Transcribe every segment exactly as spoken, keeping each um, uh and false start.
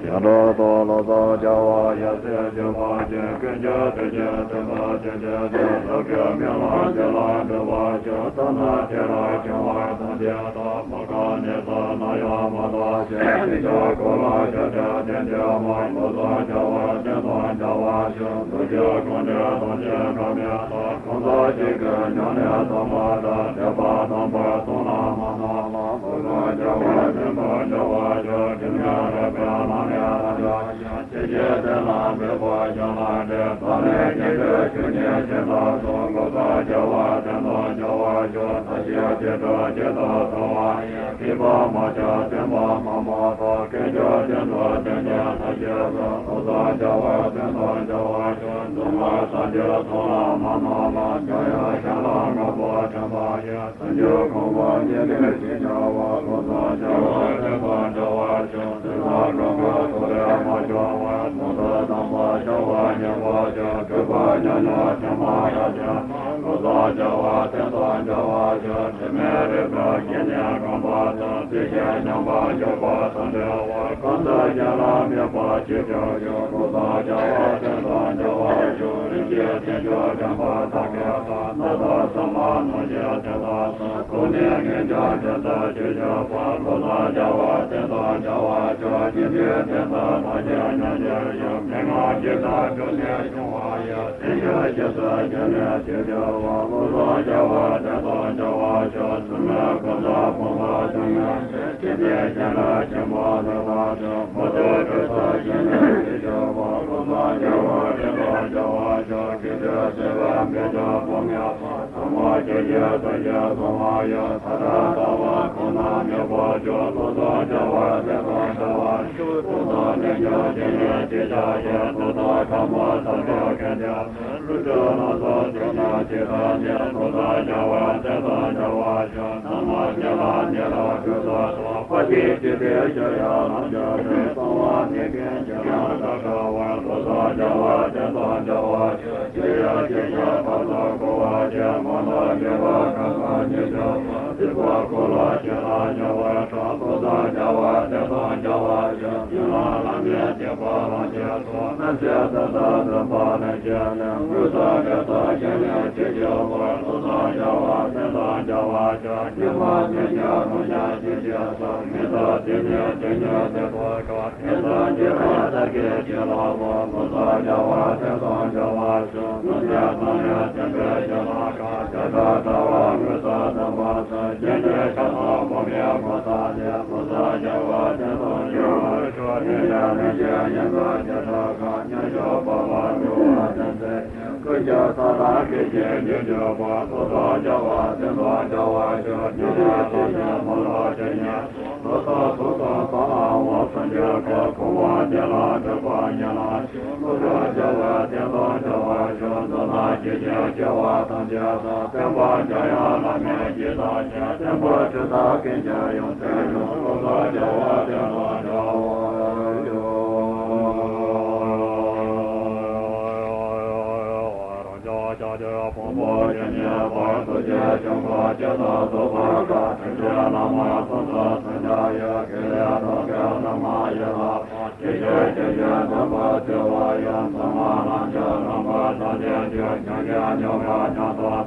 ཡང་དག་ཏུ་ལོ་ཙཱ་བྱ་བ་ཡབ་སྲས་བཅུ་པ་ཅན། ཀུན་ཁྱབ་ཐུགས་རྗེ་སེམས་དཔའ་ཆེན་པོ་དེས། བདག་གི་སྨོན་ལམ་ཅི་ལ་འགྲུབ་པར་ཤོག །ཐ་ན་དེ་ལ་བྱུང་བའི་སངས་རྒྱས་དང་། མ་ག་ནི་ཐ་ན་ཡང་མ་དག་ཅིག །དེ་ཕྱིར་གོ་ལ་ཆ་བྱད་དེ་འདྲ་མ། ལོ་ཙཱ་བྱ་བ་དེ་དང་བྱ་བ་ཤོག །ཐུགས་རྗེ་ཀུན་འདུས་ཐམས་ཅད་ཁམས་མེད་ལ། གང་ཟག་གཅིག་གི་ཉམས་ལེན་དམ་པ་དང་། དད་པ་དམ་པར་གཏོང་ལ་མ་གནང་ལ། ལོ་ཙཱ་བྱ་བ་དེ་དང་བྱ་བ་ཤོག །དྲི་མེད་རོལ་པའི་ལམ་ལས་ཐར་བྱ་ཞིང་། ཇི་སྲིད་དེ་ལ་འབད་པ་གཞན་ལ་འབྲལ། ཐ་མལ་གྱི་ཆོས་ཆོས་ཉིད་ཅན་དུ་སོང་། ལོ་ཙཱ་བྱ་བ་དེ་དང་བྱ་བ་ཤོག །ཐབས་ཤེས་ཅི་སྤྲོས་ཇི་ལྟར་བཏང་བ་ཡིན། མཁས་པ་མ་ཆགས་བསྟན་པ་མ་རྨོངས་ཐོག །མཁས་མཆོག་དེ་ཚོ་དོན་གྱི་ཐབས་ཤེས་སོ། ལོ་ཙཱ་བྱ་བ་དེ་དང་བྱ་བ་ཤོག །སྡུག་བསྔལ་ཟག་བཅས་ཚོགས་ལ་མ་སྣང་ལ། འཇམ་དབྱངས་ཞལ་ལ་དངོས་པོ་དྲན་པ་ཡིས། སེམས་རྒྱུད་ཀུན་སྤངས་ཉེར་ལེན་ཞི་བྱ་བ། ལོ་ཙཱ་བྱ་བ་དེ་དང་བྱ་བ་ཤོག །དེ་དག་ཀུན་གྱི་ཐུགས་ལས་མ་བྱུང་བར། མུ་སྟེགས་དམ་པ་བྱ་བ་ཉེར་པ་ཤོག །སྒྲིབ་པ་ཉོན་མོངས་དྲི་མ་རབ་བྱང་། ལོ་ཙཱ་བྱ་བ་དེ་དང་བྱ་བ་ཤོག །དྲི་མེད་རོལ་པའི་སྐད་སྙན་གོམ་པ་དང་། བདེ་གཤེགས་མྱང་འབག་འཇུག་པ་དང་བྲལ་བ། གང་དུ་གཞན་ལ་དམིགས་པ་ཅི་བྱུང་བྱུང་། ལོ་ཙཱ་བྱ་བ་དེ་དང་བྱ་བ་ཤོག །རིན་ཆེན་རྟེན་མཆོག་དྲན་པ་དག་གིས་གང་། སྣ་ཚོགས་སོ་མ་ནོར་གྱི་དོན་དག་གསུམ། ཐོབ་ནས་ངེས་འབྱུང་དོན་དུ་ཆོས་སྤྱོད་པ། ལོ་ཙཱ་བྱ་བ་དེ་དང་བྱ་བ་ཤོག །སྙིང་རྗེའི་དོན་དུ་ཐམས་ཅད་མཉམ་གྱུར་ཞིང་། མན་ངག་ཇི་ལྟར་བསྒྲུབས་ནས་བྱུང་བ་ཡི། དེ་ཉིད་རྗེས་སུ་བརྗོད་ནས་ཆོས་སྤྱོད་པ། ལོ་ཙཱ་བྱ་བ་དེ་དང་བྱ་བ་ཤོག །ཚུལ་མིན་ཀུན་ཏུ་སྤོང་བ་དང་ངེས། ཇི་སྲིད་གཞན་ལས་གཞན་པ་ལུས་པ་དང་། མུ་སྟེགས་དྲི་ཟ་ཞེན་ལས་ཞི་བྱ་བ། ལོ་ཙཱ་བྱ་བ་དེ་དང་བྱ་བ་ཤོག །སྐྱེ་འགྲོ་སྲིད་པའི་འབད་བརྒྱ་སྤོང་ངེས་པ། ཐོག་མར་སྐྱེ་འཆི་དང་བཅས་སོང་བ་ཡི། མཐའ་དག་ལྟ་བ་ཁོ་ན་མེད་པར་ཤོག །ལོ་ཙཱ་བྱ་བ་དེ་དང་བྱ་བ་ཤོག །ཐོབ་དང་ལྡན་ཀྱང་ཇི་སྙེད་ཅིག་བྱ་ཞིང་། ཐོབ་དང་ཐ་མ་ཐམས་ཅད་མཁྱེན་ཏེ། ལུས་ཀྱི་ལ་སོགས་ཚུལ་གནས་ཇི་ལྟར་ནས། ལོ་ཙཱ་བྱ་བ་དེ་དང་བྱ་བ་ཤོག །ཐ་མ་དེ་ལ་ནི་རབ་ཏུ་བསྟོད་དོ། དཔའ་ཞིང་ཆེན་པོས་ཆོས་ཡང་ལམ་གྱི་དོན། གསང་བ་མི་མཁྱེན་ཕྱིར་ཡང་དག་བཀྲལ་བར། ལོ་ཙཱ་བྱ་བ་དེ་དང་བྱ་བ་ཤོག །ཇི་ཡང་ཇི་བཞིན་ཕར་ཕྱོགས་འཁོར་བ་ཆེ། མ་ལུས་འདྲེན་པ་གང་གང་ཉིད་ཀྱང་། སྲིད་པ་འཁོར་ལོ་ཆེ་ལ་སྐྱེ་བའི་ཕྲག །ལོ་ཙཱ་བྱ་བ་དེ་དང་བྱ་བ་ཤོག །ཡུལ་ལྷ་ལྷ་མིན་སྲིད་པ་ལམ་གྱི་མཚོ། མནར་སེལ་དུས་གསུམ་འདུན་པ་ལས་བྱོན་ནས། དངོས་སུ་འབྲེལ་ཐོགས་ཞི་བའི་ཆོས་སྤྱོད་པ། ལོ་ཙཱ་བྱ་བ་དེ་དང་བྱ་བ་ཤོག །སྙིགས་མ་ལྔ་བརྒྱ་ལོ་ཡང་ཞི་བྱེད་ས། མི་རྟག་དེ་ནས་དེ་ཉིད་དེ་ཐོབ་ཤོག །ངེས་དང་འབྱེད་པ་བདག་གིས་ཅི་ལགས་པ། ལོ་ཙཱ་བྱ་བ་དེ་དང་བྱ་བ་ཤོག །སྔོན་ཆད་ཐོབ་ནས་ཐོབ་པའི་ཞི་ལྷག་གང་། བྱ་བྲལ་ལྟ་བ་དངོས་སུ་འདུན་པ་དང་། རྒྱན་གྱི་ཆ་ཚང་སྤོང་བའི་གོ་ས་ལས། ལོ་ཙཱ་བྱ་བ་དེ་དང་བྱ་བ་ཤོག །ཉེ་བའི་ལྷན་སྐྱེས་ཡིན་པའི་བྱེ་བྲག་གང་། མཉམ་བཞག་འཕགས་པ་འགྲོ་བ་ཐམས་ཅད་ཀུན་ཁྱབ་ས་དང་སྐད་ཅིག་གིས་གྲོལ་བ། ལོ་ཙཱ་བྱ་བ་དེ་དང་བྱ་བ་ཤོག །ཉེ་བའི་ལྷན་སྐྱེས་མ་ལུས་ཇི་སྙེད་སོགས། ལོ་ཙཱ་ཚོགས་དང་ས་ལ་འོང་སངས་རྒྱས་ཁོ། འཁོར་བ་འདི་ལ་འདུད་པ་ཉེར་ལེན་ཤོག །ལོ་ཙཱ་བྱ་བ་དེ་དང་བྱ་བ་ཤོག །འདོད་ལྷ་སྐྱེ་ཅན་སྐྱེ་བ་ཐམས་ཅད་དང་། བསྟན་པ་འཇམ་དབྱངས་བླ་མའི་གཞི་དང་ཆ། བསྟན་པ་ཁྲི་དང་ཀུན་ཁྱབ་ཡོངས་སུ་གྲོལ། ལོ་ཙཱ་བྱ་བ་དེ་དང་བྱ་བ་ཤོག །རང་ཅག་ཕྱག་རྒྱའི་ཕུང་པོ་ཇི་སྙེད་པ། ཐུགས་རྗེ་ཆེན་པོ་ཇི་ལྟར་རྫོགས་པར་དཀའ། ཐུགས་རྗེ་བླ་མ་གསུམ་མཚོན་སངས་རྒྱས་ཡི། དགེ་ལེགས་ཐོབ་པའི་བླ་མ་ཡི་ལག་པ། ཇི་ཞིག་ཇི་ཞིག་འདོན་པར་བྱ་བ་ཡི། ཚང་མ་ལམ་གྱི་རྣམ་པར་དག་ཅིང་བསྡུས། སྙིང་རྗེ་ཉེ་བར་མཉམ་དུ་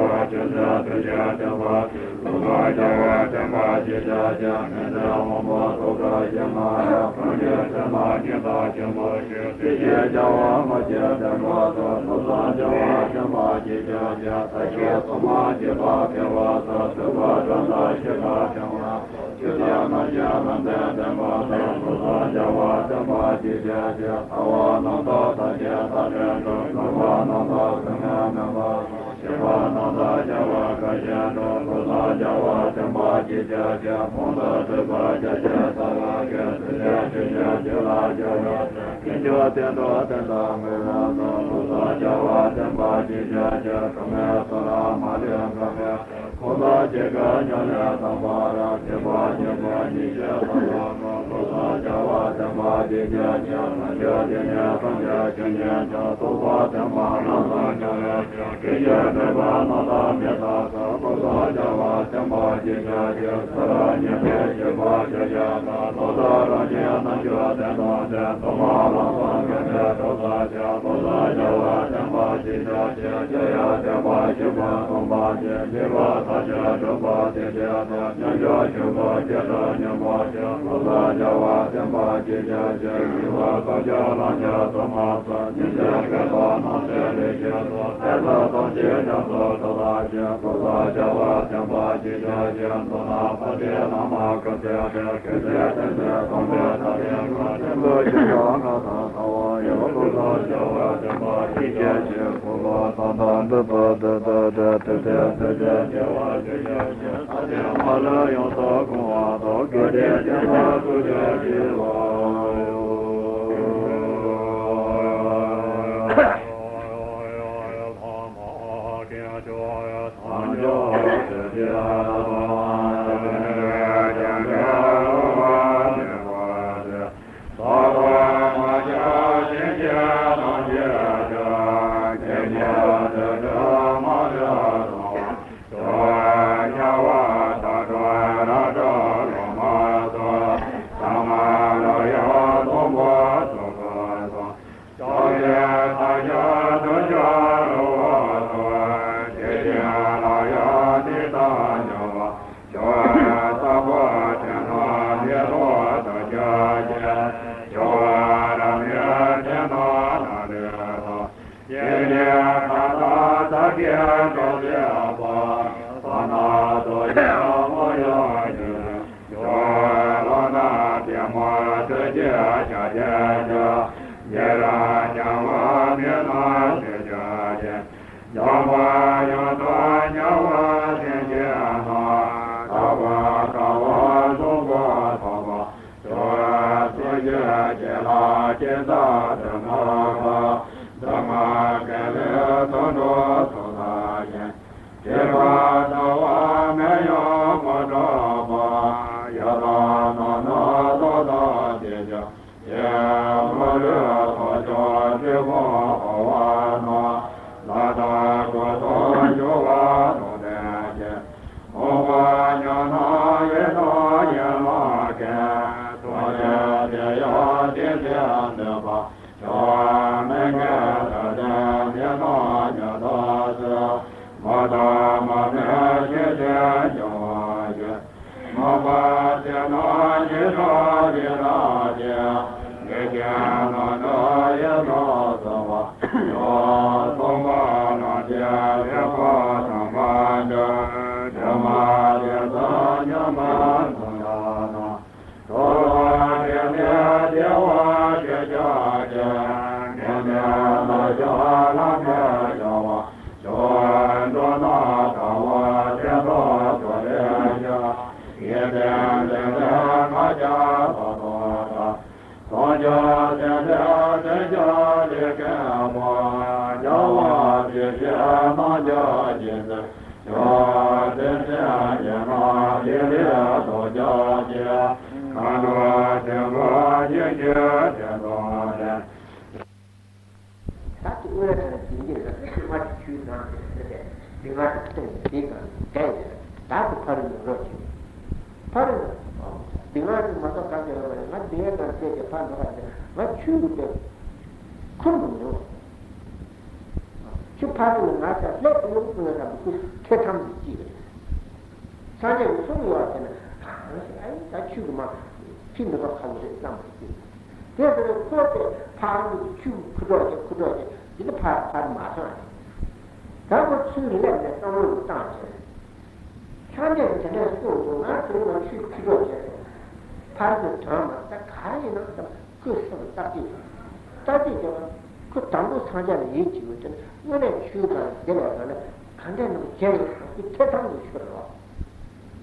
བ་ཇི་སྲིད་དུས་ཀྱི་བསྟན་པ་ཕྱིར། ལུགས་དང་བྱ་བ་བསྟན་པ་གཅིག་ཀྱང་མེད། མི་འདོད་དབང་པོ་ཐོབ་གྲོལ་ཞིང་མ་ཡལ། གང་ཞིག་ཚད་མ་སྙིང་དང་ཆེན་པོ་ཞིག་དེ་བཞིན་བྱ་བ་སྔོན་གྱི་བསྟན་པ་དང་། ལུགས་དང་བྱ་བ་བསྟན་པ་གཅིག་ཀྱང་མེད། ཐབས་ཤེས་ཚད་མ་མཆིས་པ་སྐལ་བ་དང་། ཐོས་པ་དྲན་དང་ཤེས་པ་ཕྲེང་བ་སོགས། ཇི་ལྟར་རྣམ་མཁྱེན་ལམ་བདེན་བསྟན་པ་དང་། ལུགས་དང་བྱ་བ་བསྟན་པ་གཅིག་ཀྱང་མེད། ལྟ་བ་རྣམ་དག་ཐབས་ཤེས་རྟག་འབྲིང་དང་། ལུང་པ་རྣམ་དག་ཟིལ་གནོན་མིན་པ་དང་། བྱེད་པ་རྣམ་དག་བྱ་བ་དགའ་ཞེན་དང་། ལུགས་དང་བྱ་བ་བསྟན་པ་གཅིག་ཀྱང་མེད། ཕུང་དང་སྒྲིབ་པ་རྒྱ་ཆེར་ཟ་བ་གིས། སྲིད་པའི་སྒྲིབ་སྦྱང་ཆོས་ལ་སྦྱོར་བའི་ཕྱིར། ཀུན་འབྱུང་དོན་དུ་བསྟན་དང་མི་བསྟན་དང་། ལུགས་དང་བྱ་བ་བསྟན་པ་གཅིག་ཀྱང་མེད། གྲོགས་མེད་བསོད་ནམས་མ་ལུས་འགག་མེད། ཁོ་ཐག་གཅིག་གི་ཉམས་ལེན་དམ་པར་བྱེད་པ་གཉིས་པོ་ཉིད་ཀྱི་དོན་དུ་ནི། ལུགས་དང་བྱ་བ་བསྟན་པ་གཅིག་ཀྱང་མེད། རྣལ་འབྱོར་དེ་ཉིད་ཐམས་ཅད་མཁྱེན་ཉིད་ཀྱང་། རྟོགས་པ་བརྟན་པ་རྣམ་དག་མཁྱེན་པའི་ཕྱིར། ཀུན་གཞི་སྒྲིབ་པ་རྣམ་དག་མེད་ལྟར་ཐོབ། ལུགས་དང་བྱ་བ་བསྟན་པ་གཅིག་ཀྱང་མེད། ཚུལ་ཉན་ཐོས་བྱེད་པ་ཆོས་ཅན། ལོག་ལྟ་རང་བཞིན་རྣལ་འབྱོར་བདེན་དོན་ཅན། དུ་མ་ལམ་སང་འགལ་མེད་གྲོགས་དང་ལྡན། ལུགས་དང་བྱ་བ་བསྟན་པ་གཅིག་ཀྱང་མེད། ཆོས་ཡང་བསྟན་པ་གཞན་མ་སྟོང་པ་ཉིད། སྒྲིབ་པ་ཐམས་ཅད་སྒྲོལ་བ་དེ་བཞིན་ཏེ། རྣལ་འབྱོར་ཆོས་སྐུ་སྤྱན་དྲངས་སྙོམས་པར་ཞུགས། ལུགས་དང་བྱ་བ་བསྟན་པ་གཅིག་ཀྱང་མེད། སྐྱེ་བ་བསྐལ་བརྒྱར་ལམ་གྱི་དུ་མ་ཟད། ཉིན་མཚན་བསྐལ་པ་རྣམ་སྲིད་ལས་བྱེད་དོ། ལྟས་ངན་ཐམས་ཅད་ཉམས་སུ་བསྒྲུབ་པ་ཉིད། ལུགས་དང་བྱ་བ་བསྟན་པ་གཅིག་ཀྱང་མེད། མདོར་ན་འཕགས་པའི་ལམ་མ་གུས་པའི་ཕྱིར། ཀུན་གཟིགས་མཁྱེན་བརྩེ་སྟོང་པའི་ཐབས་ཀྱིས་བསྐོར། བསྟན་པའི་ཆོས་ཀྱང་ང་དང་འདྲ་བ་ཡོད། ལུགས་དང་བྱ་བ་བསྟན་པ་གཅིག་ཀྱང་མེད། འཁོར་ལོ་དང་ལྡན་འདུས་པ་དེ་དག་ཀྱང་། དེ་ལྟར་ཐམས་ཅད་བདེ་བ་ཆོས་ཀྱང་ཤེས། ལྷ་དང་མ་ལུས་ཡོངས་སུ་གང་བ་དང་། དགེ་བའི་བསྟན་པ་ཀུན་ཏུ་བྱེད་པ་ཡང་། ད་དེ་དངོས་གནས་དྲང་གནས་བདེན་གྱི་རེད། ཁྱོད་མ་ཅིག་ཆུའི་ནང་དེ་དེ་དེ་སྡུག་བསྔལ་དེ་སྟེང་དེ་གང་ག་ཡིན་རེད། ད་དེ་ཕ་རོལ་ནས་རོགས་བྱེད། ཕ་རོལ་ནས་སྡུག་བསྔལ་དེ་མ་གཏོགས་གང་ཡོད་མ་རེད། ང་སྡུག་བསྔལ་དང་བཅས་ཀྱི་ཕར་འགྲོ་བ་དེ་ང་ཆུའི་སྟེང་ཁུར་མི་ཉོ། ཆུ་ཕ་རོལ་ནས་ང་ཚ་ལྷད་དུ་ཡོང་དུས་ང་ཚ་མི་ཁུར་ཐེ་ཚོམ་གྱི་ཅི་རེད། སངས་རྒྱས་ཀྱི་གསུང་ཡོད་པ་དེ་ནི་ཨ་ཡིན་ད་ཆུ་གི་མ་ཕི་མི་ཐོག་ཁ་ལོ་རེད་བསམ་པ་ཅི། དེ་ཟེར་ཁོ་དེ་ཕར་ནི་ཆུ་ཁུ་འགྲོ་བྱེད་ཁུ་འགྲོ་བྱེད་འདི་ནི་ཕར་ཕར་མ་སོང་། ད་ཁོ་ཚུར་སླེབས་ནས་བསམ་བློ་བཏང་བྱས། སངས་རྒྱས་ཀྱི་དེ་འདྲའི་གསུང་འདུག་ང་དེ་ནི་ང་ཆུ་ཁུ་འགྲོ་བྱེད་ཕར་ནི་དོན་མ་ད་ག་ཡིན་ནམ་བསམ། སྐུ་གསུང་རྟག་གཅིག་རྟག་གཅིག་ཀྱང་སྐུ་དང་པོ་སངས་རྒྱས་ལ་ཡིད་ཆེས་པའི་དོན་དངོས་གནས་ཆོས་དང་འདི་ལས་ཀྱང་ནི་གང་འདྲ་ནང་བྱས་ཡོད་པ་སྐུ་ཐེ་ཚོམ་གྱི་ཆོས་རེད།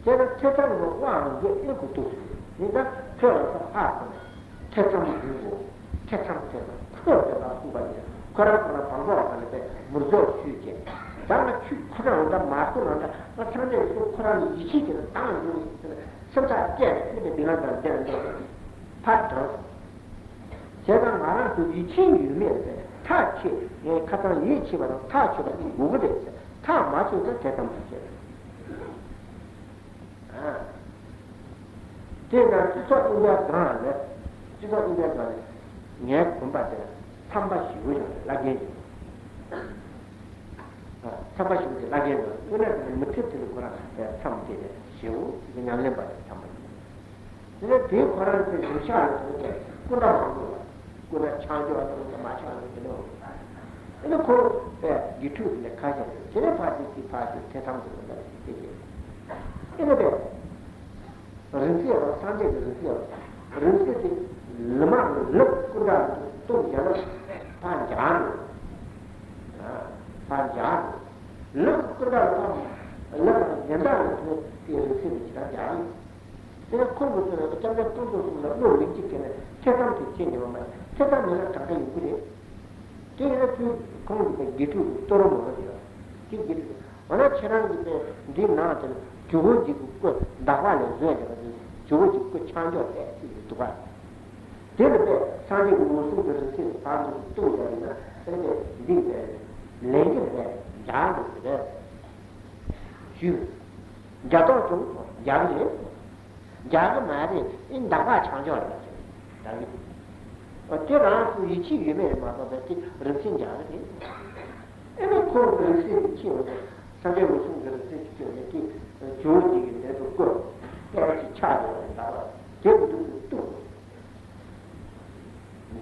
དེ་ལ་ཐེ་ཚོམ་གྱི་དབང་འདི་ཨེ་གོ་འདུག་ཟེར་ཡིན་ད་ཁྱོད་ལ་ས་ཧ་གོ་ནས་ཐེ་ཚོམ་ཡིན་གོ་ཐེ་ཚོམ་ཐེ་ཚོམ་ཁོས་དེ་ལ་གསུངས་པ་ཡིན། ཁོ་རང་ཁོ་རང་བང་པོ་ལ་ནི་པས་མུར་རྫོགས་ཞུས་བྱས་ད་ང་ཆུ་ཁོ་རང་འདྲ་མ་སོང་ན་འདྲ་ང་སངས་རྒྱས་སྐུ་ཁོ་རང་ལ་ཡིད་ཆེས་བྱས་ན་དང་ཡོང་ཡིན་ཟེར་ནས་སེམས་ཐག་བཅད་ནས་ཨེ་ནི་འདི་ང་དང་འདི་ལ་འདི་ལ་ཕར་དྲངས་སོང་། བྱས་ཙང་ང་རང་ཚོ་ཡིད་ཆེས་ཡོད་མེད་ཟེར་ཐག་ཆོད་ངས་ཁ་སང་ཡིད་ཆེས་པ་དང་ཐག་ཆོད་པ་གཉིས་དགོས་ཀྱི་རེད་ཟེར་ཐག་མ་ཆོད་ཙང་དེ་ཙམ་དུ་བྱས། དེ་ལྟར་སྤྱི་ཚོགས་དབྱིངས་འགྲོ་སྒང་ལས་སྤྱི་ཚོགས་དབྱིངས་འགྲོ་སྒང་ལས་ངའི་དགོན་པ་དེར་མཚམས་པ་ཞེ་པོ་ཡོད་རེད། བླ་རྒན་ཡོད། མཚམས་པ་ཞེ་པོ་དེ་བླ་རྒན་ཡོད། དངོས་གནས་དེ་ནི་མི་ཚེ་དེ་ནི་ཁོ་རང་མཚམས་དེ་ནས་ཞེ་པོ་ཉམས་ལེན་པ་དེ་མཚམས་པ་ཡོད། དེ་ནས་དེའི་ཁོ་རང་ཚོའི་གཞིས་ཆགས་ལ་དེ་ནས་སྐུ་འདྲ་མང་པོ་ཡོད། སྐུ་འདྲ་ཆགས་འཇོག་དང་མ་ཆགས་འཇོག་དེ་འདྲ་ཡོད། དེ་ནས་ཁོ་པས་དགེ་ཕྲུག་དེ་ནས་ཁ་ཤས་དེ་ནས་ཕར་དེ་དེ་ཕར་དེ་ཐེ་ཚོམ་དུ་འདུག་ལ་དེ་དེ་དེ་ནས་པས། རིང་བསྲེལ་བ་སངས་རྒྱས་ཀྱི་རིང་བསྲེལ་བ། རིང་བསྲེལ་དེ་ལི་མ་ལག་སྐུ་འདྲ་གཏུབ་བྱས་ན་ཕར་འཇགས་འགྲོ། ཕར་འཇགས་འགྲོ། ལག་སྐུ་འདྲ་ཕར་ལག་གཞན་དག་ལ་ཐོན་དེ་རིང་བསྲེལ་དེ་ཇི་ལྟར་འཇགས་ཡིན། དེ་ནས་ཁོ་མི་ཚོ་ལ་སྐྱབས་རྗེ་སྟོང་ཚོ་གསུམ་ལ་བློ་ལིང་གཅིག་བྱས་ནས་ཐེ་ཚོམ་དེ་བྱེད་ཉེ་བ་མ་ཐེ་ཚོམ་མེད་ན་དྲག་ཆ་ཡོང་གི་རེད། དེ་ཡིན་ན་ཁོས་ཁོང་གི་དགེ་ཕྲུག་གི་གཏོར་མ་རེད། དེ་དགེ་ཕྲུག་འོ་ན་ཁྱེད་རང་གིས་པས་འདི་ནང་དེར་ཇོ་བོ་རྗེ་གི་སྐུ་འདག་པ་ལས་བཟོས་ཡོད་པ་དེ་ཇོ་བོ་རྗེ་སྐུ་ཆགས་འཇོག་བྱས་ཅིག་འདུག་པ། དེ་ལ་པས་སངས་རྒྱས་ཀྱི་འོད་སྲུང་གི་རིང་བསྲེལ་དུ་བར་དུ་གཏུགས་པ་ཡིན་ན་ཨེ་ནས་འདི་པས་ལན་གྱི་པས་འཇགས་འགྲོ་གི་རེད། ཞུས། འཇགས་ཏོག་ཙམ་འཇགས་ཀྱི་རེད། འཇགས་ཀྱི་མ་རེད། ཨེ་འདག་པ་ཆགས་འཇོག་རེད་ཟེར། འདག་གི། དེ་རང་སུ་ཡིད་ཆེས་ཡོད་མེད་མ་གཏོགས་པའི་དེ་རིང་བསྲེལ་འཇགས་ཀྱི་རེད། ཨེ་ནས་ཁོ་རིང་བསྲེལ་དེ་ཁྱེད་འོ་ན་སངས་རྒྱས་འོད་སྲུང་གི་རིང་བསྲེལ་དེ་ཁྱེད་འོ་ན་དེ་ཇོ་བོ་རྗེ་གི་ལས་དུ་བཀོད་པས་ཅིག་ཆགས་ཡོད་རེད། འདག་པ་དེ་མི་འདུག་ཏུ་འདུག་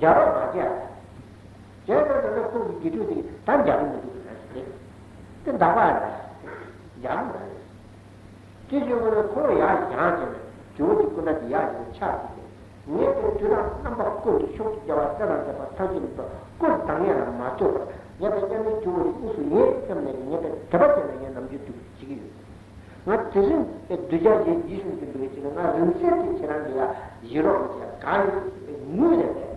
འཇགས་རོགས་མ་བྱས། བྱས་ཙང་ད་ལྟ་ཁོང་གི་དགེ་ཕྲུག་དེ་ད་འཇགས་ཀྱི་མི་འདུག་ཟེར་ཞིག་རེད། དེ་འདག་པ་རེད། ཡང་མ་རེད། དེ་བཞིན་དུ་ཁོང་ཡར་བཞེངས་བྱས་ནས་ཇོ་བོ་རྗེ་སྐུ་འདྲ་དེ་ཡར་བཞེངས་ཕྱག་བྱས་ཏེ། ངས་དེ་དུས་དང་རྣམ་པ་ཀུན་ཏུ་ཕྱོགས་བཅུའི་རྒྱལ་བ་སྲས་དང་བཅས་པ་ཐམས་ཅད་ཀྱི་སྐུ་བལྟ་ངེས་ལ་མ་ལྟོས་པར་ངས་དེ་མཉམ་མེད་ཇོ་བོ་རྗེ་དངོས་སུ་ཡིན་བསམ་ནས་ངས་དེ་དད་པ་བྱས་ནས་ངས་ནམ་རྒྱུན་དུ་བྱེད་ཀྱི་ཡོད། ང་དེ་རིང་གདུལ་བྱ་ཞེས་བགྱི་ཞིང་འདུག་པའི་ཕྱིར་ང་རིང་བསྲེལ་དེ་ཁྱེད་རང་གི་ལ་བཞེས་རོགས་ཞེས་གང་ཡིན་ཞེས་པའི་ངུས་ནས་བསྡད།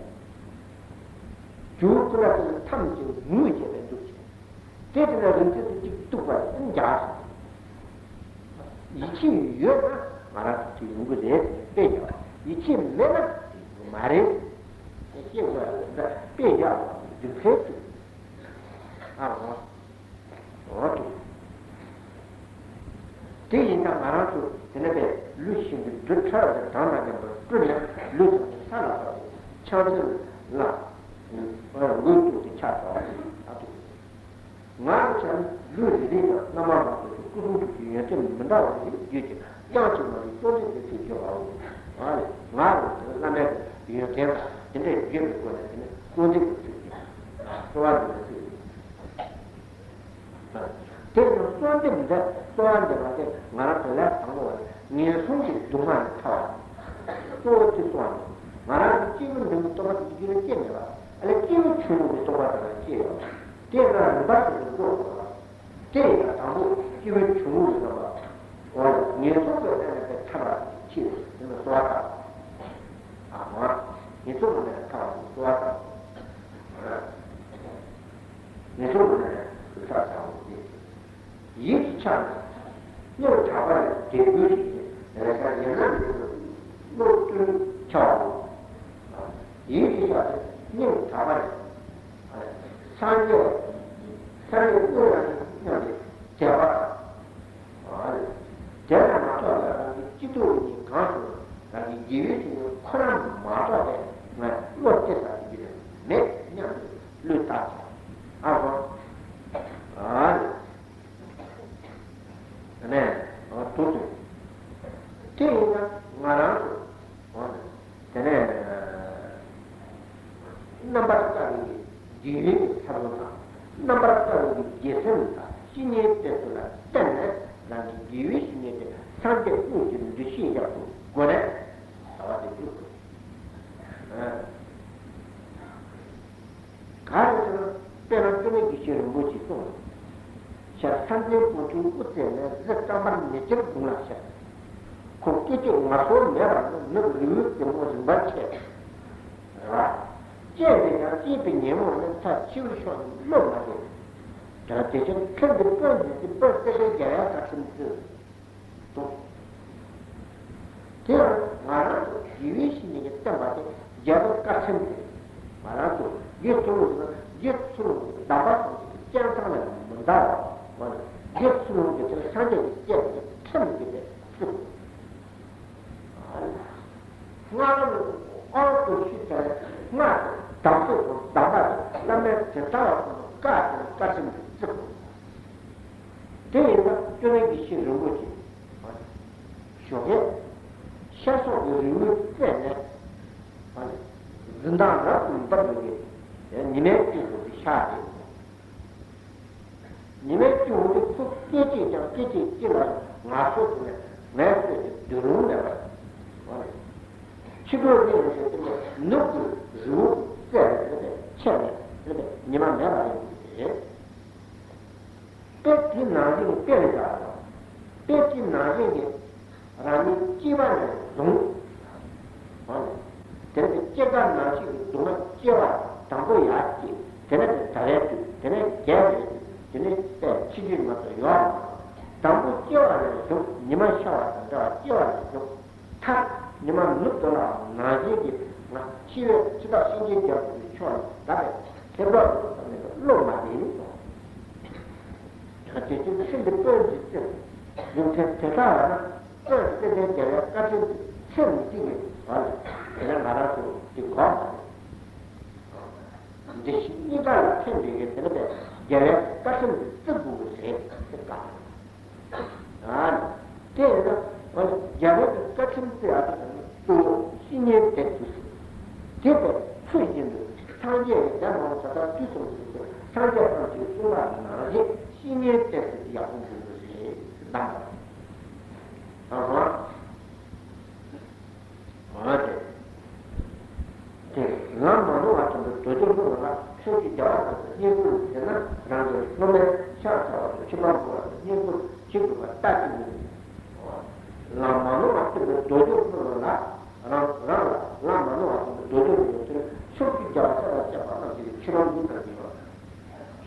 ཇོ་བོ་སྐུ་འདྲ་དེ་ལ་འཐམས་ཀྱིས་ངུས་བྱས་པའི་འདུག་ཅིང་། དེ་དེ་ལ་རིང་བསྲེལ་དུ་གཅིག་གཏུགས་པ་ཡང་འཇགས་སོང་། ཡིད་ཆེས་ཡོད་ན་ང་རང་ཚོ་དེ་ཡོང་གི་རེད་དཔེ་བཞག་ཡིད་ཆེས་མེད་ན་དེ་ཡོང་གི་མ་རེད། དེ་ཤེས་དགོས་རེད་དཔེ་བཞག་རྒྱུ་མཚན་དེ། ཨ་རོ། འོ་དེ། དེ་ཡིན་ན་ང་རང་ཚོ་དེ་ནས་པའི་ལུས་ཤིན་ཏུ་རྡུལ་ཕྲ་བ་དང་གྲངས་དང་མཉམ་པར་སྤྲུལ་ནས་ལུས་ཐམས་ཅད་ས་ལ་བབས་ཏེ་ཕྱག་འཚལ་ལ་འགོད་དུ་དེ་ཆགས་སོ། ཨ་ཐུ། ང་རང་ཚོ་ནི་ལུས་རེ་རེ་ཡང་རྣམ་པ་མང་པོ་ཞིག་སྐུ་གསུང་ཐུགས་ཀྱི་ཡོན་ཏན་མི་འདྲ་བ་ཞིག་བརྗོད་ཅིང་དབྱངས་ཀྱིས་མ་ལུས་བསྟོད་འགྲེལ་འདི་ཚིག་བརྗོད་པའོ། ང་རང་ཚོ་ནི་བླ་མའི་ཡོན་ཏན་དང་དེ་འདྲའི་བརྗོད་པའི་སྒོ་ནས་དེ་ནི་བསྟོད་འགྲེལ་གྱི་ཚིག་བརྗོད། གསོལ་བ་འདེབས་པའི་ཚིག་བརྗོད། དེ་ཡང་གསོལ་འདེབས་འདི་གསོལ་བ་འདེབས་པ་དེ་ང་རང་ཚོ་ལས་དང་པོ་བ་ངན་སོང་གི་སྡུག་བསྔལ་ནས་ཐར་བ། གཙོ་བོ་དེ་གསོལ་བ་འདེབས། ང་རང་གི་སྐྱེས་བུ་འབྲིང་པོའི་སྟོན་པ་དེ་རྒྱུད་ལ་སྐྱེས་མེད་པ། ཨ་ལས་སྐྱེས་བུ་ཆུང་ངུ་གི་སྟོན་པ་དེ་ལ་སྐྱེས་ཡོད། དེ་ཡང་རིམ་པ་དེ་ཚོ་འགྲོ་དགོས་པ། དེ་ཡང་དང་པོ་སྐྱེས་བུ་ཆུང་ངུ་གི་སྟོན་པ། འོ་ཡ་ངན་སོང་གི་གནས་ལས་ཐར་བ་ཅིག་ཆེད་དུ་དེ་ལ་གསོལ་བ་བཏབ། ཨ་མ། ངན་སོང་གི་གནས་ལས་ཐར་བ་ཅིག་གསོལ་བ་བཏབ། ངན་སོང་གི་གནས་ལས་ཐར་བ་ཅིག་ཡིད་ཀྱི་ཆ་ནས་སྙིང་གྲགས་པ་ལས་དད་གུས་ཤིག་ནས་རེ་ས་ཡན་ན་ལས་སུ་བློ་བསྟུན་བྱའོ། ཡིད་ཀྱི་ཆ་ནས་སྙིང་གྲགས་པ་ལས་སངས་རྒྱས་སངས་རྒྱས་དངོས་ལ་མཉམ་པའི་དད་པ་དང་། དེ་ལ་མ་གཏོགས་ལ་རང་གི་སྐྱིད་སྡུག་གཉིས་གང་བྱུང་རང་གི་དགེ་བའི་བཤེས་གཉེན་ཁོ་རང་མ་གཏོགས་པའི་ང་བློ་གཏད་ས་དེ་གི་མེད་སྙམ་དུ་བློས་བཏགས་ཀྱང་ཨ་རོ། ཨ་ནི། ཨ་ནི། ཨ་དུ་དུ། དེ་ཡིན་ན་ང་རང་ཚོ། ཨ་ནི། དེ་ནས། རྣམ་པར་དཀར་བའི་དགེ་བའི་ཚབ་ལུང་དང་། རྣམ་པར་དཀར་བའི་དགེ་སེམས་དང་བཤེས་གཉེན་དེ་ཚོ་ལ་བརྟེན་ནས་རང་གི་དགེ་བའི་བཤེས་གཉེན་དེ་སངས་རྒྱས་དངོས་ཀྱི་འདུ་ཤེས་རྒྱག་ཐུབ་དགོས་ནས་ཟླ་བ་དེ་བསྒྲུབ་དགོས། ག་རེ་ཟེར་ན་དཔེར་ན་སྐྱོན་མེད་དགེ་བཤེས་རིན་པོ་ཆེས་གསུངས། ཤར་ས་འཛིན་སྤོས་ཐུང་དབུ་རྩེ་ནས་གཟི་སྐམ་པར་མེ་ལྕེར་གདུང་ལ་ཤར། ཁོང་སྐད་ཅིག་ངལ་གསོ་མེད་པར་ནི་ནུབ་རི་བོའི་རྩེ་མོ་རིམ་པར་ཆད། རེད་བ། སྐྱེས་ཏེ་ཀྱང་སྐྱེས་པའི་ཉོན་མོངས་ནི་མཐའ་འཆི་བར་ཤོག་ནི་བློ་མ་བདེ། ད་དེ་ཕྱིར་ཁྱོད་འདི་དཔོན་འདི་དཔོན་སེ་པའི་རྒྱལ་བའི་བཀའ་ཁྲིམས་བརྩི། དེ་ཡང་ང་རང་ཚོ་དགེ་བའི་བཤེས་གཉེན་གྱིས་བསྟན་པ་དེ་རྒྱལ་པོའི་བཀའ་ཁྲིམས་ཏེ། ང་རང་ཚོ་དགེ་ཚུལ་སློང་ཟེར་ན་དགེ་ཚུལ་སློང་གི་གདམས་པ་ཐམས་ཅད་ཀྱི་སྤྱན་ཚང་ལས་མི་འདའ་བ། དགེ་ཚུལ་སློང་གི་དེ་ལ་སངས་རྒྱས་ཀྱི་བསྐྱེད་པའི་ཁྲིམས་ཀྱི་དེ་བརྩི་དགོས། སྔགས་ལམ་ཨང་དུ་ཤི་ཚེ་སྔགས་ཀྱི་གདམས་པའི་གདམས་པ་དེ་བླ་མའི་དེ་ལྟ་བ་ཀུན་ཏུ་བཀའ་དང་བཀའ་ཁྲིམས་ཀྱི་བརྩི་དགོས། དེ་ཡིན་ན་སྐྱོན་མེད་དགེ་བཤེས་རིན་པོ་ཆེ། ཞོགས་ཀས་ཤར་ཕྱོགས་ཀྱི་རི་བོའི་རྩེ་ནས། གཟི་མདངས་རབ་ཏུ་འབར་བའི་ཉི་མའི་དཀྱིལ་འཁོར་དུ་ཤར་ཏེ། ཉི་མའི་དཀྱིལ་འཁོར་དུ་ཁོ་སྐད་ཅིག་ཀྱང་སྐད་ཅིག་གཅིག་ལ་ངལ་གསོ་བྱུང་ནས་ངལ་གསོས་ཏེ་སྡོད་རུང་མེད་པར། ཕྱི་དྲོ་གཉིད་ལས་སད་དེ་ནུབ་ཀྱི་རི་བོ་རྩེ་ལ་ཆས་ནས་ཉི་མ་མེད་པ་རེད་འདུག་སྟེ། དཔེ་དེ་ནང་བཞིན་དཔེ་ལ་བཞག་ན། དཔེ་དེ་ནང་བཞིན་གྱི་རང་ཉིད་སྐྱེས་པ་ནས་བཟུང་། དེ་ནས་སྐྱེ་རྒ་ན་འཆི་གི་སྡུག་བསྔལ་སྐྱེ་བ་དང་པོ་ཡར་སྐྱེས། དེ་ནས་ཟླ་བའི་དུས། དེ་ནས་བརྒྱད་པའི་དུས། དེ་ནས་དཔེ་ཕྱིན་ཅི་མ་ཐུབ་ཡོད་རེད། དང་པོ་སྐྱེ་བ་ནས་བཟུང་ཉི་མ་ཤར་བ་དང་འདྲ་བར་སྐྱེ་བ་ནས་བཟུང་། མཐར་ཉི་མ་ནུབ་ཏུ་ལ་ནང་བཞིན་གྱི་ང་འཆི་བའི་འཆི་བདག་གཤིན་རྗེའི་རྒྱལ་པོ་གི་ཕྱོགས་ནས་བདག་པའི་ཐེབས་གྲོགས་ཡོད་བསམ་ནས་བློ་མ་བདེ་ནས་སོང་། དེ་ཚོ་ཤིན་ཏུ་དཔོན་གྱི་རྩེ་རྒྱུ་མཚན་དེ་དག་ལ་ན་དཔོན་སེ་བན་རྒྱལ་བའི་བཀའ་དྲིན་དུ་ཚེ་མི་འཇིག་གི་བར་ལ་དེ་ལ་ང་རང་ཚོ་དེ་གོ་མ་རེད། འདི་ཞིག་གཉིས་ཀ་ལ་ཕན་འདོད་ཀྱི་དེ་ལ་བས་རྒྱལ་བའི་བཀའ་དྲིན་དུ་བརྩི་དགོས་ཀྱི་རེད་ཟེར་ག་ཨ་ནི། དེ་ཡིན་ན། རྒྱལ་བའི་བཀའ་ཁྲིམས་བརྩི་ཡག་དེ་ནི་གཙོ་བོ་བཤེས་གཉེན་དེ་དུས་སུ། དེ་ལྟར་ཚུལ་བཞིན་དུ་སངས་རྒྱས་ཀྱི་ལས་མང་ད་ལྟ་དུས་གསུམ་དུ་སངས་རྒྱས་ཐམས་ཅད་གསུངས་པ་ནང་བཞིན་ སྤྱི་གཉེར་བལྟས་ཏེ་ཡག་པོ་དགོས་དགོས་ཞེས་གདམས་པ། ད་ཧོ། འོ་དེ། དེ་ལམ་མ་ནོར་བ་ཆེན་པོའི་རྡོ་རྗེ་སློབ་དཔོན་ལ་ཕྱོགས་བཅུའི་རྒྱལ་བ་རྣམས་ཀྱིས་བསྙེན་བཀུར་བྱས་ན་རང་གི་སློབ་མའི་ཕྱག་འཚལ་བ་དང་མཆོད་པ་འབུལ་བ་དང་བསྙེན་བཀུར་བྱེད་དགོས་པ་ལྟ་ཅི་སྨོས། ལམ་མ་ནོར་བ་ཆེན་པོའི་རྡོ་རྗེ་སློབ་དཔོན་ལ། རང་རང་ལ་ལམ་མ་ནོར་བ་དང་རྡོ་རྗེ་སློབ་དཔོན་དེར་ཕྱོགས་བཅུའི་རྒྱལ་བ་སྲས་དང་བཅས་པ་རྣམས་ཀྱིས་མཆོད་པ་འབུལ་དང་ཡིན་པ།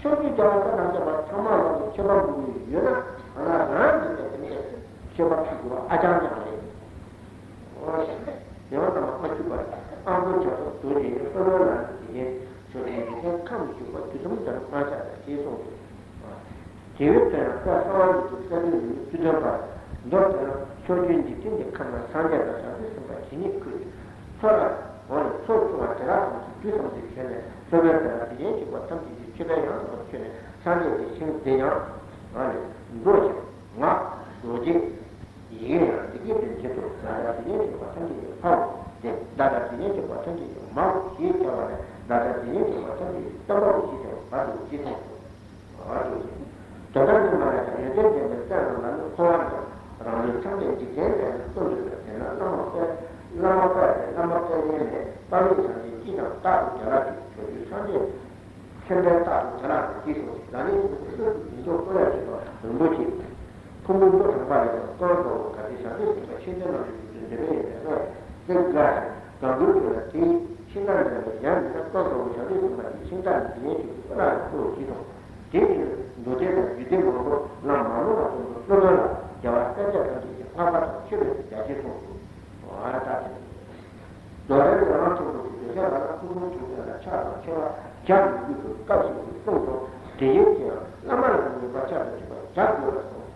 ཕྱོགས་བཅུའི་རྒྱལ་བ་སྲས་དང་བཅས་པ་ཚང་མ་ལ་མཆོད་པ་འབུལ་གྱི་ཡོད་ན་ང་རང་གིས་ཀྱང་དེ་འདྲའི་མཆོད་པ་ཕུལ་དགོས་པ་ཨ་ཅང་ཅང་རེད། འོ་ཞེས་ཡང་དག་པར་མ་ཞུས་པར་ཨ་མགོན་ཆོས་ཀྱི་རྡོ་རྗེ་ཡི་སློབ་དཔོན་ལ་དེ་བཞིན་ཕྱོགས་བཅུའི་འཇིག་རྟེན་ཁམས་བཞུགས་པ་དུས་གསུམ་དུ་བསྔགས་བརྗོད་ཞེས་གསུངས་སོ། དེ་བས་ཁྱོད་ཡང་སྐལ་གསང་བ་འདི་དུ་སེ་བན་ལུས་ཚུལ་སྟོན་པར་མདོར་བསྡུ་ན་ཕྱོགས་བཅུའི་འཇིག་རྟེན་གྱི་ཁམས་ན་སངས་རྒྱས་དང་བྱང་ཆུབ་སེམས་དཔའ་ཇི་སྙེད་ཁུར། ཚོགས་ལ་འོ་ནི་ཚོགས་ཆུང་བ་དེ་དག་ཐམས་ཅད་དུས་ཐམས་ཅད་བྱོན་ནས་སློབ་དཔོན་དེ་ལ་དེ་བཞིན་གཤེགས་པ་ཐམས་ཅད་ཀྱི་མཆོད་པའི་ཡང་དག་པར་མཆོད་ནས་སངས་རྒྱས་ཀྱི་ཞིང་འདི་ཡང་འོ་ནི་འགྲོ་ཞིང་ངག་རྡོ་རྗེ་ཡི་གེ་ཡང་འདི་སྐད་དུ་བརྗོད་དོ། ང་དང་དེ་བཞིན་གཤེགས་པ་ཐམས་ཅད་ཀྱི་ཕའོ། དེ་བདག་དང་དེ་བཞིན་གཤེགས་པ་ཐམས་ཅད་ཀྱི་མའོ་ཞེས་བྱ་བ་ནས་བདག་དང་དེ་བཞིན་གཤེགས་པ་ཐམས་ཅད་ཀྱི་སྟོན་པའོ་ཞེས་བྱ་བ་བར་དུ་ཅི་གསུངས་སོ། དོན་དམ་གྱི་མ་ལ་ཡང་ཡོན་ཏན་ལྡན་པའི་སྲས་རྣམས་ལ་ནི་འཁོར་བ་དང་རང་ལུས་ཐམས་ཅད་འཇིག་རྟེན་ལས་ནི་བརྩོན་འགྲུས་པ་དེ་ན་བླ་མ་དཔལ་བླ་མ་དཔལ་ཏེ་བླ་མ་དཔལ་ཡེ་ནས་དཔལ་ཡེ་སངས་རྒྱས་སྤྱི་དང་རྟག་ཏུ་བྱ་ལ་སྤྱོད་ཕྱོགས་བཅུའི་སངས་རྒྱས་མཁྱེན་པའི་རྟག་ཏུ་བྱ་ལ་སྤྱོད་ཅེས་གསུངས་ཤིང་། ལ་ནི་ལུགས་ཀྱི་མི་མཆོག་ཀུན་ལ་མཆོད་པ་རིན་པོ་ཆེ། ཕུང་པོའི་མགོ་དྲངས་པ་ལས་ཀྱང་ཀུན་དགའ་བོ་གལ་ཏེ་བྱང་ཆུབ་སེམས་དཔའ་ཤིང་རྟ་རྣམས་ཀྱི་ཡུལ་དུ་འདོད་པའི་ཡོན་ཏན་ལྔ་ཡི་རྩེ་དགའ་ཞིང་དགའ་མགུར་ཁྱོད་ལ་དེའི་ཕྱིར་ན་འདྲ་བའི་ཡང་མིན་ན་ཀུན་དགའ་བོ་བྱང་ཆུབ་སེམས་དཔའ་དེའི་ཤིང་རྟ་ནི་དེ་ཡན་ཆོད་ཀྱི་ཀུན་ལ་ཡང་བསྐུར་བ་ཞིག་དང་། དེ་ཡི་མདོ་སྡེ་དང་རྒྱུད་སྡེ་མང་པོ་ལ་མ་ནོར་བ་ཀུན་ཏུ་སློབ་དཔོན་ལ་རྒྱལ་བ་སྲས་བཅས་ཐམས་ཅད་ཀྱིས་བསྔགས་པ་དང་མཆོད་པའི་རྒྱ་ཆེར་གསུངས་སོ། ཨ་ད་དེ་རྡོ་རྗེ་རང་ཐུན་མོང་གི་འདོད་ཆགས་ལ་སྐུ་གསུང་ཐུགས་རྟེན་ལ་ཕྱག་དང་མཆོད་པ་བྱ་མི་དགོས་པའི་སྐབས་སུ་གསུངས་སོ། དེ་ཡིན་གྱི་ཡང་བླ་མ་ལ་ཉེས་པ་ཕྱག་དང་མཆོད་པ་བྱ་དགོས་ལ་གསུངས།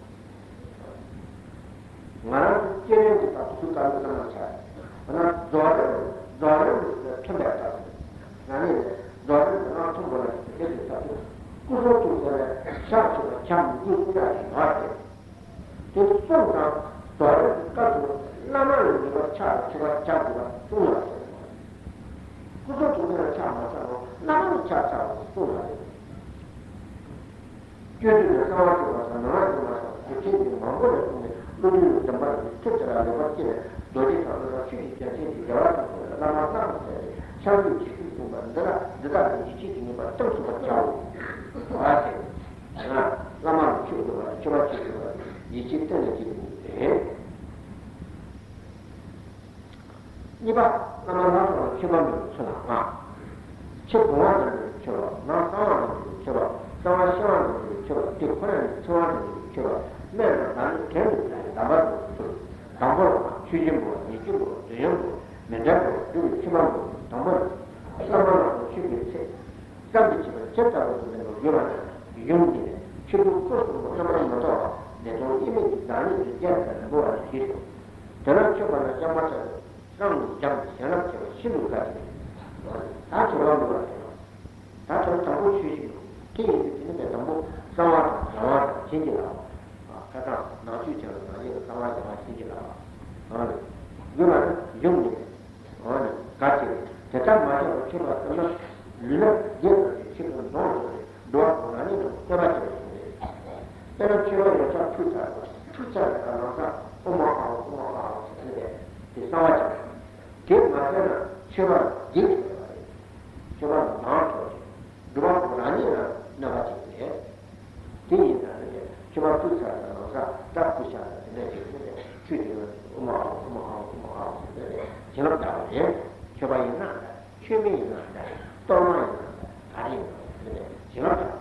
ང་རང་ཚོ་སྐྱེ་རེན་གྱི་བདག་ཏུ་ཀ་ལུ་ཀ་མ་ཆགས། འོ་ན་རྫོགས་རིམ་རྫོགས་རིམ་དུ་ཐོན་པའི་སྐབས་སུ་ང་ནི་རྫོགས་རིམ་དུ་རང་མཐོན་པོ་ལ་དེ་དེ་དུ་ཐབས་སུ་སྐུ་གསུང་ཐུགས་རྟེན་ལ་ཕྱག་མཆོད་པ་བྱ་མི་དགོས་ཀྱང་ཡིན་པ་རེད། དེ་གསུངས་ཙང་རྫོགས་རིམ་གྱི་སྐབས་སུ་བླ་མ་ལ་ཉེས་པ་ཕྱག་མཆོད་པ་བྱ་དགོས་པ་གསུངས་ལ་སོང་། སྐུ་གསུང་ཐུགས་རྟེན་ལ་ཕྱག་མ་ཕྱག་རུང་བླ་མ་ལ་ཕྱག་ཕྱག་རུང་གསུངས་ལ་རེད། སྤྱོད་བརྒྱུད་ནས་གསང་བ་བཅོས་པ་དང་ནང་བ་བཅོས་མ་སོགས་གོ་ཆེན་གྱི་མང་པོ་ལས་གསུངས་ནས་བློ་མཐུན་ལ་འདོན་པ་ལ་ཐུགས་དེ་ལ་ལེགས་པར་སྐྱེས་ནས་རྡོ་རྗེ་དང་ལྷ་དང་ཆོས་ཀྱི་རྒྱལ་ཆེན་གྱི་རྒྱལ་བ་དང་བསླབ་པ་བླ་མ་བླ་མ་ཟེར་ཏེ་ཕྱག་མཛོད་ཇི་སྲིད་གསུངས་པ་འདི་ལ་འདི་དག་ལ་ཡིད་ཆེས་ཀྱི་ངེས་པ་གཏིང་ཟབ་པར་བྱའོ། བ་དེ། བླ་མ་ལ་མཆོད་དགོས་པ་མཆོད་པ་བྱེད་དགོས་པ་ཡིད་ཆེས་གཏིང་ནས་བྱེད་དགོས་ཏེ། གཉིས་པ། བླ་མ་ལྷ་ཚོགས་ལ་མཆོད་པ་འབུལ་བའི་ཚུལ་ལ་ལྔ། ཕྱི་བུང་བ་རྣམས་ཀྱི་མཆོད་པ། ནང་གསང་བ་རྣམས་ཀྱི་མཆོད་པ། གསང་བ་ཤེར་བ་རྣམས་ཀྱི་མཆོད་པ། དེ་ཁོ་ན་ཉིད་ཚིག་དབང་རྣམས་ཀྱི་མཆོད་པ། སྨན་དང་བདག་མེད་གྲལ་དུ་བསྡུས་ཏེ་གདམས་པ་འདོན་པའི་ཚུལ། དང་པོར་མཆོད་སྦྱིན་འབུལ་བ། ཉེར་སྤྱོད་འབུལ་བ། འདོད་ཡོན་འབུལ་བ། མཎྜལ་འབུལ་བ། སྒྲུབ་པའི་མཆོད་པ་འབུལ་བ། དང་པོར་བླ་མ་ལ་མཆོད་པའི་ཚེ། བསམ་གྱིས་མི་ཁྱབ་པའི་ཆེ་བ་ལ་སོགས་པ་དགོས་པ་ན་ཡུམ་ཉིད་ནས་ཕྱི་དྲོ་སྐུ་གསུམ་པོ་རྣམ་པར་མི་རྟོག་པ་བདེ་སྟོང་དབྱེར་མེད་ཀྱི་བདག་ཉིད་དུ་རྒྱས་པར་འབུལ་བ་ནི་ཞེས་སོ། དེ་ལ་མཆོད་པ་ལ་བཅང་མ་བཅང་བར་བསམ་བློ་བྱང་བྱིན་རླབས་ཆེ་བ་ཤིན་ཏུ་དགའ་སྟེ། ད་མཆོད་པ་འབུལ་བ་དེ་ལ། ད་དོན་དང་པོ་ཆོས་ཤིག་འདུག་དེ་ཡིན་དུས་དེ་ནི་ངས་དང་པོ་གསང་བ་དང་བྱང་བ་དང་བྱིན་གྱིས་བརླབས་པ། ཁ་སང་ནང་ཆོས་བྱས་ལ་ནང་བཞིན་གྱི་གསང་བ་བྱང་བ་བྱིན་གྱིས་བརླབས་པ། དགོས་པ་ནི་ཡུམ་ནི། འོ་ན་ག་ཅི། དེ་ལྟར་མ་བྱས་པར་མཆོད་པ་བཏབ་ན་ལུས་ལ་བགེགས་དང་ཆོས་སྐྱོན་སྦྱོང་ཆོག་སྟེ་འགྲོ་བ་ཀུན་རང་ཉིད་དུ་སྐྱོབ་པ་བྱེད་པ་ཞིག་རེད། དཔེར་ན་མཆོད་པ་ཡོ་བྱད་ཕུལ་ཚར་བ་ཕུལ་ཚར་བའི་ཁར་ལམ་སང་ཨོཾ་ཨཱཿཧཱུྃ་ཨོཾ་ཨཱཿཧཱུྃ་ཟེར་ནས་དེ་གསང་བ་བྱེད་པ་རེད། དེ་མ་བྱས་ན་མཆོད་པ་ལ་བགེགས་ཆགས་པ་རེད། མཆོད་པ་ལ་སྦྱོང་ཆོག་སྟེ། འགྲོ་བ་ཀུན་རང་ཉིད་ལ་གནོད་པ་བྱེད་ཀྱི་རེད། དེ་ཡིན་ཙང་ནི་མཆོད་པ་ཕུལ་ཚར་དང་ལམ་སང་སྐྲ་ཕུལ་བཞག་དང་དེ་འདྲ་བྱེད་ཀྱི་རེད། ཆོས་དེ་ཡང་ཨོཾ་ཨཱཿཧཱུྃ་ཨོཾ་ཨཱཿཧཱུྃ་ཨོཾ་ཨཱཿཧཱུྃ་ཟེར་ནས་བྱིན་རླབས་བརྒྱབ་པ་རེད། མཆོད་པ་ཡིན་ན་འདྲ། མཆོད་མེ་ཡིན་ན་འདྲ། གཏོར་མ་ཡིན་ན་འདྲ། ག་རེ་ཡིན་ན་འདྲ་བྱིན་རླབས་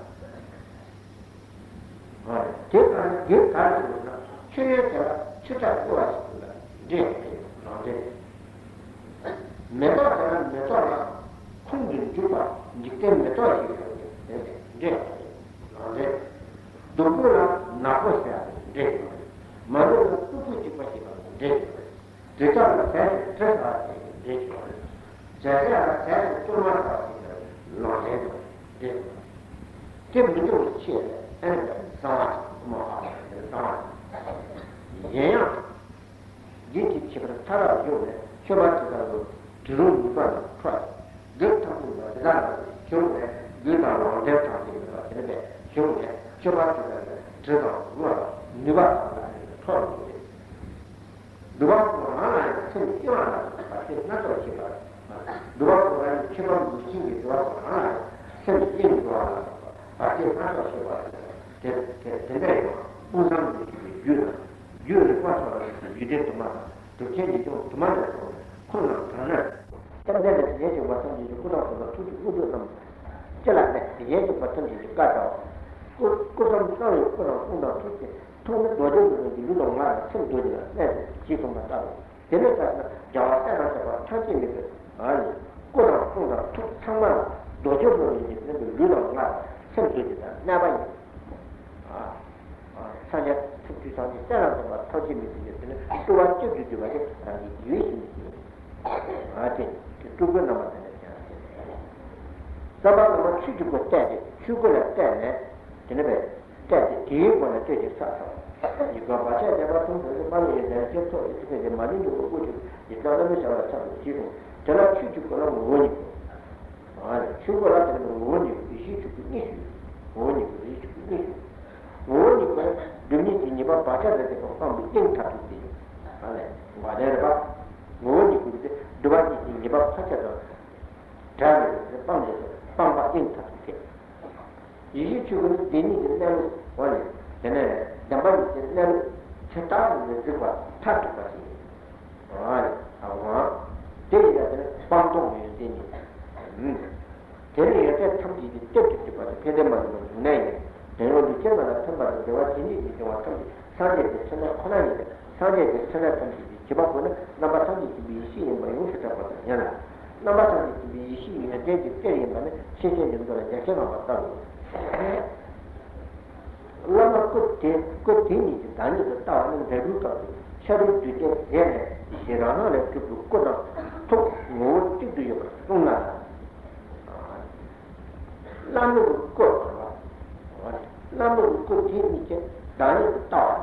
བརྒྱབ། དེ་ལྟར་རྒྱུད་ག་རེ་ཡོད་ན་མཆོད་ཡོན་དེ་ལ་ཆུ་ཕྲ་བསྐོལ་བ་ཞིག་ལ་འདྲེས་པ་རེད། རང་འདྲེས། མེ་ཏོག་དེ་ལ་མེ་ཏོག་ལ་ཁོང་དུ་འཇུག་པ་འཇིག་རྟེན་མེ་ཏོག་ཞིག་ཡོད་པ་དེ་འདྲེས་པ་རེད། རང་འདྲེས། བདུག་སྤོས་ལ་ནག་པོ་ཟེར་བ་དེ་འདྲེས་ཡོད་པ་རེད། མ་འདྲེས་ལ་སྤུ་གུ་གཅིག་པ་ཞིག་ལ་འདྲེས་ཡོད་པ་རེད། དྲི་ཆབ་ལ་ཟས་དང་དྲི་ཟ་བ་ཞིག་འདྲེས་ཡོད་པ་རེད། ཟས་ཟས་ལ་ཟས་དང་གཏོར་མ་ཟ་བ་ཞིག་ལ་ལག་ལེན་དུ་འདྲེས་ཡོད་པ་རེད། དེ་མི་འདྲ་བའི་ཆེད་ལ་ཨེ་གསང་བ་ཞིག་ཨོཾ་ཨཱཿཧཱུྃ་ཟེར་གསང་བ་ཞིག་ཡིན་ཡང་། རྒྱུད་ཀྱི་ཁྱད་པར་མཐའ་རབ་བཞུགས་ནས་མཆོད་པ་དེ་དག་ལ་དྲི་རོ་ནུས་པ་ལ་འཕྲོ་ཞིང་རྒྱུད་ཐམས་ཅད་ལ་དེ་དག་ལ་བྱུང་བས་རྒྱུད་དང་ལམ་འབྲས་ཐམས་ཅད་ཀྱི་ལ་དེ་ནི་བས་བྱུང་བས་ སྤྱོད་པ་དེ་དག་ལས་དྲི་དང་མོ་ལ་ནུས་པ་དང་ལ་ནི་ཁྲོ་བ་ཡོད་དེ། སྡུག་པ་ཀུན་རང་ལ་ཡང་སེམས་དབྱེ་བ་ལ་བར་ཆད་སྣ་ཚོགས་བྱེད་པ། སྡུག་པ་ཀུན་རང་གི་ཁྱད་པར་འདུ་ཤེས་ཀྱི་སྡུག་པ་ཀུན་རང་ལ་ཡང་སེམས་དབྱེ་ནས་འགྲོ་བ་ལ་བར་ཆད་སྣ་ཚོགས་བྱེད་པ། དེ་དེ་དེ་འདྲ་ཡང་དབུས་གཙང་དུ་བཞུགས་པའི་རྒྱུད་དང་རྒྱུད་རིག་པ་སོགས་ལ་ཡོན་ཏན་དུ་མ་དང་། གྲུབ་ཆེན་ཉིད་སྐྱོང་དུ་མ་ལས་སོགས་ཁོང་རྣམས་དྲངས་ན། ཐམས་ཅད་ལས་གཞན་གཅེས་པ་ཐམས་ཅད་ཀྱི་སྐུ་དང་གསུང་དང་ཐུགས་ཀྱི་དབུ་སྟོད་རྣམས། ཅི་ལ་ནས་གཞན་གཅེས་པ་ཐམས་ཅད་ཀྱི་བཀའ་བྱའོ། སྐུ་སྐུ་གསུམ་གསང་བའི་སྐུ་དང་གསུང་དང་ཐུགས་ཀྱི་ཐུགས་ནི་རྡོ་རྗེ་འཛིན་པའི་ལུས་དང་ངག་དང་སེམས་རྡོ་རྗེ་ལ་གནས་སོ་ཞེས་གསུངས་པ་ལྟར་རོ། དེ་ནས་ད་ནི་རྒྱལ་བ་སྲས་དང་བཅས་པ་ཐམས་ཅད་མེད་པའི་ཨ་ནི་སྐུ་དང་གསུང་དང་ཐུགས་ཚང་མ་ལ་རྡོ་རྗེ་འཛིན་པའི་ལུས་དང་ངག་དང་སེམས་རྡོ་རྗེ་ལ་གནས་པ་ཡིན། ཨ། ཨ། སངས་རྒྱས་ཐུགས་རྗེ་སངས་རྒྱས་སྲས་ལ་སོགས་པ་ཐམས་ཅད་མི་མཐུན་གྱི་དེ་ནི་སྤྲུལ་པ་གཅིག་ཏུ་གྱུར་པ་དེ་རང་གི་རྒྱུད་བཞིན་དུ་གྱུར། ཨ་དེ་དེ་སྤྲུལ་སྐུའི་རྣམ་པ་དེ་ནས་ཀྱང་དེ་བསམ་པ་ལ་མ་ཆོས་ཀྱི་སྐུ་བལྟས་ཏེ་ཆོས་སྐུ་ལ་བལྟས་ནས་དེ་ནི་བས་བལྟས་ཏེ་དེའི་སྒོ་ནས་བལྟས་ཏེ་ས་ཐོབ། ཡིད་དགའ་བར་ཆད་བདེན་པ་མཐོང་ཚུལ་དེ་མ་ལུས་ཡོན་ཏན་ཅན་ཚོགས་ཀྱི་ཚུལ་ཁྲིམས་དེ་མ་ལུས་འགྲོ་བའི་སྐུ་ཆོས་ཡིད་དགའ་བླ་མའི་བྱ་བ་ཚར་དུ་བྱེད་དོ། དེ་ལ་ཆོས་ཀྱི་སྐུ་ལ་ངོ་བོ་ཉིད་དོ། ཆོས་སྐུ་ལ་དེ་ནི་ངོ་བོ་ཉིད་ཀྱི་ཡེ་ཤེས་ཆོས་སྐུ་གཉིས་སུ། ངོ་བོ་ཉིད་ཀྱི་ཡེ་ཤེས་ཆོས་སྐུ་གཉིས་སུ། ངོ་བོ་ཉིད་ཀྱི་སྒྲིབ་གཉིས་ཀྱི་ཉེས་པ་བག་ཆགས་ལས་འདས་པ་སྤངས་པའི་དབྱིངས་མཐར་ཐུག་སྟེ། ཨ་ལས་འགོག་བདེན་རེད་པ། ངོ་བོ་ཉིད་ཀྱི་སྒྲིབ་པ་གཉིས་ཀྱི་ཉེས་པ་བག་ཆགས་དང་བྲལ་བའི་སྤངས་པའི་སྤངས་པ་དབྱིངས་མཐར་ཐུག་སྟེ། ཡེ་ཤེས་ཆོས་སྐུ་ནི་བདེན་གཉིས་ཀྱི་གནས་ལུགས་འོ་ལས་དེ་ནས་བདེན་པ་གཉིས་ཀྱི་གནས་ལུགས་ཇི་ལྟར་མི་གཟིགས་པ་མཐར་ཐུག་པ་ཞིག་ཨ་ནི། ཨ་ཝང་། དེ་ཡིན་ན་དེ་ནི་སྤངས་རྟོགས་ཡོན་ཏན་ཉིད། དེ་ནི་ཡོན་ཏན་ཐམས་ཅད་ཀྱི་གཏེར་དུ་གྱུར་པ་དང་ཕན་བདེ་མ་ལུས་པར་འབྱུང་གནས་ཡིན། དོན་ཡོད་ལུས་ཅན་རྣམས་ལ་ཕན་པ་དང་བདེ་བ་ཇི་སྙེད་ཅིག་འབྱུང་བ་ཐམས་ཅད་སངས་རྒྱས་ཀྱི་ཕྲིན་ལས་ཁོ་ན་ཡིན་ཏེ། སངས་རྒྱས་ཀྱི་ཕྲིན་ལས་ཐམས་ཅད་ཀྱི་བྱེད་པ་པོ་ནི་རྣམ་པ་ཐམས་ཅད་མཁྱེན་པའི་ཡེ་ཤེས་ཡིན་པ་ཡོངས་སུ་གྲགས་པ་དང་ཡང་ན། རྣམ་པ་ཐམས་ཅད་མཁྱེན་པའི་ཡེ་ཤེས་ཡོན་ཏན་གྱི་གཏེར་ཡིན་པ་ནི་ཤེར་ཕྱིན་ཡོངས་རྫོགས་ལ་རྒྱ་ཆེར་སློང་བ་ལྟ་བུའོ། བླ་མ་སྐུ་དེ་སྐུ་དེ་ཉིད་ཀྱི་བདག་ཉིད་དུ་ལྟ་བ་ནི་འབྲས་བུའི་སྐབས་སུ་ཤ་རུས་གདོས་བཅས་ཟད་ནས་ཡེ་ཤེས་རང་སྣང་ལས་གྲུབ་པའི་སྐུ་དང་ཐུགས་ངོ་བོ་གཅིག་ཏུ་ཡོད་པར་གསུངས་ན། བླ་མའི་སྐུ་བླ་མའི་སྐུ་དེ་ཉིད་ཀྱི་བདག་ཉིད་དུ་ལྟ་བ།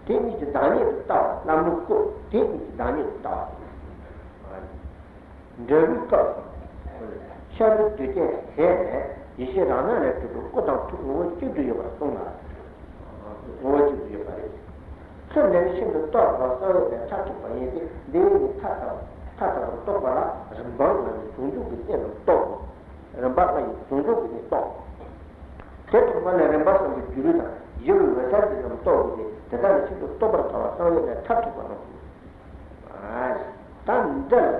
དེ་ཉིད་ཀྱི་བདག་ཉིད་དུ་ལྟ་བ་བླ་མའི་སྐུ་དེ་ཉིད་ཀྱི་བདག་ཉིད་དུ་ལྟ་བ། འབྲས་བུའི་སྐབས་སུ། ཤ་རུས་གདོས་བཅས་ཟད་ནས་ཡེ་ཤེས་རང་སྣང་ལས་གྲུབ་པའི་སྐུ་དང་ཐུགས་ངོ་བོ་གཅིག་ཏུ་ཡོད་པར་གསུངས་ལ། ངོ་བོ་གཅིག་ཏུ་ཡོད་པ་རེད། ཚུལ་འདི་ནི་ཤིན་ཏུ་རྟོགས་པ་གསང་བའི་གནས་མཐར་ཐུག་པ་ཡིན་ཏེ། འདི་ཡིས་ནི་མཐའ་དག་མཐའ་དག་པར་རྟོགས་པ་ལ་རིམ་པ་ལྔ་ཡི་ཟུང་འཇུག་གི་གནས་རྣམས་རྟོགས་དགོས། རིམ་པ་ལྔ་ཡི་ཟུང་འཇུག་གི་གནས་རྟོགས། དེ་རྟོགས་པ་ལས་རིམ་པ་གསུམ་གྱི་སྒྱུ་ལུས་དང་ཞི་བའི་འོད་གསལ་གྱི་རྣམས་རྟོགས་དགོས་ཏེ། དེ་དག་ནི་ཤིན་ཏུ་རྟོགས་པར་དཀའ་བ་གསང་བའི་གནས་མཐར་ཐུག་པ་རྣམས་སོ། ད་འདི་ལ་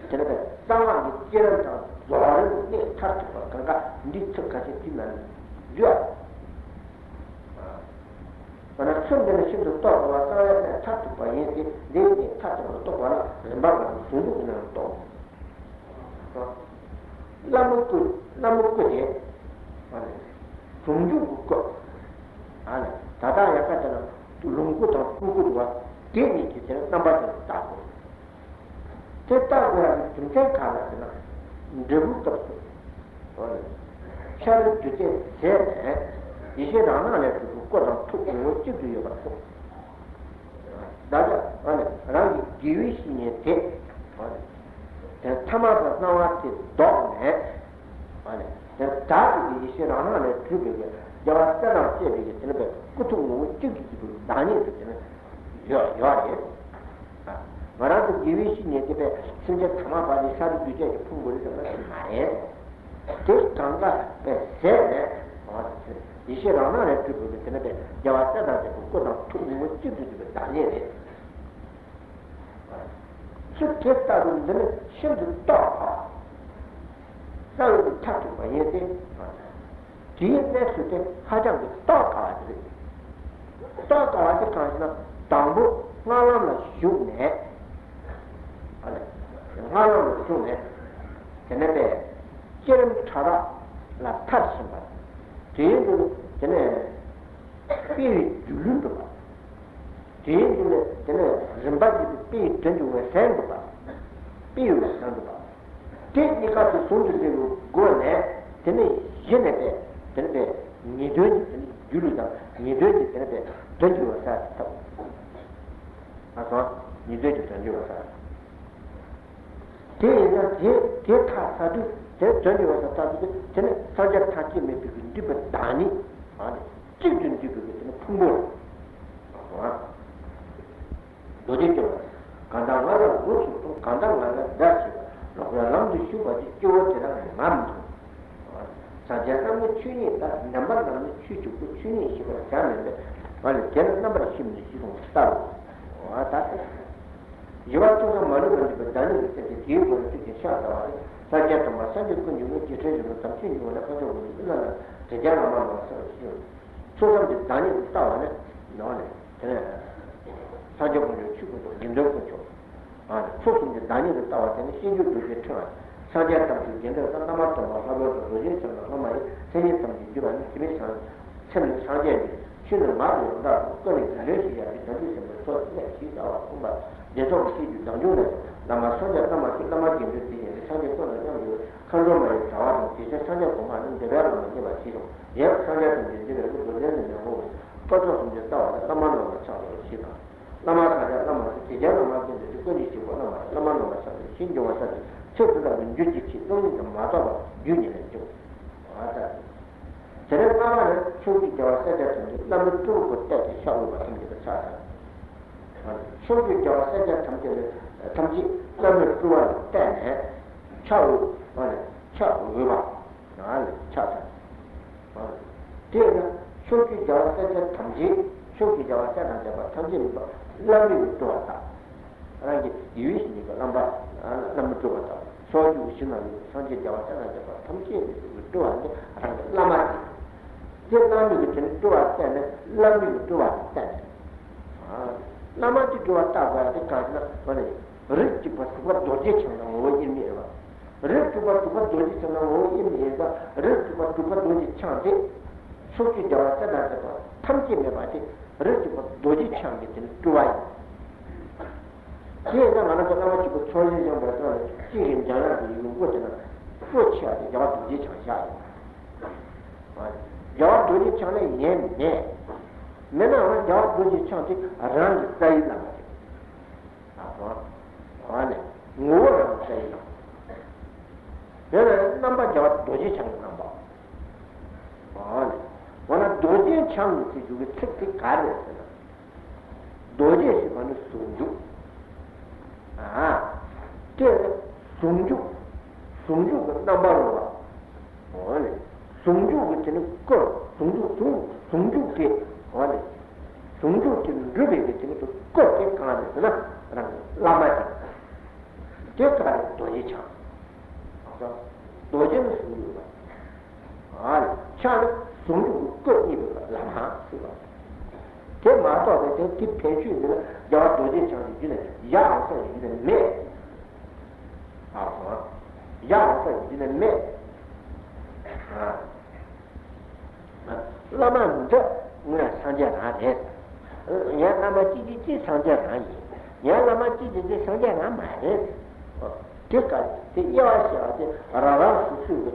དེ་ནི་གསང་སྔགས་ཀྱི་བསྐྱེད་རིམ་དང་རྫོགས་རིམ་གྱི་གནས་མཐར་ཐུག་པ་གང་ག་འདི་ཚིག་ཁ་ཤས་ཅིག་ལ་ནི་ཡོད། འོ་ན་ཚུལ་འདི་ནི་ཤིན་ཏུ་རྟོགས་པ་གསང་བའི་གནས་མཐར་ཐུག་པ་ཡིན་ཏེ། འདི་ནི་མཐར་ཐུག་པར་རྟོགས་པ་ལ་རིམ་པ་ལྔ་ནི་ཟུང་འཇུག་གི་རྣམ་རྟོག་བླ་མའི་སྐུ། བླ་མའི་སྐུ་དེ། ཨ་ནི། ཟུང་འཇུག་གི་སྐུ། ཨ་ནི། ད་ལྟ་ཡག་ག་དེ་ལ་ལོངས་སྐུ་དང་སྤྲུལ་སྐུ་འདུག་པ། དེ་གཉིས་ཀྱི་དེ་ལ་རྣམ་པ་ཅན་དུ་བལྟ་དགོས། དེ་ལྟ་དགོས་ཡག་གི་རྒྱུ་མཚན་གང་ལ་ཟེར་ན། འབྲས་བུའི་སྐབས་སུ། ཨ་ནི། ཤ་རུས་གདོས་བཅས་ཟད་ནས་ཡེ་ཤེས་རང་སྣང་ལས་གྲུབ་པའི་སྐུ་དང་ཐུགས་ངོ་བོ་གཅིག་ཏུ་ཡོད་པར་གསུངས། བདག་ཅག་ཨ་ནི་རང་གི་དགེ་བའི་བཤེས་གཉེན་དེ། ཨ་ནི་དེ་ཐ་མལ་པའི་སྣང་བ་དེ་ལྡོག་ནས། ཨ་ནི་དེ་བདག་ཅག་གི་ཡེ་ཤེས་རང་སྣང་ལས་གྲུབ་པའི་རྒྱལ་བ་སྲས་དང་བཅས་པའི་དེ་ནི་པའི་སྐུ་ཐུགས་ངོ་བོ་གཅིག་ཏུ་གྱུར་པའི་བདག་ཉིད་དུ་དེ་ནི་ཡོད་ཡོད་རེད། ང་རང་ཚོ་དགེ་བའི་བཤེས་གཉེན་དེ་པས་སེམས་ཅན་ཐ་མལ་པ་ནི་ཤ་རུས་གདོས་བཅས་ཀྱི་ཕུང་པོ་རེད་ཟེར་ན་དེ་མ་རེད། དེ་གང་ག་པས་ཟད་ནས། ཡེ་ཤེས་རང་སྣང་ལས་གྲུབ་པའི་དེ་ནི་པས་རྒྱལ་བ་སྲས་དང་བཅས་པའི་སྐུ་དང་ཐུགས་ངོ་བོ་གཅིག་ཏུ་གྱུར་པའི་བདག་ཉིད་རེད། ཚུལ་དེ་ལྟ་བུ་འདི་ནི་ཤིན་ཏུ་རྟོགས་པ། གསང་བའི་མཐར་ཐུག་པ་ཡིན་ཏེ། དེའི་གནས་ཚུལ་དེ་ཧ་ཅང་གི་རྟོགས་དཀའ་བ་དེ་རེད། རྟོགས་དཀའ་བ་དེ་གང་ཞེ་ན། དང་པོ་སྔགས་ལམ་ལ་ཞུགས་ནས། ཨ་ནི་སྔགས་ལམ་ལ་ཞུགས་ནས། དེ་ནས་པས་བསྐྱེད་རིམ་ཕྲ་རགས་ལ་མཐར་ཕྱིན་པ། དེའི་མཇུག་དེ་ནས་དཔེ་ཡི་སྒྱུ་ལུས་འགྲུབ་པ། དེའི་མཇུག་ནས་དེ་ནས་རིམ་པ་བརྒྱུད་དེ་དཔེ་ཡི་དོན་གྱི་འོད་གསལ་འགྲུབ་པ། དཔེ་ཡི་འོད་གསལ་འགྲུབ་པ། དེ་གཉིས་ཀ་དེ་ཟུང་དུ་འབྲེལ་བའི་སྒོ་ནས་དེ་ནས་གཞི་ནས་པས་དེ་ནས་པས་ངེས་དོན་གྱི་དེ་ནས་སྒྱུ་ལུས་དང་ངེས་དོན་གྱི་དེ་ནས་པས་དོན་གྱི་འོད་གསལ་ཐོབ། ང་ཚོ་ངེས་དོན་གྱི་དོན་གྱི་འོད་གསལ། དེ་ཡིན་ན་དེ་དེ་ཐག་ཚ་དུས་ དེ་དོན་གཉིས་པ་དང་ཐག་ཆོད་དེ་དེ་ནི་སངས་རྒྱས་ཐམས་ཅད་མེད་པའི་གི་འདུས་པའི་བདག་ཉིད། ཨ་ནི་གཅིག་ཏུ་འདུས་པའི་གི་དེ་ནི་ཕུང་པོ་རེད། རྡོ་རྗེ་སྐྱོབ་པ། གང་དག་ང་ལ་འོས་སུ་མཐོང་། གང་དག་ང་ལ་བདག་བྱེད་པ། ལོག་པའི་ལམ་དུ་ཞུགས་པ་དེ། སྐྱེ་བོ་དེ་དག་ང་མི་མཐོང་། སངས་རྒྱས་རྣམས་ནི་ཆོས་ཉིད་ལྟ། ཉན་པ་རྣམས་ནི་ཆོས་གཅིག་པུ། ཆོས་ཉིད་ཤེས་པར་བྱ་མིན་པས། ཨ་ནི་དེ་ལ་རྣམ་པར་ཤེས་མིན་ཞེས་གསུངས་པ་ལྟ་བུ། འོ་ད་ལྟ། བཞི་པ་ཐུགས་བསམ་མ་ལུས་པར་འདུས་པའི་བདག་ཉིད་ལ་སེམས་བསྐྱེད་དེའི་སྒོ་ནས་ཆོས་ཀྱི་ཕྱག་བཙལ་བ་སྟེ། ལྷར་བཅས་སྟོན་པ་སངས་རྒྱས་ཀུན་གྱི་དངོས། རྗེ་ཁྲི་བཞི་པ་དམ་ཆོས་འབྱུང་བ་ནས། འཕགས་མཆོག་དགོངས་འགྲེལ་ཀུན་ལ་ལྷག། དྲི་བྲལ་བླ་མ་ནོར་བ་ཟེར་བ་ཞིག་ཐུགས་བསམ་གྱི་བདག་ཉིད་དུ་ལྟ་བ་ནི་ནོར་ནས་དེ་ནས་སངས་རྒྱས་དཀོན་མཆོག་ཆོས་ཀུན་རྫོགས། དགེ་འདུན་དཀོན་མཆོག་ཨ་ནི་ཕྱོགས་གསུམ་གྱི་བདག་ཉིད་དུ་ལྟ་བ་དེ་ནི་ཤེས་འགྱུར་རྡོ་རྗེ་ཕྲེང་བ། སངས་རྒྱས་དམ་ཆོས་དགེ་འདུན་དང་། བླ་མ་སྟོན་པ་ལྷ་བོན་དང་། རྡོ་རྗེ་འཆང་དང་སློབ་མ་ཡི། མཚན་ཉིད་ཐམས་ཅད་བསྡུས་པ་ནི། དེ་མིན་སངས་མཚན་མིན་སངས་རྒྱས་ཀྱི་ཆོས་ནི་ངག་ཏུ་ཡང་དག་དང་། ཀུན་ནས་རྒྱུད་ལས་ཤེས་བྱ་སྟེ། དམ་པའི་སེམས་ཀྱི་ཚོགས་ནི་ཞེས་བྱ་བ་གསུངས་པ། བདེ་མཆོག་གི་སྲས་ཀྱི་བདག་འཇུག་ལས། བླ་མ་སངས་རྒྱས་བླ་མ་ཆོས། བླ་མ་དགེ་འདུན་དེ་ཡིས་ནི། སངས་རྒྱས་ཀུན་དང་མཉམ་གྱུར། མཁའ་འགྲོ་མ་ཡི་གྲགས་པ་དང་། དེ་ཕྱིར་སངས་རྒྱས་གོང་མ་ནི། འདོད་པའི་བླ་མ་མཉེས་པ་ཆེ་ཞིང་། ཡང་སངས་རྒྱས་ཐམས་ཅད་འདུས་པའི་སྐུ། རྡོ་རྗེ་འཛིན་པའི་དབང་པོ་ཡིན། དཀོན་མཆོག་གསུམ་གྱི་ལྟ་བ་ནི། བླ་མ་ནོར་བ་ཆགས་པར་བྱེད་པ། བླ་མ་སངས་རྒྱས་བླ་མ་ཆོས། དེ་རྒྱལ་བླ་མ་དགེ་འདུན་ཏེ། ཀུན་གྱི་སྤྱི་དཔོག་བླ་མ་ཡིན། བླ་མ་ནོར་བ་ཆགས་པའི་ཕྱིར། འབྱུང་བ་ས་དེ་ཚེ་འདི་དག་ནི་འགྱུར་གྱི་ཕྱིར། སྟོང་ཉིད་དུ་མ་རྟོགས་པར་རྒྱུ་ཉིད་ལས་འབྱུང་། ཨ་ད། དེ་ནས་ལྔ་པ་ནི་ཕྱོགས་བཅུའི་རྒྱལ་བ་སྲས་བཅས་ཐམས་ཅད་བླ་མའི་སྤྲུལ་སྐུ་བལྟས་ཏེ་ཕྱག་འོས་པ་ཐམས་ཅད་ལ་ཕྱག་འཚལ། ཕྱོགས་བཅུའི་རྒྱལ་བ་སྲས་བཅས་ཐམས་ཅད་ནི་ཐམས་ཅད་བླ་མའི་སྤྲུལ་པ་ལ་བལྟས་ནས་ཕྱག་འོས་པ་ནི་ཕྱག་འོས་པ། ང་ལ་ཕྱག་འཚལ། དེས་ན་ཕྱོགས་བཅུའི་རྒྱལ་བ་སྲས་བཅས་ཐམས་ཅད། ཕྱོགས་བཅུའི་རྒྱལ་བ་སྲས་དང་བཅས་པ་ཐམས་ཅད་ནི་བླ་མའི་སྤྲུལ་པ་ལྟ། རང་གི་ཡུལ་ཞིག་ནས་ཀྱི་བླ་མ་བླ་མའི་སྤྲུལ་པ་ལྟ། ཕྱོགས་བཅུའི་ཞིང་ན་ཡོད་པའི་སངས་རྒྱས་རྒྱལ་བ་སྲས་དང་བཅས་པ་ཐམས་ཅད་ནི་སྤྲུལ་པ་ནི་རང་གི་བླ་མ་དེ། དེ་བླ་མའི་གི་དེ་ནི་སྤྲུལ་པ་བལྟས་ནས་བླ་མའི་གི་སྤྲུལ་པ་བལྟས་ནས། བླ་མ་དེ་སྤྲུལ་པ་ལྟ་དགོས་ཡ་དེ་གང་ཞིག་ན་ང་ནི། རིགས་གཅིག་པ་དྲུག་པ་རྡོ་རྗེ་འཆང་དང་ངོ་བོ་དབྱེར་མེད་རེད་པ། རིགས་དྲུག་པ་དྲུག་པ་རྡོ་རྗེ་འཆང་དང་ངོ་བོ་དབྱེར་མེད་ཡིན་ཙང་། རིགས་དྲུག་པ་དྲུག་པ་རྡོ་རྗེ་འཆང་དེ། ཕྱོགས་བཅུའི་རྒྱལ་བ་སྲས་དང་བཅས་པ་ཐམས་ཅད་མེད་པ་དེ། རིགས་དྲུག་པ་རྡོ་རྗེ་འཆང་གི་དེ་ནི་སྤྲུལ་པ་ཡིན། དེ་ཡིན་ན་ང་རང་ཚོ་བླ་མ་གཅིག་པུ་ཚོགས་ཞིང་བཞེངས་པའི་སྐབས་ལ་གཅིག་གིས་འཇམ་དབྱངས་ཀྱི་ཡུལ་མགོ་དེ་ན་གཙོ་ཆེ་བ་དེ་རྒྱལ་བ་རྡོ་རྗེ་འཆང་བཞག་ཡོད། རྒྱལ་བ་རྡོ་རྗེ་འཆང་ལས་གཞན་མེད། མེད་ནའང་རྒྱལ་བ་རྡོ་རྗེ་འཆང་དེ་རང་གི་རྩ་བའི་བླ་མ་རེད། ཨ་ཧོ། ཨ་ནི། ངོ་བོ་རང་གི་རྩ་བའི་བླ་མ། དེ་ལ་རྣམ་པ་རྒྱལ་བ་རྡོ་རྗེ་འཆང་གི་རྣམ་པ། ཨ་ནི། འོ་ན་རྡོ་རྗེ་འཆང་གི་ཚིག་ཞུ་གི་ཚིག་དེ་ག་རེ་རེད་ཟེར་ན། རྡོ་རྗེ་ཞེས་པ་ནི་ཟུང་འཇུག་ཨ། དེ་ཟུང་འཇུག་ཟུང་འཇུག་གི་རྣམ་པ་རུ་བ། འོ་ནི། ཟུང་འཇུག་གི་དེ་ནི་སྐུ། ཟུང་འཇུག་ཟུང་ཟུང་འཇུག་དེ། འོ་ནི། ཟུང་འཇུག་དེ་འགྲུབ་པའི་གི་དེ་ནི་སྐུ་དེ་གང་རེད་ཟེར་ན་རང་གི་བླ་མ་དེ། དེ་ག་རེད། རྡོ་རྗེ་འཆང་། རྡོ་རྗེ་ནི་ཟུང་འཇུག་པ། ཨ་ནི་འཆང་ནི་ཟུང་འཇུག་གི་སྐུ་བརྙེས་པའི་བླ་མ་ཟེར་བ། དེ་མ་གཏོགས་པའི་དེ་དེ་ཕན་ཆོད་འདི་ལ་རྒྱལ་བ་རྡོ་རྗེ་འཆང་གི་རྒྱུད་ནས་ཡ་རང་སོགས་ཀྱི་རྒྱུད་ནས་མེད། ཨ་ཧོ། ཡ་རང་སོགས་ཀྱི་རྒྱུད་ནས་མེད། ཨ། བླ་མ་འདི་དངོས་སངས་རྒྱས་རང་རེད། ངའི་བླ་མ་གཅིག་གཅིག་གཅིག་སངས་རྒྱས་རང་ཡིན། ངའི་བླ་མ་གཅིག་གཅིག་གཅིག་སངས་རྒྱས་རང་མ་རེད། དེ་ག་དེ་དབྱེ་བ་ཕྱེ་བ་དེ་རང་རང་སོ་སོའི་གི་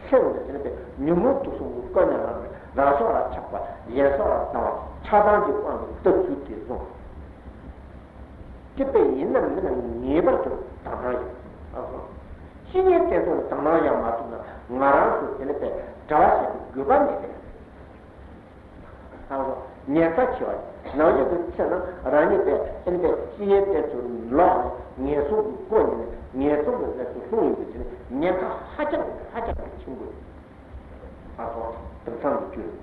སེམས་ཀྱི་དེ་ནི་ཉོན་མོངས་དུག་གསུམ་གྱི་སྐུ་ནས་ལངས་ནས་རང་སྲོག་ལ་ཆགས་པ། གཞན་སྲོག་ལ་སྡང་བ། ཆགས་སྡང་གི་དབང་གིས་བཏབ་ཚུལ་དེ་བཟུང་། དེ་དཔེ་ཡིན་ནམ་མིན་ནམ་ངེས་པར་དུ་དག་སྣང་ཡོད། ཨ་ཧོ། ཅི་ཉིད་དེ་ཚོར་དག་སྣང་ཡང་མ་ཐུབ་ན་ང་རང་ཚོ་དེ་ནི་དཔེ་གྲྭ་བ་ཞིག་གི་དགོས་པ་མེད་པས། ཨ་ཧོ། ཉེན་ཁ་ཆེ་བ་ནང་བཞིན་དུ་ཆེ་ན་རང་ཉིད་དཔེ་དེ་ནི་དཔེ་ཅི་ཉིད་དེ་ཚོར་ལོག་ནས་ངན་སོང་གི་སྒོ་ཉིད་ནས་ངན་སོང་གི་གནས་སུ་ལྷུང་ཡོང་གི་དེ་ནི་ཉེན་ཁ་ཧ་ཅང་ཧ་ཅང་གི་ཆེན་པོ་ཡོད། ཨ་ཧོ། དེང་སང་གི་དུས།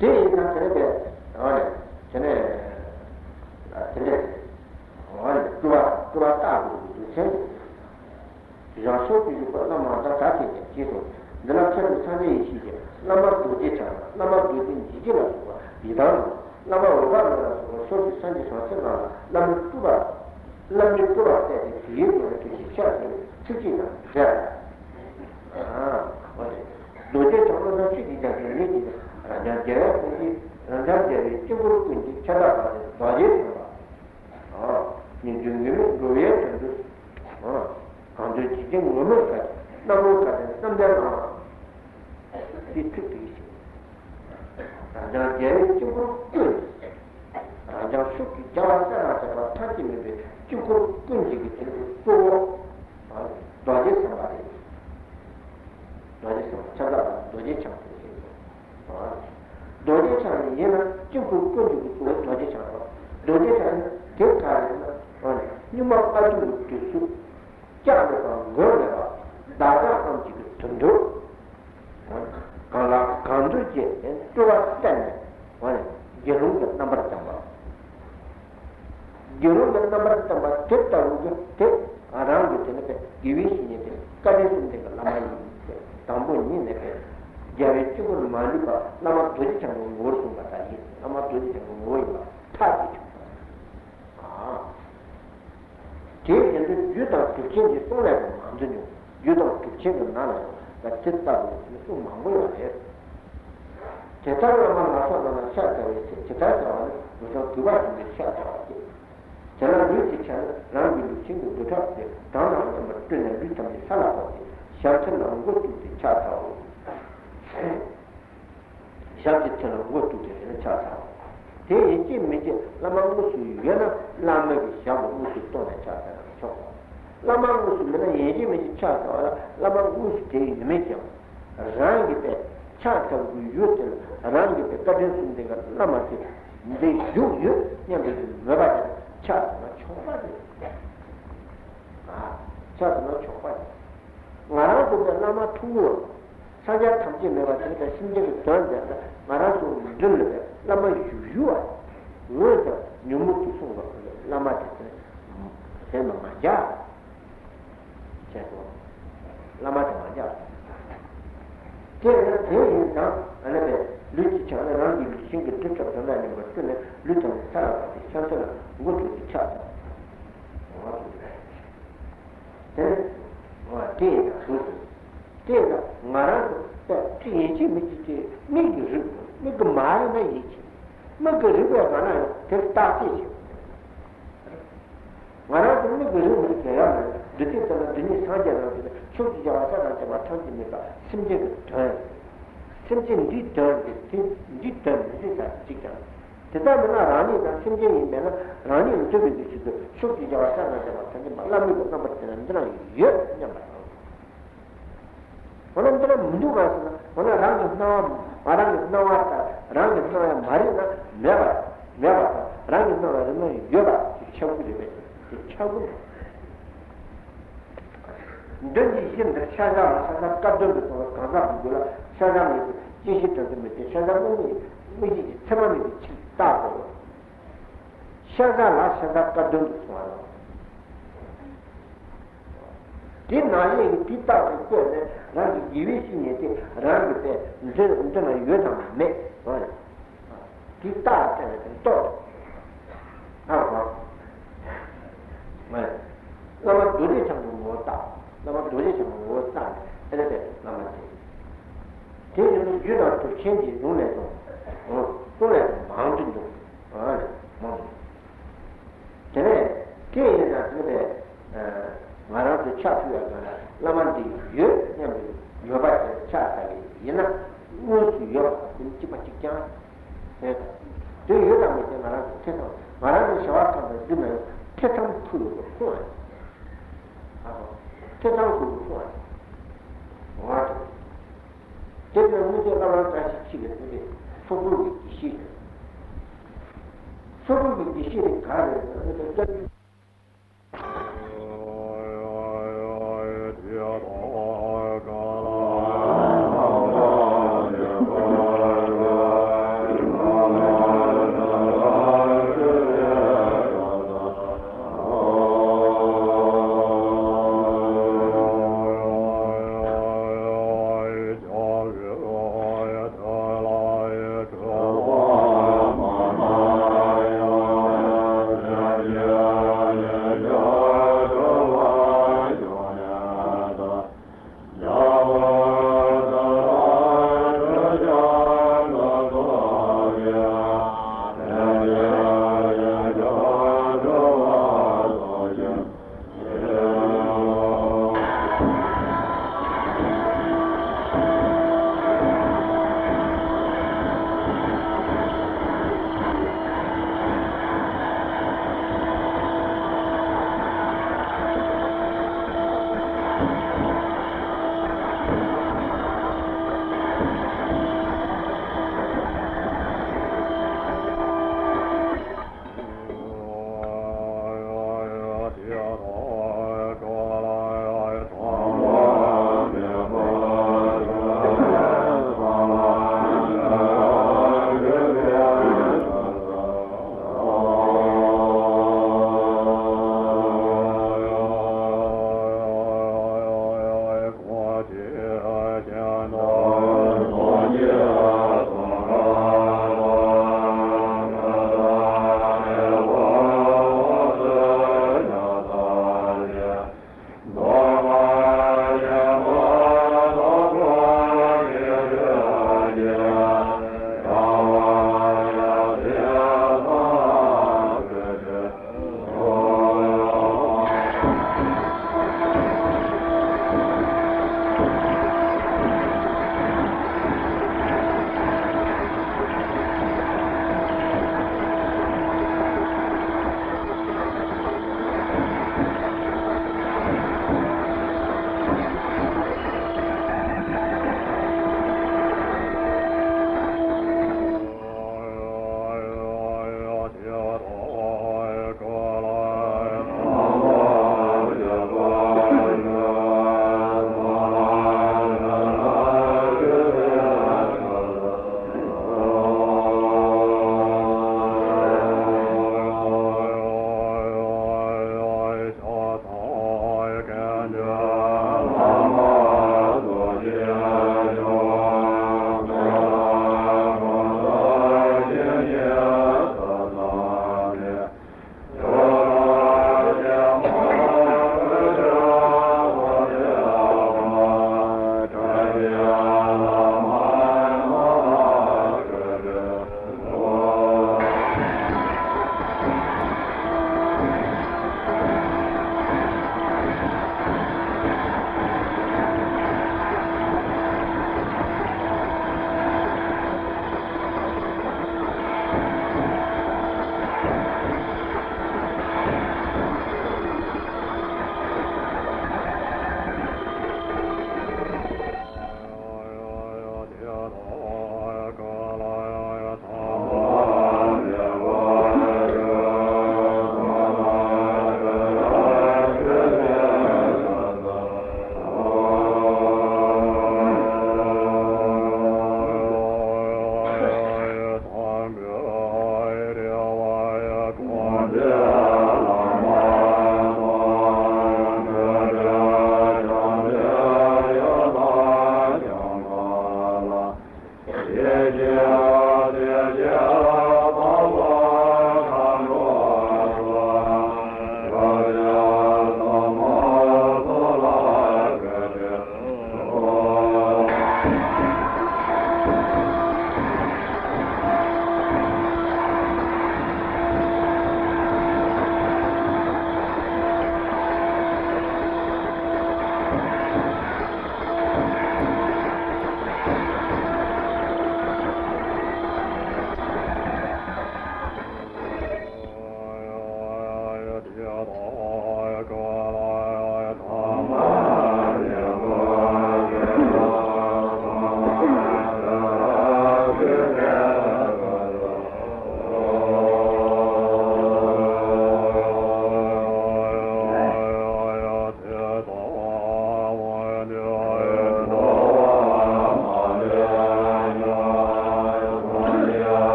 དེ་ཡིན་ཙང་དེ་ནས་དེ། འོ་ནས། དེ་ནས། དེ་འདྲས། འོ་ནས་སྤྲུལ་པ་སྤྲུལ་པ་བཏགས་དགོས་ཀྱི་འདུག་མཚན། དེ་བཞིན་ཕྱོགས་བཅུའི་བཞུགས་པ་བླ་མ་དང་ད་ཐེངས་ཀྱང་ཅེས་སོ། འདི་ལ་ཁྱད་དུ་སངས་རྒྱས་ཡེ་ཤེས་ཀྱི་བླ་མ་རྡོ་རྗེ་འཆང་དང་བླ་མ་རྡོ་རྗེ་འཇིགས་བྱེད་ལ་སོགས་པ་ཡི་དམ་རྣམས། བླ་མ་འོད་དཔག་མེད་ལ་སོགས་པ་ཕྱོགས་བཅུའི་སངས་རྒྱས་བྱང་སེམས་རྣམས་ལ་བླ་མའི་སྤྲུལ་པ། བླ་མའི་སྤྲུལ་པ་བསྟན་ཏེ་དེའི་སྒོ་ནས་ཐུགས་རྗེའི་ཕྱག་འཚལ་བའི་ཚིགས་བཅད་རྣམས་མཛད། ཨ། འོ་དེ། རྡོ་རྗེ་འཆང་བློ་བཟང་ཆོས་ཀྱི་རྒྱལ་པོའི་མིང་གིས་རབ་འབྱམས་རྒྱལ་བའི་དཔུང་གིས་རབ་འབྱམས་རྒྱལ་བའི་དཀྱིལ་འཁོར་ཀུན་གྱི་ཁྱབ་བདག་དཔལ་རྡོ་རྗེ་འཆང་ལ། ཨ། སྙིང་རྗེ་ངུར་སྨྲིག་འགྲོ་བའི་དོན་དུ། ཨ། གང་འདུལ་འཇིག་རྟེན་ངོ་མའི་ཁ་རྣམ་རོལ་ཁ་ཏོན་རྣམ་འདྲེན་གནང་། དེ་ཚིག་དེ་བཞིན། རབ་འབྱམས་རྒྱལ་བའི་དཀྱིལ་འཁོར་ཀུན། རབ་འབྱམས་ཕྱོགས་བཅུའི་རྒྱལ་བ་སྲས་དང་བཅས་པ་ཐམས་ཅད་མེད་པའི་དཀྱིལ་འཁོར་ཀུན་གྱི་གི་དེ་ནི་གཙོ་བོ། ཀུན་འདུས་ཀྱི་གཙོ་བོ་རྡོ་རྗེ་འཆང་རེད། རྡོ་རྗེ་འཆང་ནི་དེ་ག་རེ་ཟེར་ན། སྙིགས་མ་ལྔ་བདོའི་དུས་སུ་སྐྱབས་མེད་པ་མགོན་མེད་པ་བདག་ཅག་རྣམས་ཀྱི་དོན་དུ། གང་ལ་གང་འདུལ་གྱི་སྤྲུལ་པ་བསྟན་ནས། དགེ་སློང་གི་རྣམ་པར་བསྟན་པ། དགེ་སློང་གི་རྣམ་པར་བསྟན་པ་དེ་ལྟ་བུ་གི་དེ་རང་གི་དེ་ནི་པའི་དགེ་བའི་བཤེས་གཉེན་དེ་བཀའ་དྲིན་གསུམ་ལྡན་གྱི་བླ་མ་ཡིན་ཏེ། དང་པོ་ཉིད་ནས་པའི་རྒྱལ་བའི་སྤྱི་བོར་མ་ལུས་པ་བླ་མ་རྡོ་རྗེ་འཆང་གི་ངོ་བོར་གསུངས་པ་དག་ཡིན། བླ་མ་རྡོ་རྗེ་འཆང་གི་ངོ་བོ་ཡིན་པ་ཐག་གིས་ཆོད་པ། དེའི་རྒྱུན་དུ་རྒྱུ་དང་གྲུབ་ཆེན་གྱི་གསུང་ལས་ཀྱང་མང་དུ་འབྱུང་། རྒྱུ་དང་གྲུབ་ཆེན་གྱི་ནང་ལ་ཡང་ད་དེ་ལྟ་བུའི་གསུང་མང་པོ་ཡོད་རེད། དེ་ལྟར་བླ་མ་ལ་སོགས་རྣམས་ལ་ཕྱག་འཚལ་བའི་ཚེ། ཇི་ལྟར་འཚལ་བ་ནི་མི་ཚངས་གུས་པ་ཅན་གྱི་ཕྱག་འཚལ་བ་སྟེ། དེ་ལ་ལུས་ཀྱི་ཕྱག་ནི་རང་གི་ལུས་ཅན་གྱི་རྡུལ་ཕྲ་སྟེ། གྲངས་དང་མཉམ་པར་སྤྲུལ་ནས་ལུས་ཐམས་ཅད་ས་ལ་ཕོག་སྟེ། ཞབས་མཐིལ་ལ་མགོ་བཙུགས་ཏེ་ཕྱག་འཚལ་ལོ། ཞབས་ཀྱི་མཐིལ་ལ་མགོ་བཙུགས་ཏེ་དེ་ནས་ཕྱག་འཚལ་བ། དེ་ཡིན་གཅིག་མིན་གཅིག་བླ་མ་དངོས་སུ་ཡོད་ན་བླ་མ་གི་ཞབས་ལ་དངོས་སུ་གཏོང་ནས་ཕྱག་འཚལ་ན་ཆོག་གོ། བླ་མ་དངོས་སུ་མེད་ན་ཡིན་གཅིག་མིན་གཅིག་ཕྱག་འཚལ་བ་ལ་བླ་མ་དངོས་སུ་དེ་ཡོད་མེད་ཀྱང་། རང་གི་པའི་ཕྱག་འཚལ་བའི་ཡུལ་དེ་ལ་རང་གི་པའི་བཀའ་དྲིན་གསུམ་ལྡན་གྱི་བླ་མ་དེ་འདི་བཞུགས་ཡོད་སྙམ་པའི་མོས་པ་དེ་ཕྱག་འཚལ་ན་ཆོག་པ་རེད། ཨ། ཕྱག་འཚལ་ན་ཆོག་པ་རེད། ང་རང་ཚོ་པའི་བླ་མ་ཐུགས་ངོ་། ས་ཆ་ཐམས་ཅད་མེད་པ་དེ་ལྟར་སེམས་ཅན་གྱི་དོན་མཛད་པ་ང་རང་ཚོ་མདུན་ལ་བླ་མ་བཞུགས་ཡོད་པ། འོན་ཀྱང་ཉོན་མོངས་དུག་གསུམ་གྱི་བླ་མ་དེ་ཚོ་ཟེར་ན་མ་རྒྱག་བྱས་སོ། བླ་མ་དེ་མ་རྒྱག་དེ་ཡིན་ན་དེ་ཡིན་ཙང་ཨ་ནི་པས་ལུས་ཀྱི་ཆགས་ན་རང་གི་ལུས་ཤིང་གི་སྒྲིབ་ཆགས་དོན་དག་ཉམས་པར་བསྟུན་ནས་ལུས་དང་ས་ལ་བབས་ཏེ་ཤ་ཚ་ལ་མགོ་ཐུག་སྟེ་ཆགས་སོ། དེ་ནི་དེ་ཡིན་ཙང་སོ་སོ། དེས་ན་ང་རང་ཚོ་ད་ཅི་ཡིན་གཅིག་མིན་གཅིག་ཅིག་མིག་གིས་རིག་དགོས། མིག་གིས་མ་རིག་ན་ཡིད་ཆེས། མིག་གིས་རིག་པའི་ང་རང་ཡང་དེར་བརྟག་དཔྱད་བྱེད་དགོས། ང་རང་ཚོ་མིག་གིས་རིག་མི་རིག་ག་ཡང་མེད། འདུ་བྱེད་ལྟ་ན་འདི་ཉིད་སངས་རྒྱས་རང་བྱས་ན་ཕྱོགས་བཅུའི་རྒྱལ་བ་སྐལ་བ་བྱེ་བ་ཐམས་ཅད་མེད་པ་སེམས་ཅན་གྱི་དོན། སེམས་ཅན་འདིའི་དོན་དེ་དེ་འདིའི་དོན་མི་འཛིན་ས་གཅིག་ཀྱང་། དེ་ལྟར་མིན་ན་རང་ཉིད་དང་སེམས་ཅན་ཡིན་པས་ན་རང་ཉིད་འདུལ་བའི་གི་ཆེད་དུ་ཕྱོགས་བཅུའི་རྒྱལ་བ་སྐལ་བ་བྱེ་བ་ཐམས་ཅད་མ་བླ་མེད་ཀྱི་རྣམ་པར་བསྟན་ན་འདི་རང་ཡོད་སྙམ་པ་དང་། འོ་ན་འདི་རང་མི་འདུག་ག་ཟེར་ན། འོ་ན་རང་གི་སྣང་བ་མ་རང་གི་སྣང་བ་ལྟར་རང་གི་སྣང་བ་མ་རིག་ན་མེད་པ་མེད་པ་དང་རང་གི་སྣང་བ་རིག་ན་ཡོད་པ་དེ་ཆགས་པོ་རེད་པས། དེ་ཆགས་པོ་མེད། མདུན་གྱི་གཞི་འདིར་ཤ་ཟ་ལ་ཤ་ཟ་སྐལ་ལྡན་དུ་སོང་བའི་གང་ཟག་གི་རྒྱུད་ལ་ཤ་ཟ་མེད་པའི་སྐྱེ་ཤི་དོན་དུ་མེད་དེ་ཤ་ཟ་དངོས་མེད་དངོས་གཞི་གི་མཚན་མ་མེད་པའི་ཕྱིར་བཏགས་དགོས། ཤ་ཟ་ལ་ཤ་ཟ་སྐལ་ལྡན་དུ་སོང་བ་ལ། དེ་ནང་བཞིན་གྱི་དེ་རྟག་ཏུ་བཀོད་ནས་རང་གི་དགེ་བའི་བཤེས་གཉེན་དེ་རང་གི་པའི་འདི་འདི་ན་ཡོད་དམ་མེད་དང་། དེ་རྟག་བལྟས་ནས་དེ་རྟོགས། ཨ་ཧོ། བླ་མ་རྡོ་རྗེ་འཆང་གི་ངོ་བོ་བལྟ། བླ་མ་རྡོ་རྗེ་འཆང་གི་ངོ་བོ་བལྟ་ནས་ཨེ་རེད་པས་བླ་མ་དེ། དེ་ཡིན་ན་རྒྱུ་དང་གྲུབ་ཆེན་གྱི་ལུང་ལས་ཀྱང་། གསུང་ལས་ཀྱང་མང་དུ་འདུག་ཨ་ནི་མང་དུ། དེ་ནས་དེ་ཡིན་ན་དེ་ནས་ང་རང་ཚོ་ཕྱག་ཕུལ་བའི་སྒང་ལ་བླ་མ་འདི་ཡོད་སྙམ་པའི་མོས་པ་དེ་ཕྱག་འཚལ་བ་ཡིན་ན་དངོས་སུ་ཡོད་པ་དེ་གཅིག་པ་གཅིག་རྐྱང་རེད། དེ་ཡོད་དམ་མེད་དེ་ང་རང་ཚོ་ཐེ་ཚོམ། ང་རང་ཚོ་བྱ་བ་ཁམས་དང་འདི་ན་ཡང་ཐེ་ཚོམ་ཁུར་ཡོད་པ་ཁོ་ཨ་ནི། ཐེ་ཚོམ་ཁུར་ཡོད་ཁོ་ཨ་ནི། འོ་དེ། དེ་ནས་དངོས་གཞི་བླ་མ་བཀྲ་ཤིས་འཁྱིལ་ལ་ཕེབས་པའི་ཚོགས་དྲུག་གི་དགེ་བཤེས་ཡོད། ཚོགས་དྲུག་གི་དགེ་བཤེས་དེ་ག་རེ་རེད་ཟེར་ན་སྐྱབས་རྗེ།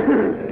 དེ་དེ་དེ་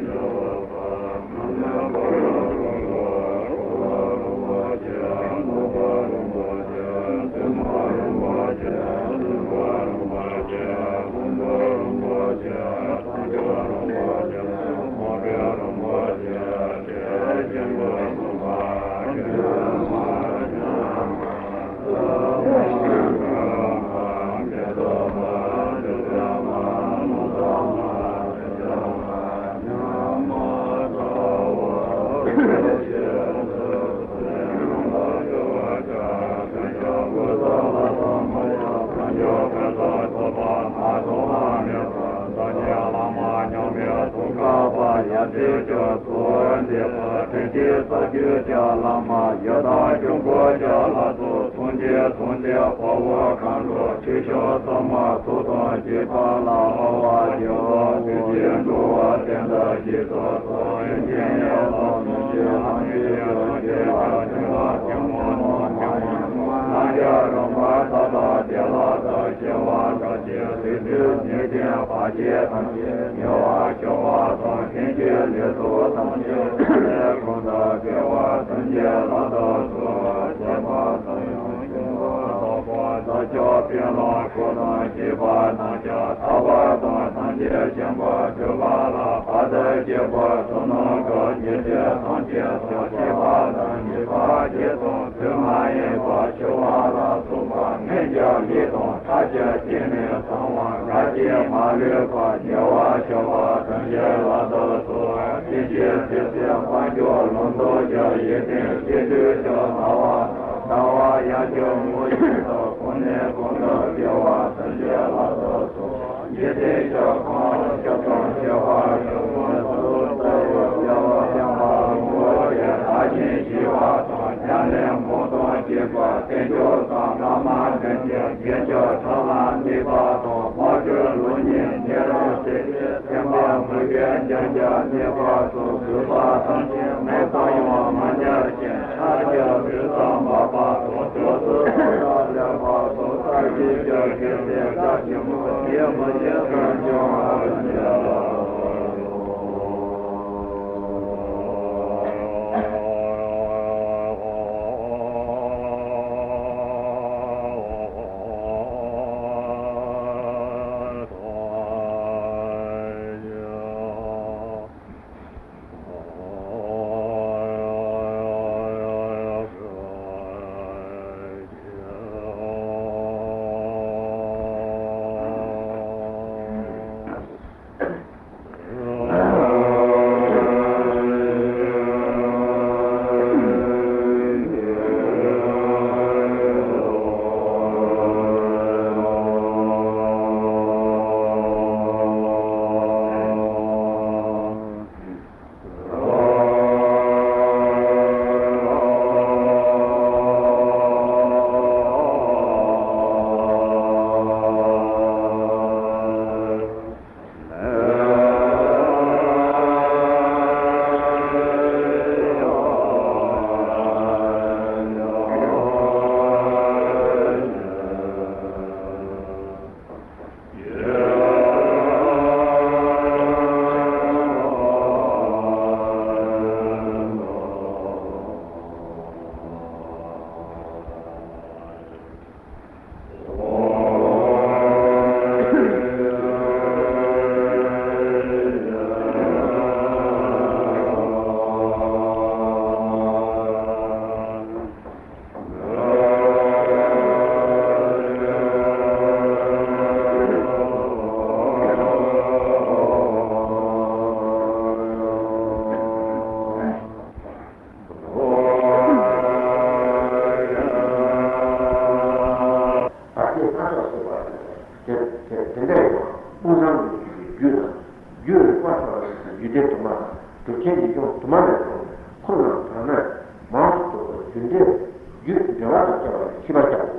འདྲ་ཡིན་པ། དཔུང་བཟང་གི་རྒྱུད་དང་། རྒྱུད་རིག་པ་སོགས་ལ་རྒྱུད་སྡེ་དུ་མ་དང་། གྲུབ་ཆེན་ཡིད་འབྱུང་དུ་མ་ལས་བྱུང་བའི་འཁོར་རྣམས་དག་སྣང་མང་དུ་རྫུ་འཕྲུལ་རྒྱུད་འབྲེལ་བ་དང་བཅས་པ་ལ་ཤེས་པར་བྱའོ།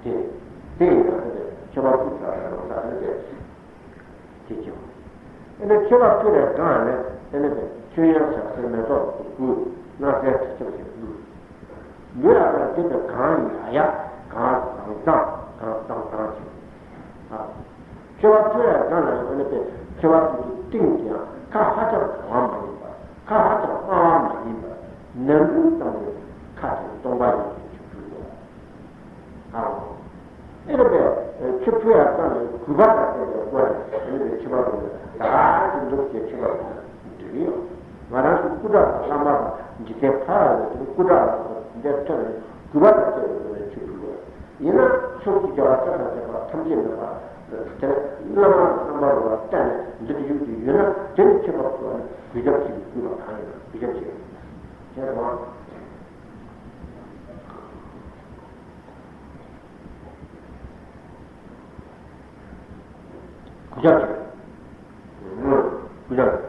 དེ་དེ་ཡིན་ན་དེ་མཆོད་པ་ཕུལ་ཚར་བའི་ལོ་གསར་དེ་དེ་དེ་བྱེད་པ། ཨེ་ནི་མཆོད་པ་ཕུལ་བའི་སྒང་ནས་ཨེ་ནི་མཆོད་ཡོན་ཞག་སེར་མེ་ཏོག་གི་སྐུ། སྣང་གསལ་དྲི་ཆབ་ཀྱི་སྐུ། འདི་ལ་ཡང་དེ་དང་གང་ཡིན་ཨ་ཡ། གང་དང་དང་གང་དང་དང་ཞེས། ཨ། མཆོད་པ་ཕུལ་བའི་སྒང་ལ་ཡང་ཨེ་ནི་མཆོད་པ་ཕུལ་དུས་ སྟེང་དུ་ཡང་ཁ་ཧ་ཅང་གྲང་བ་མ་ཡིན་པ། ཁ་ཧ་ཅང་དམའ་བ་མ་ཡིན་པ། ནམ་རྒྱུན་ཙམ་ལས་ཁ་དེ་སྟོང་པ་ཡིན་པའི་ཆོས་ཕུལ་དགོས། ཨ་འོ། ཨེ་རེད་པས། ཆོས་ཕུལ་ཡག་ཙམ་ལས་གུས་པ་དང་ལྡན་པའི་སྒོ་ནས་ཨེ་རེད་པས། ཆོས་པ་ཚོ་ལ་ད་ཅི་འདུག་ཅེས་ཆོས་པ་ཚོ་ལ་འདུག་ཡོད། ང་རང་ཚོ་སྐུ་དྲག་དང་བླ་མ་དང་འཇིག་རྟེན་ཕ་ར་ལ་དེ་སྐུ་དྲག་དང་འདས་ཐོན་ནས་གུས་པ་དང་བཅས་པའི་སྒོ་ནས་ཆོས་ཕུལ་དགོས། ཡིན་ན་ཕྱོགས་ཀྱི་རྒྱལ་བ་ཙཀ་དང་བཅས་པ་ཐམས་ཅད་མེད་པ། དེ་བླ་མ་རྣམ་པ་རོ་ལ་བལྟས་ནས་འདིར་བཞུགས་ཏེ་ཡོད་ན། དེ་ནི་ཆོས་པ་ཚོ་ལ་གུས་ཞབས་བྱེད་དགོས་པ་གང་ཡིན་ན་གུས་ཞབས་བྱེད། བྱས་ཙང་། གུས་ཞབས་བྱེད། གུས་ཞབས།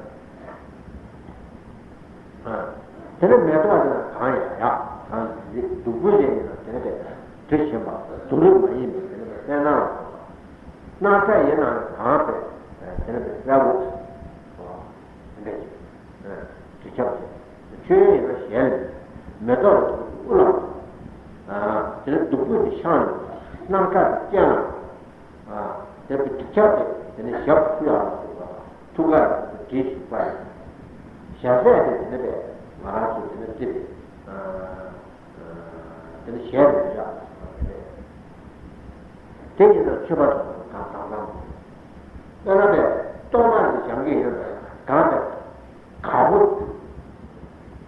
དེ་ནས་མེ་ཏོག་ཅན་གང་ཡང་ཡག་གང་ཡིན་སྡུག་པོ་ཅན་ཡིན་ན་དེ་ནས་དེ་བཞིན་པ་སྡུག་རུས་མ་ཡིན་པའི་དེ་ནས་བསྟན་ན། སྣག་ཚ་ཡིན་ན་གང་བས་དེ་ནས་བསལ་དགོས། དེ་འདྲ་ཞིག་དེ་ཁྱབ་ཆེ། མཆོད་ཡོན་ཡིན་ན་ཞལ་ལས། མེ་ཏོག་ལ་དུ་དབུ་ལ། དེ་ནས་སྡུག་པོ་དེ་ཤང་ནས་སྣག་ཚ་དེ་སྤྱན་ལ། དེ་བས་སྡུག་ཁྱབ་དེ་དེ་ནས་ཞབས་ཕུལ་ཡག་ལ་དུ་ཐུགས་ཀ་ལ་དུ་བྲིས་ཤིག་པ་ཡིན། ཞལ་ཟས་དེ་དེ་ནས་བས་ང་རང་ཚོ་དེ་ནས་བརྩིས་ཏེ། དེ་ནི་ཞལ་ལས་བཞག་དེ་ཡིན་ན་ཆོས་པ་ཚོ་གང་དང་དང་། དཔེར་ན་པས་གཏོར་མ་ཞིག་བཞེངས་ཀྱི་ཡོད་པས་གང་དེ་དགའ་པོ།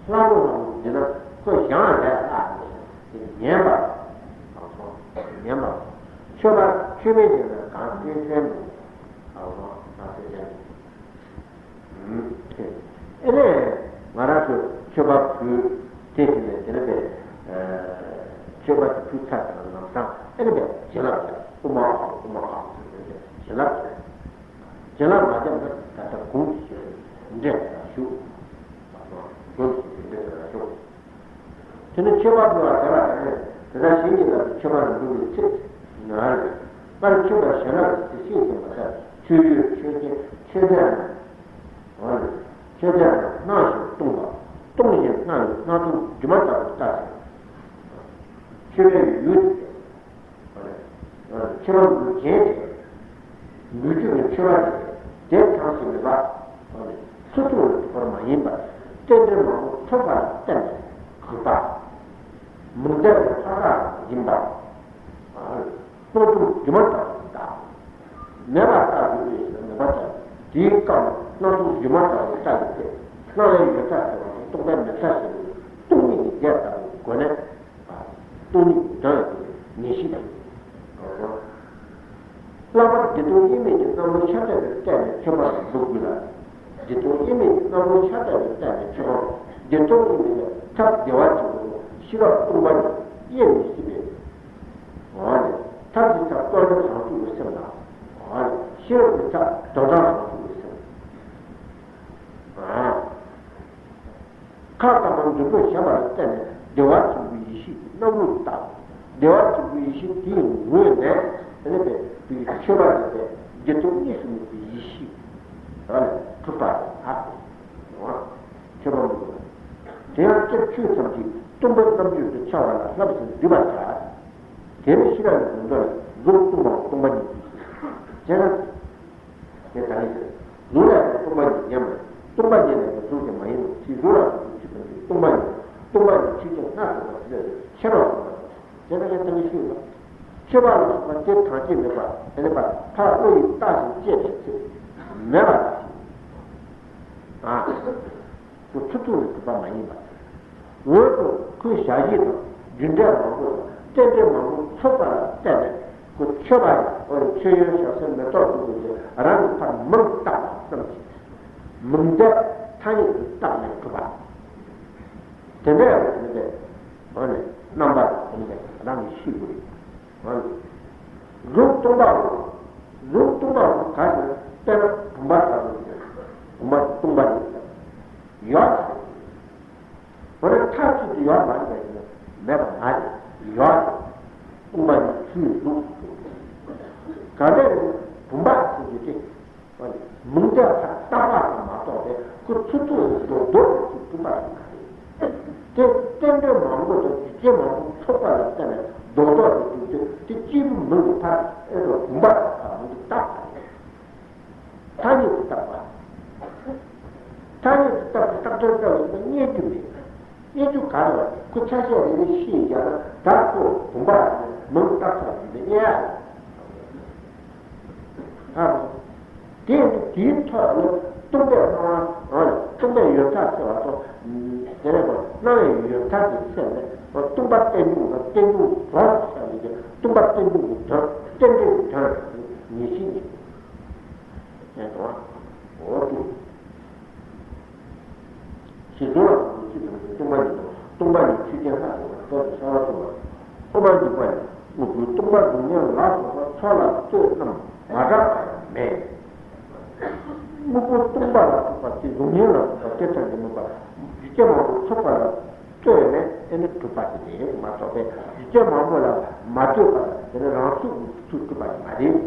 ལྷ་མོ་ལྷ་མོ་འདི་ན་ཁོས་བཞེངས་ལས་ལྷག་ནས་ཉན་པ། ཉན་པ། ཆོས་པ་ཆོས་མེད་ཅིག་ན་གང་སེམས་ཁྲལ་འདུག་ཨེ་ནས་ང་རང་ཚོ་མཆོད་པ་ཕུལ་དེ་བཞིན་ནས་དེ་ནས་པས་མཆོད་པ་དེ་ཕུལ་ཚར་དང་ལམ་སང་ཨེ་ནས་པས་བྱིན་རླབས་ཀྱང་དབུ་མ་ཨ་དབུ་མ་ཨ་བྱིན་རླབས་ཀྱང་བྱིན་རླབས་མ་བརྒྱབ་ན་ད་ལྟ་གུང་ཞིག་འདྲེ་ལ་ཞུགས། གུང་ཞིག་འདྲེ་ལ་ཞུགས། དེ་ནི་མཆོད་པ་ཕུལ་བ་དེ་ལ་དེ་ནས་དེ་ལྟར་གཞན་གྱི་ལག་ཏུ་མཆོད་པ་ལ་འབུལ་བའི་ཚེ་ན་རེ། སྔར་མཆོད་པ་བྱིན་རླབས་ཀྱི་ཚེ་ཤེས་བཞིན་པ་ལྟར་མཆོད་ཡུལ་མཆོད་རྟེན་མཆོད་རྫས་རྣམས། འོ་ལེ། མཆོད་རྫས་རྣམས་སྣང་ཞིང་བཏུང་བ། བཏུང་ཞིང་སྣང་བའི་སྣང་སྟོང་སྒྱུ་མ་ལྟ་བུར་བལྟ་ཞིང་། མཆོད་པའི་ཡུལ་དེ། མཆོད་པ་འབུལ་མཁན་དེ། འབུལ་རྒྱུ་ནི་མཆོད་པ་དེ། དེ་གྲངས་སུ་མེད་པ། ཚུལ་ཐུག་ལ་ཐུག་པར་མ་ཡིན་པར། རྟེན་འབྲེལ་མང་པོ་ཐོབ་པར་བརྟེན་ནས་གུས་པ། མུ་སྟེགས་ལ་ཐག་རང་ཡིན་པ། སྣང་སྟོང་སྒྱུ་མ་ལྟ་བུ་དང་། མེད་པར་བལྟ་དགོས་པའི་ཕྱིར་མེད་པར་བལྟ། དེའི་སྐབས་ལ་སྣང་སྟོང་སྒྱུ་མ་ལྟ་བུ་བལྟ་ཡོད་དེ། སྣང་བའི་ཡོད་ཚད་ཟེར་བ་དེ་རྟོག་པའི་མེད་ཚད་ཟེར་བའི་སྟོང་ཉིད་ཀྱི་རྒྱན་ལྟ་བུའི་སྒོ་ནས། སྟོང་ཉིད་ཀྱི་དོན་ལ་ངེས་ཤེས་དང་། ལྷག་པར་བདེ་སྟོང་དབྱེར་མེད་ཀྱི་རྣམ་རོལ་ཤ་སྟག་ཏུ་གཏད་ནས་མཆོད་པ་ལ་འབུལ་དགོས་ལ། བདེ་སྟོང་དབྱེར་མེད་ཀྱི་རྣམ་རོལ་ཤ་སྟག་ཏུ་གཏད་ནས་མཆོད་པ། བདེ་སྟོང་དབྱེར་མེད་ཀྱི་ཐབས་བདེ་བ་ཆེན་པོ་ཤེས་རབ་སྟོང་པ་ཉིད་དབྱེར་མི་ཕྱེད་པའི། འོ་ནི། ཐབས་ཀྱི་ཐབས་རྟོགས་ལྡན་བྱང་ཆུབ་ཀྱི་སེམས་དང་། འོ་ནི། ཤེས་རབ་ཀྱི་ཐབས་དོན་དམ་བྱང་ཆུབ་ཀྱི་སེམས། ཁ་ལྟ་བུ་འདུན་པ་ཞན་པ་ལ་བརྟེན་ནས་བདེ་བ་ཆེན་པོའི་ཡེ་ཤེས་ཀྱི་རྣམ་རོལ་དུ་བཏགས། བདེ་བ་ཆེན་པོའི་ཡེ་ཤེས་དེའི་ངོས་ནས་དེ་ནས་པའི་མཆོད་པ་དེ་བདེ་སྟོང་གཉིས་སུ་མེད་པའི་ཡེ་ཤེས་ལ་ཕུལ་བ་དང་ལྷག་སྟེ། མཆོད་པ་འདུག་དེ་ཡང་སྐྱབས་ཆོས་ཐམས་ཅད་སྟོང་པའི་རྣམ་འགྱུར་དུ་འཆར་བ་ལ་བསླབ་ཟིན་འདུས་པར་བྱ། དེ་ནི་ཤེས་རབ་ཀྱི་ནུས་སྟོབས་ལས་གཟུགས་སྟོང་པ་སྟོང་པ་ཉིད་དུ་བྱས་ན། དེ་ལྟ་ཡིན་ཟེར། གཟུགས་ལས་ཀྱང་སྟོང་པ་ཉིད་ཉམས་པས་སྟོང་པ་ཉིད་ལས་ཀྱང་གཟུགས་ཀྱང་མ་ཡིན་ནོ། ཕྱིས་གཟུགས་ལ་སོགས་པའི་ཆོས་ཐམས་ཅད་སྟོང་པ་ཉིད། སྟོང་པ་ཉིད་ཆོས་ཅན་སྣ་ཚོགས་པ་དེ་ལས་ཤེས་རབ་སོགས་པ་དེ་ལྟ་བུའི་ཐལ་བའི་ཤེས་པ། མཆོད་པ་ལ་སོགས་པ་དེ་གང་སྐྱེས་མེད་པ་དེ་ནི་པ་ཕར་བློ་ཡིས་བརྟགས་ཤིང་དཔྱད་པའི་ཚེ་མེད་པ་ལ། ཨ། ཁོ་ཚུར་ཐུག་ནས་གྲུབ་པ་མ་ཡིན་པ། འོན་ཀྱང་ཁོའི་ཞལ་བཞེས་དང་རྒྱུ་འབྲས་མང་པོ་དང་རྟེན་འབྲེལ་མང་པོ་ཚོགས་པ་ལ་བརྟེན་ནས་ཁོ་མཆོད་པ་ཡང་འོ་མཆོད་ཡོན་ཞབས་བསིལ་མེ་ཏོག་ལྟ་བུ་དེ་རང་གི་ཕར་མིང་བཏགས་པ་ཙམ་གྱིས་མིང་བཏགས་ཐ་སྙད་དུ་བཏགས་ནས་གྲུབ་པ། དེ་འདྲ་ཡང་དེ་འདྲའི་འོ་ནས་རྣམ་པ་དེ་འདྲ་རང་གིས་ཤེས་དགོས་རེད། གཟུགས་སྟོང་པའོ། གཟུགས་སྟོང་པའོ་ག་ཟེར་ན་དཔེར་ན་བུམ་པ་ལྟ་བུ་ཡིན། བུམ་པ་སྟོང་པ་ཡིན། ཡོད་ཟེར། འོ་ན་མཐའ་གཅིག་ཏུ་ཡོད་མ་རེད་པས་ཟེར་ན་མེད་པ་མ་རེད། ཡོད་ཟེར། སྟོང་པ་ཉིད་ཆོས་གཟུགས། ག་འདྲ་ཡིན་ན་བུམ་པ་ཟེར་རྒྱུ་དེ། མིང་བཏགས་པ་རྟག་པ་ཙམ་མ་གཏོགས་པའི་ཁོ་ཚུར་ཐུག་ནས་རྡོག་རྡོག་ཏུ་གྲུབ་པ་ཡིན་པ་རེད། དེ་རྟེན་འབྲེལ་མང་པོ་དང་རྒྱུ་རྐྱེན་མང་པོ་ཚོགས་པ་ལ་བརྟེན་ནས་རྡོག་རྡོག་ཏུ་གྲུབ་དུས་དེ་སྐྱེས་བུ་མིང་གི་ཕར་ཨེ་རོ་བུམ་པ་དང་མིང་གི་བཏགས་པ་རེད། ཐ་སྙད་དུ་བཏགས་པ། ཁོ་ཆ་ཤས་རེ་རེ་ཤེས་བཞག་ན་ད་ཁོ་བུམ་པ་མིང་བཏགས་ས་ཡིན་པས་ཨེ། ཨ། དེ་ཡང་དེའི་ཐོག་ལ་སྟོང་པའི་སྣང་བ། སྟོང་པའི་ཡོད་མཐའ་ཟེར་བ་དང་། དེ་ནས་སྣང་བའི་ཡོད་མཐའ་དེ་ཚད་ནས་སྟོང་པ་རྟེན་འབྱུང་དང་རྟེན་འབྱུང་རྫོགས་ཟེར་བའི་སྟོང་པ་རྟེན་འབྱུང་གི་དོན། རྟེན་འབྲེལ་གྱི་དོན་ངེས་ཤེས་ནི། ཞེས་དང་། འོ་དེ། ཞེས་བྱུང་ལ་སོགས་པའི་ཚིག་ཐམས་ཅད་སྟོང་པ་ཉིད་དང་སྟོང་པ་ཉིད་ཆོས་ཅན་ལྷག་ཡོད་པར་རྟོགས་ཏེ་ཤར་བ་གསུངས་པ། དབུ་མ་འཇུག་པ་ཡང་དངོས་པོའི་སྟོང་པ་གཟུགས་བརྙན་ལ་སོགས་པ་ཚོགས་ལ་ལྟོས་རྣམས་མ་གྲགས་པ་ཡང་མེད། དངོས་པོ་སྟོང་པ་ལ་སོགས་པ་དེ་གཟུགས་བརྙན་ལ་སོགས་པ་དེ་ཙམ་གྱིས་མིན་པར་ཡུལ་ཅན་མང་པོ་ཚོགས་པ་ལ་ལྟོས་ནས་ཨེ་ནི་གྲུབ་པ་དེ་རེད་མ་གཏོགས་པས་ཡུལ་ཅན་མང་པོ་ལ་མ་ལྟོས་པར་དེ་ནི་རང་ཚུགས་ཀྱིས་ཚུར་གྲུབ་པ་ཡང་མ་རེད།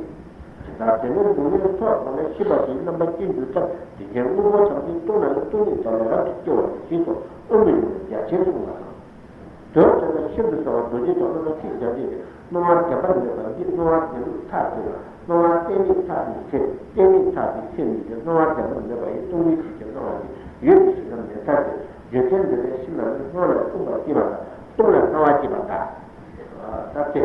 དེ་ལྟར་དེ་ནི་གཟུགས་བརྙན་ཚོགས་ཐམས་ཅད་ཤེས་པ་ཞིག་རྣམ་པ་ཀུན་འཇུག་ལྟར་དེ་ཅན་དངོས་པོ་ཐམས་ཅད་སྟོང་ན་ནི་སྟོང་ཉིད་ཙམ་ལས་རབ་ཏུ་སྐྱེ་བ་ཡིན་ཞེས་སོགས་དབུ་མའི་ལུང་བ་རྒྱ་ཆེར་གསུངས་པ་དང་། དོན་དེ་ལ་ཤིན་ཏུ་གསལ་བ་རྡོ་རྗེ་ཐོག་སྣང་བ་ཚིག་རྒྱ་ཆེ་ཞིང་སྣང་བ་བདེན་པར་མེད་པ་འདི་སྣང་བ་བདེན་ལུགས་མཐའ་ཡས་པ། སྣང་བ་གཏན་མེད་མཐའ་ཡས་ཚེ། གཏན་མེད་མཐའ་ཡས་ཚེ་ཉིད་ཀྱི་སྣང་བ་བདེན་པར་མེད་པ་ཡི་སྟོང་ཉིད་ཆོས་ཀྱི་སྣང་བ་ཞིག་ཡོད་པའི་ཕྱིར་ན་མེད་མཐའ་ཡས་རྗོད་བྱེད་འདི་ལས་ཤིན་ཏུ་ནི་སྣང་ལས་སྟོང་པར་སྐྱེས་པ་དང་སྟོང་ལས་སྣང་བ་སྐྱེས་པ་དང་། ད་ཚེ།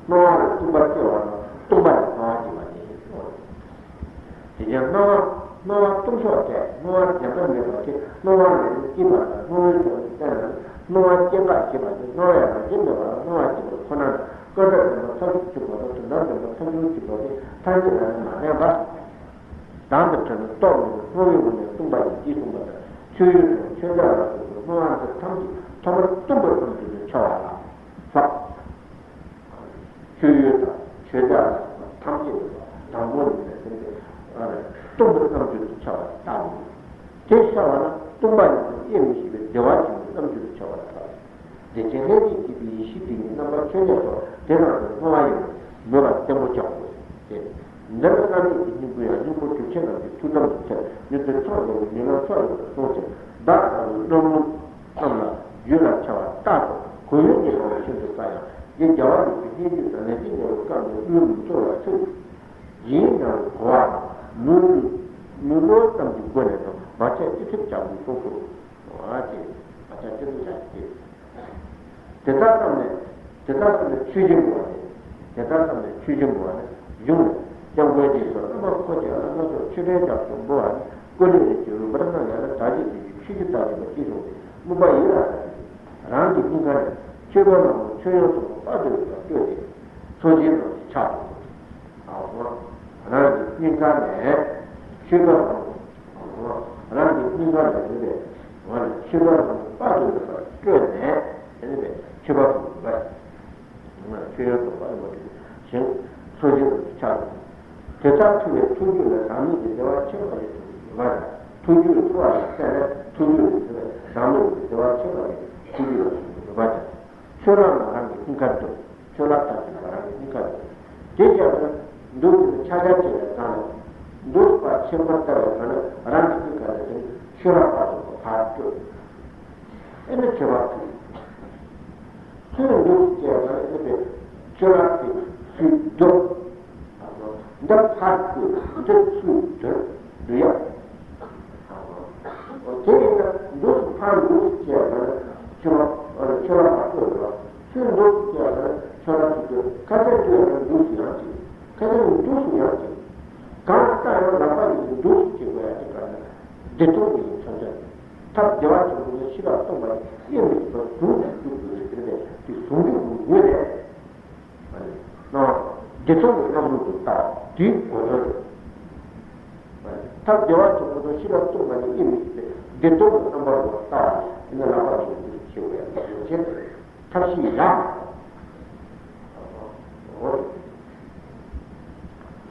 སྣང་བ་ལས་སྟོང་པ་སྐྱེ་བ་དང་སྟོང་པ་ལས་སྣང་བ་སྐྱེ་བ་དེ་ཡིན་ནོ། དེ་ཡང་སྣང་བ་སྣང་བ་སྟོང་ཕྱོགས་ཏེ་སྣང་བ་བདེན་པར་མེད་པ་དེ་སྣང་བ་ལས་ནི་སྐྱེས་པ་དང་སྣང་བའི་ཕྱོགས་ནི་བསྟན་ན་སྣང་བ་སྐྱེ་འགག་ཞེས་པ་དེ་སྣང་བའི་རང་བཞིན་མེད་པ་ལ་སྣང་བ་སྐྱེ་བ་ཁོ་ན་ལ་སྐབས་འདྲ་བདེན་པ་མཐར་ཐུག་གཅིག་པ་དང་དོན་དམ་བདེན་པ་མཐར་ཐུག་གཅིག་པ་དེ་ཐ་སྙད་ལ་ནི་མ་བརྟེན་པ། དང་དུ་འཕྲད་ནས་རྟོགས་མི་ནུས་སྣང་བའི་ངོ་ནས་སྟོང་པ་ཡིན་ཞེས་གསུངས་པ་ལྟར་ཆོས་ཡུལ་དང་ཆོས་བྱ་ལ་སོགས་པའི་སྣང་བ་འདི་ཐམས་ཅད་ཐོག་མར་སྟོང་པའི་རྣམ་འགྱུར་དུ་འཆར་བ་ལ་སོགས། ཆོས་ཡུལ་དང་ཆོས་བྱ་ལ་སོགས་པ་ཐམས་ཅད་དུ་དང་པོ་ཉིད་ནས་ཟིན་ཏེ་སྟོང་པའི་རྣམ་འགྱུར་དུ་འཆར་བ་ལྟ་བུ། དེ་ཤར་བ་ན་སྟོང་པ་ཉིད་དུ་དབྱེར་མི་ཕྱེད་པའི་བདེ་བ་ཆེན་པོའི་རྣམ་འགྱུར་དུ་འཆར་བ་ལྟ་བུ། བདེ་ཆེན་ལྷན་ཅིག་སྐྱེས་པའི་ཡེ་ཤེས་དེ་ཉིད་རྣམ་པ་ཆོས་ཉིད་སོགས་དེ་རྣམས་ཀྱི་སྣང་བ་ཡིན་མོས་པ་བརྟན་པོ་བྱའོ། ཞེས། འདི་ནི་བླ་མེད་ཀྱི་སྙིང་པོ་ཡང་སྙིང་པོ་གྲུབ་ཆེན་རྣམས་ཀྱི་ཐུགས་དམ་དུ་ཚེ་མྱུར་དུ་མཆོག་ཡོང་བའི་ཉེ་ལམ་མཆོག་ཡོང་དུ་སོང་ཞིང་བདག་ལྟ་བུའི་རྣམ་སྨིན་རྣམས་ལ་རྒྱུད་ལ་འཆར་བ་རྟག་ཏུ་གོ་ཡུལ་ཉིད་འབར་བ་ཤིན་ཏུ་དཀའ་ཡང་རྗེ་རྒྱལ་བ་རིན་པོ་ཆེའི་སྙན་བརྒྱུད་དང་ལས་ཅན་ཉེ་བར་བསྐམས་ནས་དབུལ་མི་སྩོལ་བར་ཚིག་ཡིན་ནའང་གོ་བ་མོས་བློ་ཙམ་གྱི་སྒོ་ནས་དང་བག་ཆགས་ཅི་ཐུབ་བྱ་དགོས་གསུངས་སོ། ཨ་ཅེ། བག་ཆགས་ཅི་ཐུབ་བྱ་ཅེ། དེ་ལྟར་བསམས་ནས། དེ་ལྟར་བསམས་ནས་ཆོས་བཞིན་པོ་བ་ནི། དེ་ལྟར་བསམས་ནས་ཆོས་བཞིན་པོ་བ་ནི་གཞུང་ནས་སྐྱབས་མགོན་རྗེས་སུ་བླ་མ་འཁོར་བཅས་ལ་སྣ་ཚོགས་མཆོད་པའི་རྒྱ་མཚོ་འབུལ་བ་ནི་ཀུན་ནས་རིགས་ཀྱི་རུས་པར་སྣང་ཡང་ན་བདག་བསྐྱེད་ཀྱི་ཆོས་ཀྱི་རྩ་ཆེན་པོ་ཅེས་གསུངས་ཏེ་སྨོན་པ་ཡིད་ལ་ཟེར་ཏེ། རང་གི་སྙིང་ག་ནས་མཆོད་པ་རྣམས་མཆོད་ཡོན་སོགས་དཔག་ཏུ་མེད་པ་སྤྲོས་ཏེ་ཚོགས་ཆེན་རྣམས་སུ་ཕྱག་འཚལ་ལོ། རང་གི་སྙིང་ག་ནས་མཆོད་པ་རྣམས། རང་གི་སྙིང་ག་ནས་ཡོད་པའི་ངོ་ནས་མཆོད་པ་རྣམས་དཔག་ཏུ་མེད་པར་སྤྲོས་ནས་དེ་ནི་མཆོད་པ་ཕུལ་བ། མཆོད་ཡོན་དུ་དཔག་ཏུ་མེད་པ་ཞིང་ཚོགས་ཆེན་དུ་ཆགས། དེ་ལྟར་ཐུབ་པའི་ཐུགས་རྒྱུད་ལ་ཟག་མེད་ཀྱི་བདེ་བ་ཆེན་པོ་ཞིག་ཐོབ་པའི་ནུས་པ་དང་ཐུགས་རྒྱུད་ལ་ཚོར་བ་དང་བསྲེས་ནས་ཐུགས་རྒྱུད་ལ་ཐུབ་པའི་ཟག་མེད་ཀྱི་བདེ་བ་ཆེན་པོ་ཞིག་ཐུགས་རྒྱུད་ལ་ཐོབ་པའི་ནུས་པ་དང་། ཆོས་རང་ལ་རང་གི་སྙིང་གར་འདོད། ཆོས་ལ་ཐག་ཆོད་པ་རང་གི་སྙིང་གར་འདོད། དེ་བྱས་པ་ན་འདུག་ཟེར་ནས་ཆ་ཆ་བྱས་པའི་སྒང་ལ། འདུག་པ་ཆེན་པོར་ལྟ་བའི་སྒང་ལ་རང་གི་སྙིང་ག་ལ་དེ་ནི་ཆོས་རང་པ་དང་ཕར་སྤྲོད། ཨེ་ནི་ཆོས་པ་ཚུལ། ཚུལ་འདུག་ཅེས་པ་ནི་ཨེ་ནི་ཆོས་རང་གི་ཚུལ་འདུག་འདི་ཕར་བསྐུར་འདི་ཚུར་བསྡུར་བསྡུ་ཡ། དེ་ཡིན་ན་འདུག་ཕར་འདུག་ཅེས་པ་ནི་ཆོས་ལ་ཆོས་ལ་མ་ལྟོས་པར་ཚུར་འདུག་ཅེས་པ་ནི་ཆོས་ལ་ཚུར་ལྟོས་ཁ་ཚ་ལྟོས་ན་འདུག་ཡང་ཅིག་ཁ་ཚ་འདུག་ཡང་ཅིག་གང་ལྟར་ཡང་ལག་པ་ཡིན་འདུག་ཅེས་དགོས་ཡ་ཅིག་ག་ནི་བདེ་སྟོང་གི་ཡིན་ཚོད་ཚོད་ཐབས་བདེ་བ་ཆེན་པོ་ནི་ཤེས་རབ་སྟོང་པ་ཡིན་དབྱེར་མི་ཕྱེད་པ་ཟུང་དུ་འཇུག་དགོས་ཟེར་ཏེ་དེ་ཟུང་འཇུག་གི་ངོས་རེད། སྣང་བ་བདེ་སྟོང་གི་རྣམ་གྲོལ་དུ་ལྟ་བ་དེའི་གོ་དོན་རེད། ཐབས་བདེ་བ་ཆེན་པོ་དང་ཤེས་རབ་སྟོང་པ་ནི་དབྱེར་མི་ཕྱེད་པའི་བདེ་སྟོང་གི་རྣམ་པར་རོལ་པར་ལྟ་བ་ནི་ལག་པ་ཡིན་དུ་ཆེ་བའི་ཡོ་བྱད་ཐབས་ཤེས་ཡང་།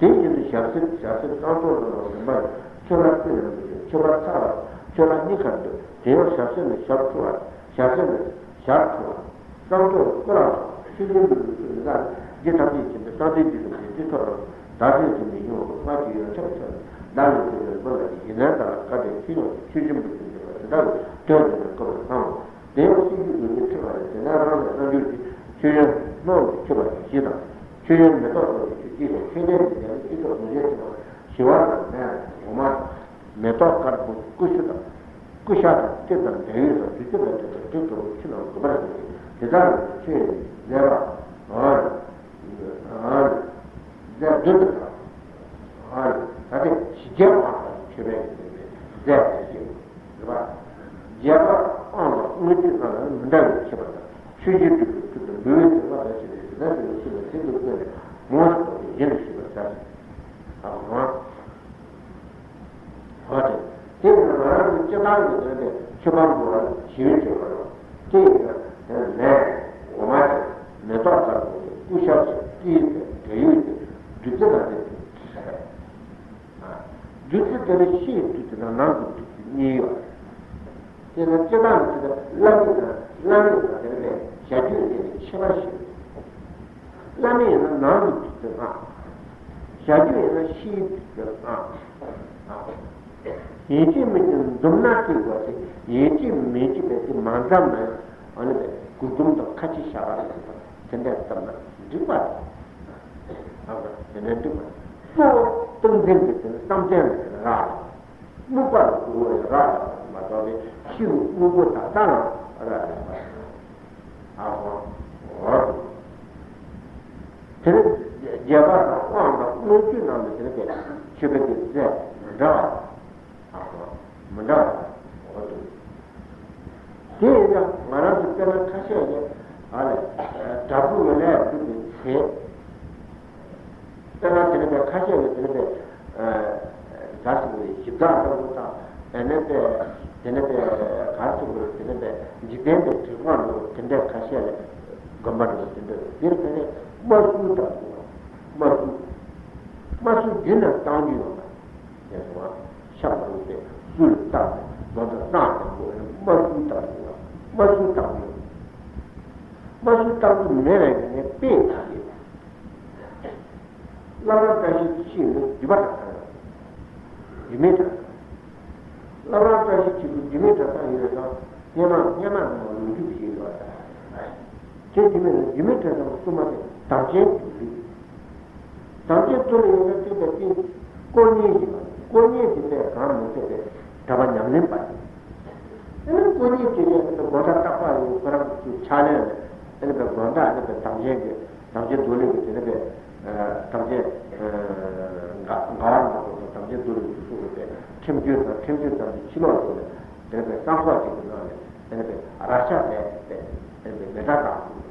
དེ་བཞིན་དུ་ཞབས་བསིལ་ཞབས་བསིལ་གཙང་བཙོག་ལ་སོགས་རིམ་པར་ཆོས་ལ་རྩེ་ནས་མི་འཇུག་མཆོད་པ་ཚར་བ་ཆོས་ལ་སྙིང་གར་འདོད་དེ་ཡང་ཞབས་བསིལ་ནས་ཞབས་འཁྲུ་བ་ཞབས་བསིལ་ནས་ཞབས་འཁྲུ་བ། གཙང་བཙོག་སྐུ་ལ་སོགས་ཆོས་ཅན་པའི་ལུགས་སུ་མི་འདའ་རྗེ་ཐམས་ཅད་མཁྱེན་པའི་གསང་བདེ་འདི་ལུགས་ཀྱི་སྤྱི་ཚོགས་རང་བདག་བཞིན་གྱིས་མི་ཡོང་བར་སྔར་གྱི་ཡོན་ཆབ་ཆོད་ནས་བདག་ལ་ཐུག་པའི་རིན་པོ་ལ་ཡི་ཡིན་ནའི་བདག་ལ་བཀའ་དྲིན་ཆོས་ཡོངས་ཀྱི་ཆོས་ཅན་པུ་ཆུ་འདེབས་པ་དེ་དག་གི་དོན་དེ་ནས་བཀོད་པར་སྣང་ངོ་། དེ་ཡང་སྲིད་རྒྱུད་དགོས་ཀྱི་ཁྲིད་པ་ལས་དེ་ནས་རང་ལས་རྣལ་འབྱོར་གྱི་མཆོད་ཡོན་སྣང་བ་མཆོད་པ་ཞིག་དང་མཆོད་ཡོན་མེ་ཏོག་སོགས་ཀྱི་ཆུ་སྐྱེས་ཤིང་མཆོད་རྟེན་གྱི་རྒྱ་མི་སྤྱི་ཚོགས་གདུང་རྒྱལ་ཆེན་པོ་ཞི་བ་དང་ནས་འོ་མ་དང་མེ་ཏོག་དཀར་པོ་ཀུ་ཤུ་དང་། ཀུ་ཤ་དང་ཏིལ་དང་འབྲས་ཡོས་དང་བདུད་རྩི་དང་བཅས་པའི་དྲི་བསིལ་བའི་ཆུ་རྣམས་བཟུང་བར་བྱ་སྟེ། དེ་ལྟར་ཆོས་ནི་མཛད་པ། ཨ་ནི། ཨ་ནི། མཛད་བདུན་དུ་གྲགས། ཨ་ནི། ད་ལྟའི་ཞི་རྒྱས་པ་དང་མཆོད་པའི་མཛད་པའི་ཞེས་པ། རེད་པ། རྒྱས་པ་དབང་དང་དངོས་བསྟན་རྣམས་ལ་མི་འདྲ་བའི་ཁྱད་པར་དང་། ཆོས་རྒྱལ་སྤྲུལ་པའི་ཚུལ་དུ་འབུལ་བའི་ཟེར་བ་དང་བཅས་པའི་ཞེ་སྡང་ཆེན་པོའི་ཚུལ་ལ་ཚིག་ཏུ་བཀོད་ནས་མོངས་སུ་རྟོག་པའི་གཞན་དུ་ཤེས་པར་བྱ་ཞིང་། ཨ་ཧོ། ཧོ་ཏེ། དེ་ཡང་ང་རང་གི་སྤྱིར་བཏང་གི་དོན་དེ་ཆོས་འཕགས་པོ་ལ་ཞི་བའི་སྤྱོད་པ་རེད། དེ་ཡིན་ན་དེ་ལན་འོ་མ་དེ་མེ་ཏོག་ལྟ་བུ་དེ་ཀུ་ཤ་དེ་ཏིལ་དེ་འབྲས་ཡོས་དེ་བདུད་རྩི་ལ་དེ་བདུད་རྩི་དེ་ལ་ཕྱིའི་བདུད་རྩི་དང་ནང་གི་བདུད་རྩི་གཉིས་ཡོད་རེད། དེ་ལ་སྤྱིར་བཏང་གི་ཚིག་ལ་བླ་མེད་དང་བླ་མེད་དང་དེ་ལ་བྱ་རྒྱུད་དེ་ལ་ཁྱད་པར་ཞིག་རེད། བླ་མེད་ཡིན་ན་ནང་གི་བདུད་རྩི་ལྔ། བྱ་རྒྱུད་ཡིན་ན་ཕྱིའི་བདུད་རྩི་ལྔ། ཡིན་གཅིག་མིན་གཅིག་འཛོམས་ན་སྐྱིད་དགོས་ཏེ། ཡིན་གཅིག་མིན་གཅིག་པའི་དེ་མ་འཛོམས་ན་ཡང་ཨ་ནི་པའི་གུར་གུམ་དང་ཁ་ཆེ་ཤ་ཁ་ལ་ཡིན་པ་དེ་འདྲ་བཏབ་ན་འགྲིག་པ་རེད། དེ་འདྲ་འགྲིག་པ་རེད། གཙོ་བོ་ཏིང་འཛིན་གྱི་དེ་ནི་བསམ་གཏན་ལ་དེ་ནི་རག་ལས། སྨུག་པ་ལ་གུས་པ་ཡང་རག་ལས་པ་མ་གཏོགས་པའི་ཕྱི་དངོས་པོ་དག་ས་ལ་རག་ལས་པ། ཨ་ཧོ། འོ། དེ་ནི་རྒྱས་པ་དང་དབང་དང་སྣོད་བཅུད་རྣམས་ལ་དེ་ནི་པའི་མཆོད་པའི་དེ་རྫས་མི་འདྲ་བ། ཨ་ཧོ། མི་འདྲ་བ། འོ་དེ། དེ་ཡིན་ན་ང་རང་ཚོ་དཔེར་ན་ཁ་ཤས་ཀྱིས་ཨ་ལས་དྲག་པོའི་ལས་སྒྲུབ་པའི་ཚེ། དཔེར་ན་དེ་ནི་པའི་ཁ་ཤས་ཀྱིས་དེ་ནི་པའི་ག་ཟེར་དགོས་རེད། ཞིབ་ཚགས་ལྟ་བུ་དང་། ཨ་ནི་པའི་དེ་ནི་པའི་ག་ཟེར་དགོས་རེད། དེ་ནི་པའི་འཇིག་རྟེན་པའི་དྲེགས་པ་འདྲ་བོ་དེ་འདྲའི་ཁ་ཤས་ལ་དགོན་པ་འདྲ་བོ་དེ་འདྲ་རེད། དེར་ཕན་ནས་རྨ་སུལ་ལྟ་བུ། རྨ་སུལ། རྨ་སུལ་རྒྱུད་ནས་བཏང་རྒྱུ་ཡོད་པ། ཞེས་སོ། ཤ་མ་རུངས་པའི་སུལ་བཏང་ནས་མདོ་དང་སྣ་ནས་དགོས་ན་རྨ་སུལ་བཏང་དགོས། རྨ་སུལ་བཏང་དགོས། རྨ་སུལ་བཏང་དགོས་མེད་པའི་ངང་ནས་དཔེ་ཆ་ཡོད། བླ་མ་བཀྲ་ཤིས་ཆེ་ནི་རྒྱུད་པ་གྲྭ་ཚང་ཡོད། རྒྱུད་སྨད་གྲྭ་ཚང་། བླ་མ་བཀྲ་ཤིས་ཆེ་གི་རྒྱུད་སྨད་གྲྭ་ཚང་ཡོད་ཙང་སྔས་མ་སྔས་མ་ནས་ལོ་རྒྱུས་ཤིག་ཡོད་རེད། དེ་རྒྱུད་སྨད་ནས་རྒྱུད་སྨད་གྲྭ་ཚང་གསུམ་པ་དེ་དམ་ཅན་རྒྱུད་རིགས། དམ་ཅན་དུ་ལ་ཡོད་ན་ཅིག་དང་ཅིག་དཀོན་གཉེར་ཞིག་ལ། དཀོན་གཉེར་དེ་ལས་གང་མི་ཚད་པའི་གྲྭ་པ་ཉམས་ལེན་པ་ཡིན། ཨེ་ནི་དཀོན་གཉེར་དེ་ལས་ཨེ་ནི་དགོང་དག་རྟག་པར་ཡོང་ཁོ་རང་གི་ཕྱག་ལེན་ལ་ཨེ་ནི་པའི་དགོང་དག་ཨེ་ནི་པའི་དམ་ཅན་གྱི་དམ་ཅན་དུ་ལ་གི་དེ་ནི་པའི་དམ་ཅན་དགའ་དགའ་བ་ནག་པོ་དང་དམ་ཅན་དུ་ལ་གི་སུ་སུ་རེད་པའི་ཁྲིམས་གཅོད་དང་ཁྲིམས་གཅོད་ཙམ་གྱི་ཕྱི་ལོགས་ཡོད་ནས་དེ་ནི་པའི་གསང་སོགས་ཅིག་གི་ནང་ནས་དེ་ནི་པའི་ར་ཤ་དེ་དེ་ནི་པའི་མེ་སྲེག་བཏང་སོང་།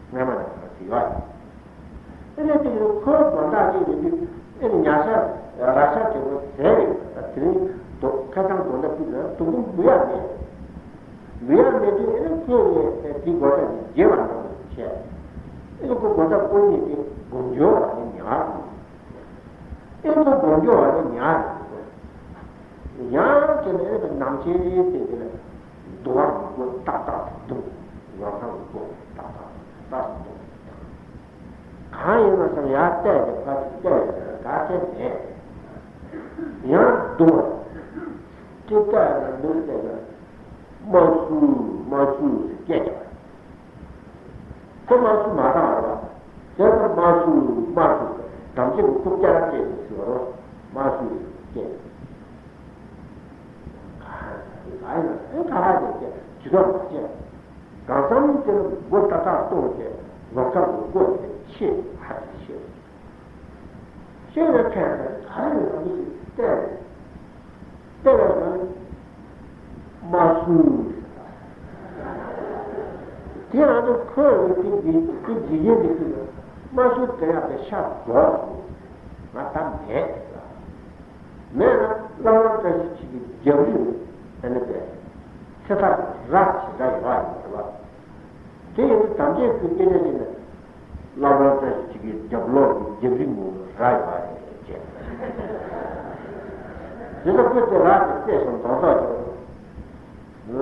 སྔ་མ་ནས་གང་ཞིག་ཡོད། ཨེ་ནས་དེ་ཡང་ཁོའི་དགོན་བདག་ཅིག་ཡིན་དུས་ཨེ་ནས་ཉ་ཤ་ར་ཤ་དེ་ཚོ་ཟས་ཡོད་པ། དེ་རིང་དུ་ཁ་སང་དགོང་དག་དུས་ལ་དུག་སྦྲུལ་འབུལ་ཡག་མེད། འབུལ་ཡག་མེད་དུས་ཨེ་ནས་ཁོས་ངས་དེ་དགོང་དག་ནས་བརྗེད་པ་འདྲ་བོ་བྱས། ཨེ་ནས་ཁོ་དགོང་དག་དཀོན་གཉེར་དེ་སྒོམ་སྦྱོར་བ་ནས་ཉར་འདུག་ཨེ་ཁོ་སྒོམ་སྦྱོར་བ་ནས་ཉར་འདུག་ཡང་དེ་ནས་ཨེ་ནས་ནམ་ཕྱེད་དེ་དེ་ལ་རྡོ་བ་མི་དགོས་ཏག་ཏག་འདུག་ལམ་སང་མི་དགོས་ཏག་ཏག་ཏག་ཏག་འདུག་གང་ཡིན་ན་ཟེར་ཡར་བལྟས་ཏེ་ཕར་ཚུར་བལྟས་ཏེ་ག་ཚད་མེད། ཡང་སྡུག་པ། ཅི་བལྟས་ན་འདུག་བལྟས་ན་རྨ་སུལ་རྨ་སུལ་ཟེར་སྐད་རྒྱག་པ། ཁོ་རྨ་སུལ་མ་བཏང་བ་རེད་པ། དེ་ལ་རྨ་སུལ་རྨ་སུལ་ཟེར་དམ་ཚིག་གི་ཁུག་སྐྱ་ར་བཅད་ཟེར་བ་རེད། རྨ་སུལ་ཟེར་སྐད་རྒྱག་པ། ག་ཡིན་ན་ག་ཡིན་ན་ཨེ་ག་ཧ་དེ་སྐད་ཇུས་གཏོགས་མ་བྱས། གང་འཚམ་དེ་ལ་མགོ་ཏག་ཏག་གཏོང་བྱས་ལོག་ཁ་གི་སྒོ་དེ་ཕྱེ་ཧ་དེ་ཕྱེ། ཕྱེ་བའི་ཁ་ཡང་ག་རེ་ཡོད་མི་ཤེས་བལྟས། བལྟས་པའི་ནང་ནས་རྨ་སུལ་ཟེར། དེ་ཡང་ནི་ཁོས་འོས་དེ་འཇིག་དེ་འཇིག་རྟེན་འདི་ཚོ་ལ་རྨ་སུལ་དེ་ཡང་དེ་ཤ་རྫོགས་སོང་། ང་ད་མེད་ཟེར། མེད་ན་བླ་མ་བཀྲ་ཤིས་འཁྱིལ་གྱི་རྒྱབ་རི་ལ་ཨ་ནི་པའི་ཚེ་ཐར་ར་ཞེ་དྲག་ཡོད་ཡིན་པ་རེད་པ། དེ་ཡིན་དུས་དམ་ཅན་ཁོས་སྐད་ཆ་བཤད་ན། བླ་མ་བཀྲ་ཤིས་འཁྱིལ་གྱི་རྒྱབ་ལོགས་ཀྱི་རྒྱབ་རི་ངོ་ལ་ར་ཡོད་རེད་ཅེས། དེ་ལ་ཁོས་དེ་ར་དེ་བལྟས་སོང་མདོག་མདོག་བྱས།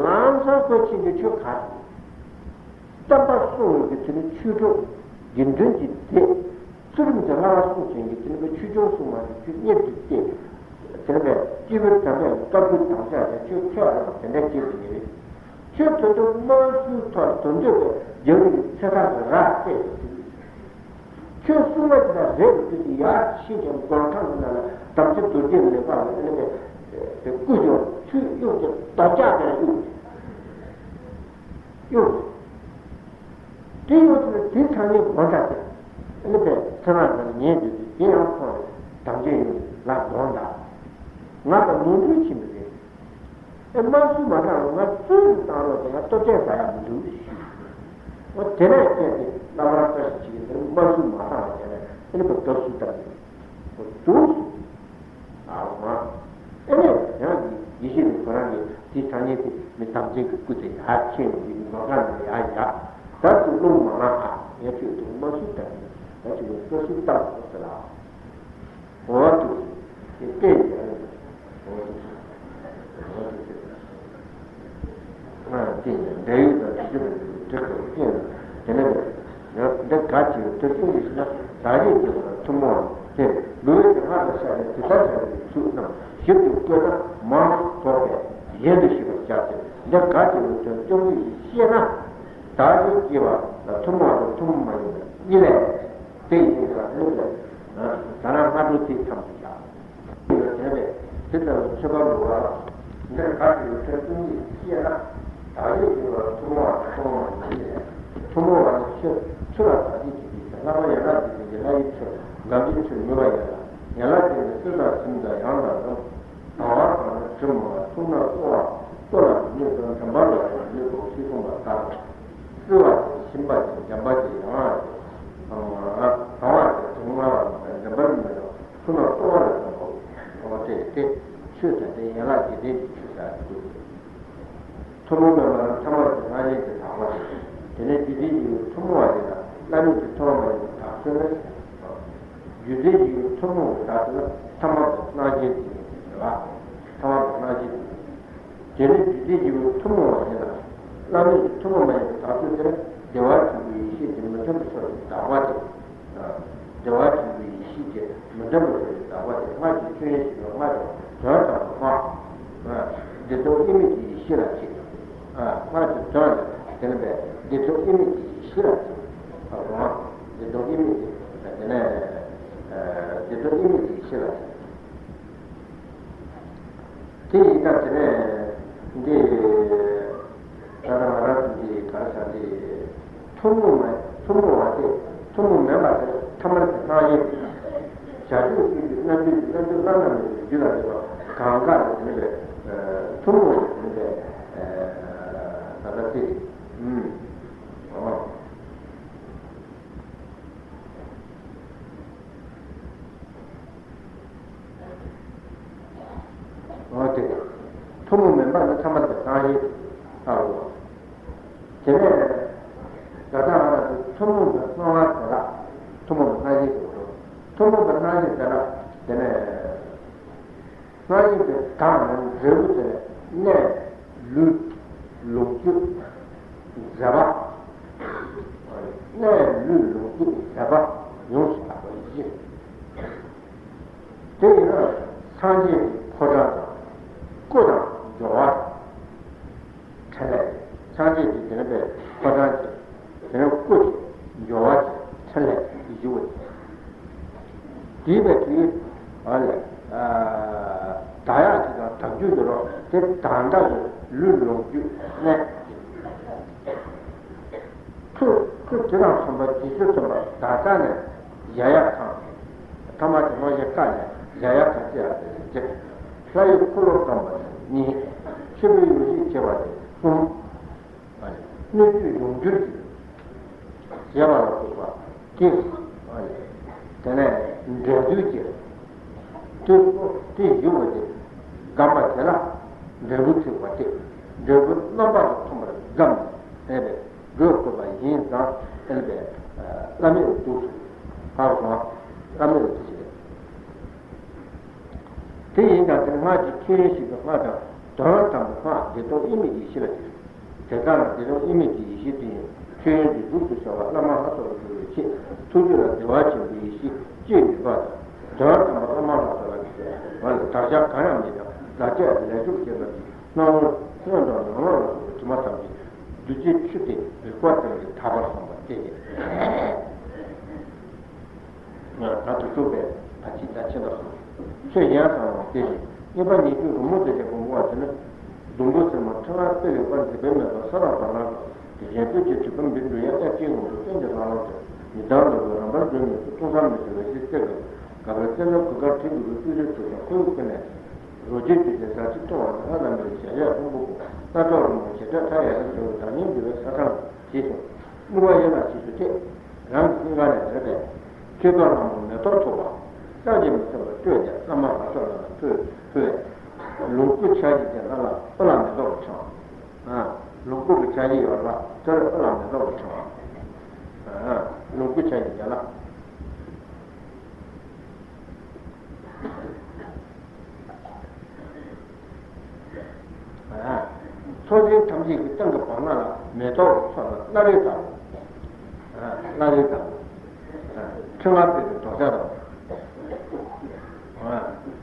ལམ་སང་ཁོ་ཕྱིན་ཏེ་ཆོས་ག་རེ། བསྟན་པ་སྲུང་བའི་གི་དེ་ནི་ཆོས་གྲོགས་དགེ་འདུན་གྱི་སྡེ། ཚུལ་ཁྲིམས་ཀྱི་བསླབ་པ་སྲུང་བྱེད་ཀྱི་དེ་ནི་ཆོས་སྐྱོང་སྲུང་མ་དེ་ཆོས་གཉེར་གྱི་སྡེ། དེ་ནི་སྐྱེས་བུ་དམ་པས་བཀའ་བསྒོ་དམ་བཅའ་དང་ཆོས་ཁས་བླངས་དེ་འདྲ་བྱེད་དགོས་ནི་རེད། ཆོས་དོན་དུ་རྨ་སུལ་ཐོག་དོན་དུ་པའི་རྒྱབ་རི་གི་ཚེ་ཐར་གྱི་ར་བལྟས་ཏེ། ཆོས་སྲུང་བ་དེ་དག་རེ་རེ་བཞིན་དུ་ཡར་ཕྱིན་ཀྱང་མགོན་ཁང་གི་ནང་ལ་དམ་ཚིག་རྡོ་རྗེ་ལེགས་པ་ལ་ཨ་ནི་པའི་དེ་བསྐུལ་ཡོང་། ཆུ་གཡུག་ཅིང་རྡོ་ལྕགས་དེར་གཡུག་གཡུག་དེ་གཡུག་ཚེ་དེའི་ཚ་ཉེ་སྒོ་འདྲ་སྟེ། ཨ་ནི་པས་ཚེ་རང་དང་ཉེ་འདོད་དུས་དེ་ཡང་ཁོང་ལ་དམ་ཅན་ཡོད་ལ་དགོངས་དག་ང་དང་ནོར་འཁྲུལ་ཕྱིན་པ་རེད། ཨེ་དམར་གསོད་མ་བཏང་རུང་ང་བཙོན་དུ་བཏང་རོགས་ཀྱི། ང་སྟོབས་ཆེན་ཟ་ཡག་མི་འདུག་ཞུས། འོ་དེ་ནས་བསྐྱལ་ཏེ་རྣམ་པར་བཀྲ་ཤིས་ཀྱིས་དེ་དམར་གསོད་མ་བཏང་བ་བྱས་ནས་ཨེ་ནི་པས་སྟོབས་གསོད་བཏང་ཡོད། འོ་འདུག་ཟེར། ཨ་མ། ཨེ་ནས་ཡང་ཡེ་ཤེས་ནི་ཁོ་རང་གིས་དེ་ཚ་ཉེ་དེ་མི་དམ་ཅན་གྱི་སྐུ་དེ་ཡར་ཁྱེར་ནས་འདི་མགོ་ཁ་ནས་ཡར་ཡར། ད་ཅིག་རླུང་མ་ལངས་ཨ། ངས་ཁྱོད་དུ་དམར་གསོད་བཏང་ཡིན། ད་ཅིག་ལ་སྟོབས་གསོད་བཏང་དགོས་ཟེར་ལ། འོ་ཐུགས་སུ་དེ་བསྟན་ཡང་འོ་ཐུགས་སུ་འོ་ཐུགས་སུ་ཨ་བསྟན་ཡང་འབྲས་ཡུལ་དང་དུས་ཚོད་དང་འབྲེལ་དགོས་བསྟན་ལ་དེ་ནས་ཡང་འདི་ག་ཅིག་ཐོས་བྱུང་གི་ཞིག་ན་བདག་ཉིད་ཀྱི་བར་ཐུན་མོང་བ་སྟེ་ལུས་ཀྱི་སྔགས་ལ་ཤར་བའི་དེ་ལྟར་བྱ་བའི་ཚུལ་རྣམས་ཞིབ་ཏུ་བཀོད་ན་མང་དོགས་པས་གཞན་དུ་ཞིབ་པར་བཞག་སྟེ་འདི་ག་ཅིག་ལུས་ཐོས་བཅོམ་ལུས་ཤེས་ན་བདག་ཉིད་ཀྱི་བར་ལ་ཐུན་མོང་བ་དང་ཐུན་མོང་མ་ཡིན་པ་གཉིས་ལས། དེ་ཡིན་ལ་ནི་ད་ནང་སྔ་དྲོ་དེའི་མཚམས་སུ་བཞག་དེ་ལ་བྱས་པས་དེ་ལྟ་བུའི་ཆོས་པ་མོ་བ། འདིར་ག་དེ་ཡི་ཆོས་ཀུན་ཡིད་ཤེས་ན། བདག་ཉིད་ཀྱི་བར་ཐུན་མོང་བ་ཐུན་མོང་བ་ཡིན་ལས། ཐུན་མོང་བ་ནི་ཆོས་ཆོས་ལ་བདག་ཉིད་ཀྱི་ཡིད་ཀྱི་བསླབ་པ་ཡན་ལག་བརྒྱད་ལྡན་གྱི་བསླབ་པའི་ཆོས་ངག་གི་ཆོས་མོས་པ་ཡིན་ལ། ཡན་ལག་བརྒྱད་ནི་གསེར་དང་གཟི་དང་ཡང་དག་འཛོམས། དང་བ་དང་ནི་དྲི་མ་མཐུག་ན་གསོ་བ་གསོ་ལ་མི་ནུས་དང་འཇམ་པ་ལ་ཡང་མི་ནུས་པའོ་ཞེས་གསུངས་པ་ལྟར། བསིལ་བ་དང་ཞིམ་པ་དང་འཇམ་པ་དེ་ཡང་དང་བ་དང་དྲི་མ་དང་འཇམ་པ་ནི་མེད་དང་མཐུག་ན་གསོ་བ་ལ་འཇམ་པའོ། འོ་དེ་སྟེ་ཆོས་དེ་ཡན་ལག་བརྒྱད་ལྡན་གྱི་ཆོས་ཟེར་དགོས། ཐུན་མོང་མིན་པ་ནི་ཐ་མལ་གྱི་སྣང་བཞིན་གྱི་དག་པ་སྟེ། དེ་ནས་རྒྱུ་འབྲས་ཀྱི་ཐུན་མོང་བ་དེ་ལ་བླ་མེད་ཀྱི་ཐུན་མོང་མ་ཡིན་པའི་དག་ཚུལ་ནི། རྒྱུ་འབྲས་ཀྱི་ཐུན་མོང་བའི་དག་ཚུལ་ནི་ཐ་མལ་གྱི་སྣང་བཞིན་དེ་ཡིན་ཟེར་བ། ཐ་མལ་གྱི་སྣང་བཞིན་དེ་ཡིན། དེ་ནས་རྒྱུ་འབྲས་ཀྱི་ཐུན་མོང་བ་དེ་ལ་བླ་མེད་ཀྱི་ཐུན་མོང་མ་ཡིན་པའི་དག་ཚུལ་དེ་ནི་བདེ་བ་ཆེན་པོའི་ཡེ་ཤེས་ཀྱི་མི་མཐུན་པའི་ཕྱོགས་ཀྱི་དག་པ་སྟེ། བདེ་བ་ཆེན་པོའི་ཡེ་ཤེས་ཀྱི་མི་མཐུན་པའི་ཕྱོགས་ཀྱི་དག་པ་སྟེ། སྔགས་ཀྱི་ཆོས་ཉིད་ཞེས་པའི་སྔགས་ཀྱི་དོན་དམ་པའི་སྔགས། བདེ་སྟོང་དབྱེར་མེད་ཀྱི་ཡེ་ཤེས་ལ་བྱེད། སྔགས་ཀྱི་དོན་ལ་དེ་ནི་བས་བདེ་སྟོང་དབྱེར་མེད་ཀྱི་ཡེ་ཤེས་ལ་བྱེད། བདེ་སྟོང་དབྱེར་མེད་ཀྱི་དེ་ནས་བདེ་སྟོང་དབྱེར་མེད་ཀྱི་ཡེ་ཤེས་ལ་བྱེད། དེ་ཡིན་ན་དེ་ནས་འདི་ད་ལྟ་ང་རང་ཚོ་འདི་ག་རེ་ཟེར། འདི་ཐུན་མོང་མ་ཐུན་མོང་བ་སྟེ། ཐུན་མོང་མིན་པ་དེ་ཐ་མལ་གྱི་སྣང་བཞིན་དུ། བྱ་སྤྱོད་ཀྱི་རྣམ་འགྱུར་གྱི་རྣམ་འགྱུར་བླ་ན་མེད་པའི་རྒྱུད་ལ་ཡོད་པ་གང་ག་ལ་དེ་ནི་བས་ཐུན་མོང་བ་དེ་ནི་བས་ད་ལྟ་སྟེ། ཨུམ། འོ་དེ། ཐུན་མོང་མིན་པ་ནི་ཐ་མལ་གྱི་སྣང་བཞིན་ལྟ་བུའོ། དེ་ནས་ད་ལྟ་ང་རང་ཚོ་ཐུན་མོང་གི་སྣང་བ་དེ་ལ་ཐུན་མོང་གི་སྣང་བཞིན་ཟེར་བ་དང་། ཐུན་མོང་གི་སྣང་བཞིན་དེ་ལ་དེ་ནས་སྣང་བཞིན་དེ་དག་ནི་འབྲས་བུ་དེ་ནི་གནས་ལུས་ལོངས་སྤྱོད་མཛད་པ། གནས་ལུས་ལོངས་སྤྱོད་མཛད་པ་ཡོངས་སུ་དག་པ་ཡིན། དེ་ཡིན་ན་སངས་རྒྱས་ཀྱི་ཕོ་བྲང་དང་སྐུ་དང་འབྱོར་བ་དང་། འཕྲིན་ལས། སངས་རྒྱས་ཀྱི་དེ་ནི་བས་ཕོ་བྲང་གི་དེ་ནི་སྐུ་དེ་འབྱོར་བ་དེ་འཕྲིན་ལས་ཀྱི་ཞུ་བ་དེ། དེའི་བས་དེའི་ཨ་ལས་ཨ་བདག་ཡག་ཅིག་དང་བདག་རྒྱུ་ཡོད་རོགས་དེ་བདག་འདྲ་བའི་ལུས་ལོངས་སྤྱོད་གནས། ཚུལ་ཚུལ་དེ་དང་མཚུངས་པ་རྗེས་སུ་མཐུན་པ་བདག་ཅག་ནས་གཞལ་ཡས་ཁང་། ཐ་མ་དེ་སྔོན་བཤད་བཀའ་ནས་གཞལ་ཡས་ཁང་ཅི་ཡང་དེ་ལས་ལྷ་ཡི་འཁོར་ལོ་བསྐོར་བ་ནི་གཉིས། མཆོད་པའི་ཡོ་བྱད་བྱེད་པ་ནི་གསུམ། སྣོད་བཅུད་ཡོངས་གྱུར་གྱི་བྱེད་པ་ལ་སོགས་པ་དེ། དེ་ནས་འབྲས་བུའི་རྗེས་དེ་སོགས་དེ་ཞུ་བ་སྟེ། བསྒོམ་པ་དེ་ལ་འབྲས་བུ་ཐེག་པ་སྟེ། འབྲས་བུ་རྣམ་པ་ལ་མཚུངས་པར་བསྒོམས་ནས་བསྡད་པས། འགྲོ་དགོས་པ་ཡིན་ཙང་བསྟན་པས་བླ་མེད་དུ་འདུག་ཟེར། ཧ་གོ་སོང་ང་། བླ་མེད་དུ་ཞེས། དེ་ཡིན་ཀྱང་དེ་སྔགས་ཀྱི་ཆོས་ཉིད་ཞེས་པའི་སྔགས་དང་དོན་དམ་པའི་སྔགས་བདེ་སྟོང་དབྱེར་མེད་ཀྱི་ཡེ་ཤེས་ལ་བྱེད། དེ་ལྟར་བདེ་སྟོང་དབྱེར་མེད་ཀྱི་ཡེ་ཤེས་དེ་ཡང་ཆོས་དབྱིངས་ཀྱི་གཟུགས་སུ་ཤར་བ་བླ་མ་ལྷ་ཚོགས་ལ་འགོད་པའི་ཕྱིར། ཐུགས་རྒྱུད་ལ་བདེ་བ་ཆེན་པོའི་ཡེ་ཤེས་སྐྱེས་ནུས་པ་དང་། དོན་དམ་པ་བླ་མ་ལྷ་ཚོགས་ལ་འགོད་པའི་བར་ལ་བདག་ཅག་གང་ཡང་མེད་ཀྱང་བདག་ཅག་ལས་བྱུང་ཅན་རྣམས་ཀྱི་སྣང་ངོར་སྔོན་དང་ནང་ལོགས་ལ་སོགས་པའི་དྲི་མ་ཐམས་ཅད་བདུད་རྩིའི་ཆུ་སྟེ་རིག་པ་ཙམ་གྱིས་དག་པར་བསམ་པ་སྟེ། ད་དུ་བཅུག་པའི་བར་ཆད་རྒྱ་ཆེན་ལ་སོགས་ཆོས་གཞན་ཚང་བ་སྟེ། གཉིས་པ་ཉེས་དཔྱོད་རོལ་མོ་དང་བཅས་པ། བ་དེ་ནི། སྡོང་པོ་སེར་མོ་ཕྲེང་བ་སྤེལ་བའི་དཔལ་མཛེས་པའི་མེ་ཏོག་ས་དང་བར་སྣང་དང་། དེ་བཞིན་སྤོས་ཀྱི་དྲི་ལྤགས་འབུལ་འགྲོ་ཡང་། དབྱར་སྐྱེས་ངོ་བོ་སྟོན་གྱི་ལྷ་ལམ་དུ། ཉི་ཟླ་ནོར་བུ་རང་འབར་སྒྲོན་མེ་བཅུག །སྟོང་བསམ་མི་ཁྱབ་འོད་ཟེར་སྟེར་དགའ། དགའ་བའི་རྩེ་ལ་གོས་དཀར་བྲིས་འདུག་པའི་སྤུས་ལེགས་ཚོགས་ཀྱང་ཁོ་བོའི་སྐུ་ནས། རོ་བརྒྱའི་རྒྱུད་ལྡན་ཟབ་ཅིང་སྟོང་བ་ནི། ལྷ་དང་མིའི་གཞལ་ཡས་ཕུང་པོ་ཀུན། སྣ་ཚོགས་རོལ་མོའི་བྱེ་བྲག་མཐའ་ཡས་ལ། འགྲོ་བའི་བདག་ཉིད་འདུལ་བའི་ས་དང་ཞེས་གསུངས། སྨུག་པ་ཡན་ལག་ཕྱིས་སུ་སྐྱེས། རང་གི་སྙིང་ག་ནས་ཟེར་བས། མཆོད་པ་ལྷ་མོ་མེ་ཏོག་ཐུག་པ། བསམ་གྱིས་མི་ཁྱབ་པ་སྤྲོས་ཏེ། བླ་མ་ལ་སོགས་རྣམས་ལ་ཕུལ་ཕུལ་བས། ལོངས་སྐུ་ཆ་བཞི་ཅན་ལ་ལ་ཨོ་ལ་མེ་ཏོག་གི་ཕྲེང་བ། ལོངས་སྐུ་གི་ཆ་བཞི་ཡོད་ལ་དེར་ཨོ་ལ་མེ་ཏོག་གི་ཕྲེང་བ། ལོངས་སྐུ་ཆ་བཞི་ཅན་ལ། ཚོགས་ཆེན་ཐམས་ཅད་ཀྱི་སྟེང་གི་བར་སྣང་ལ་མེ་ཏོག་ཚོགས་ལ་བླ་རེ་དང་། བླ་རེ་དང་། ཕྲེང་བ་སྤེལ་བའི་རྡོག་ཆ་དང་།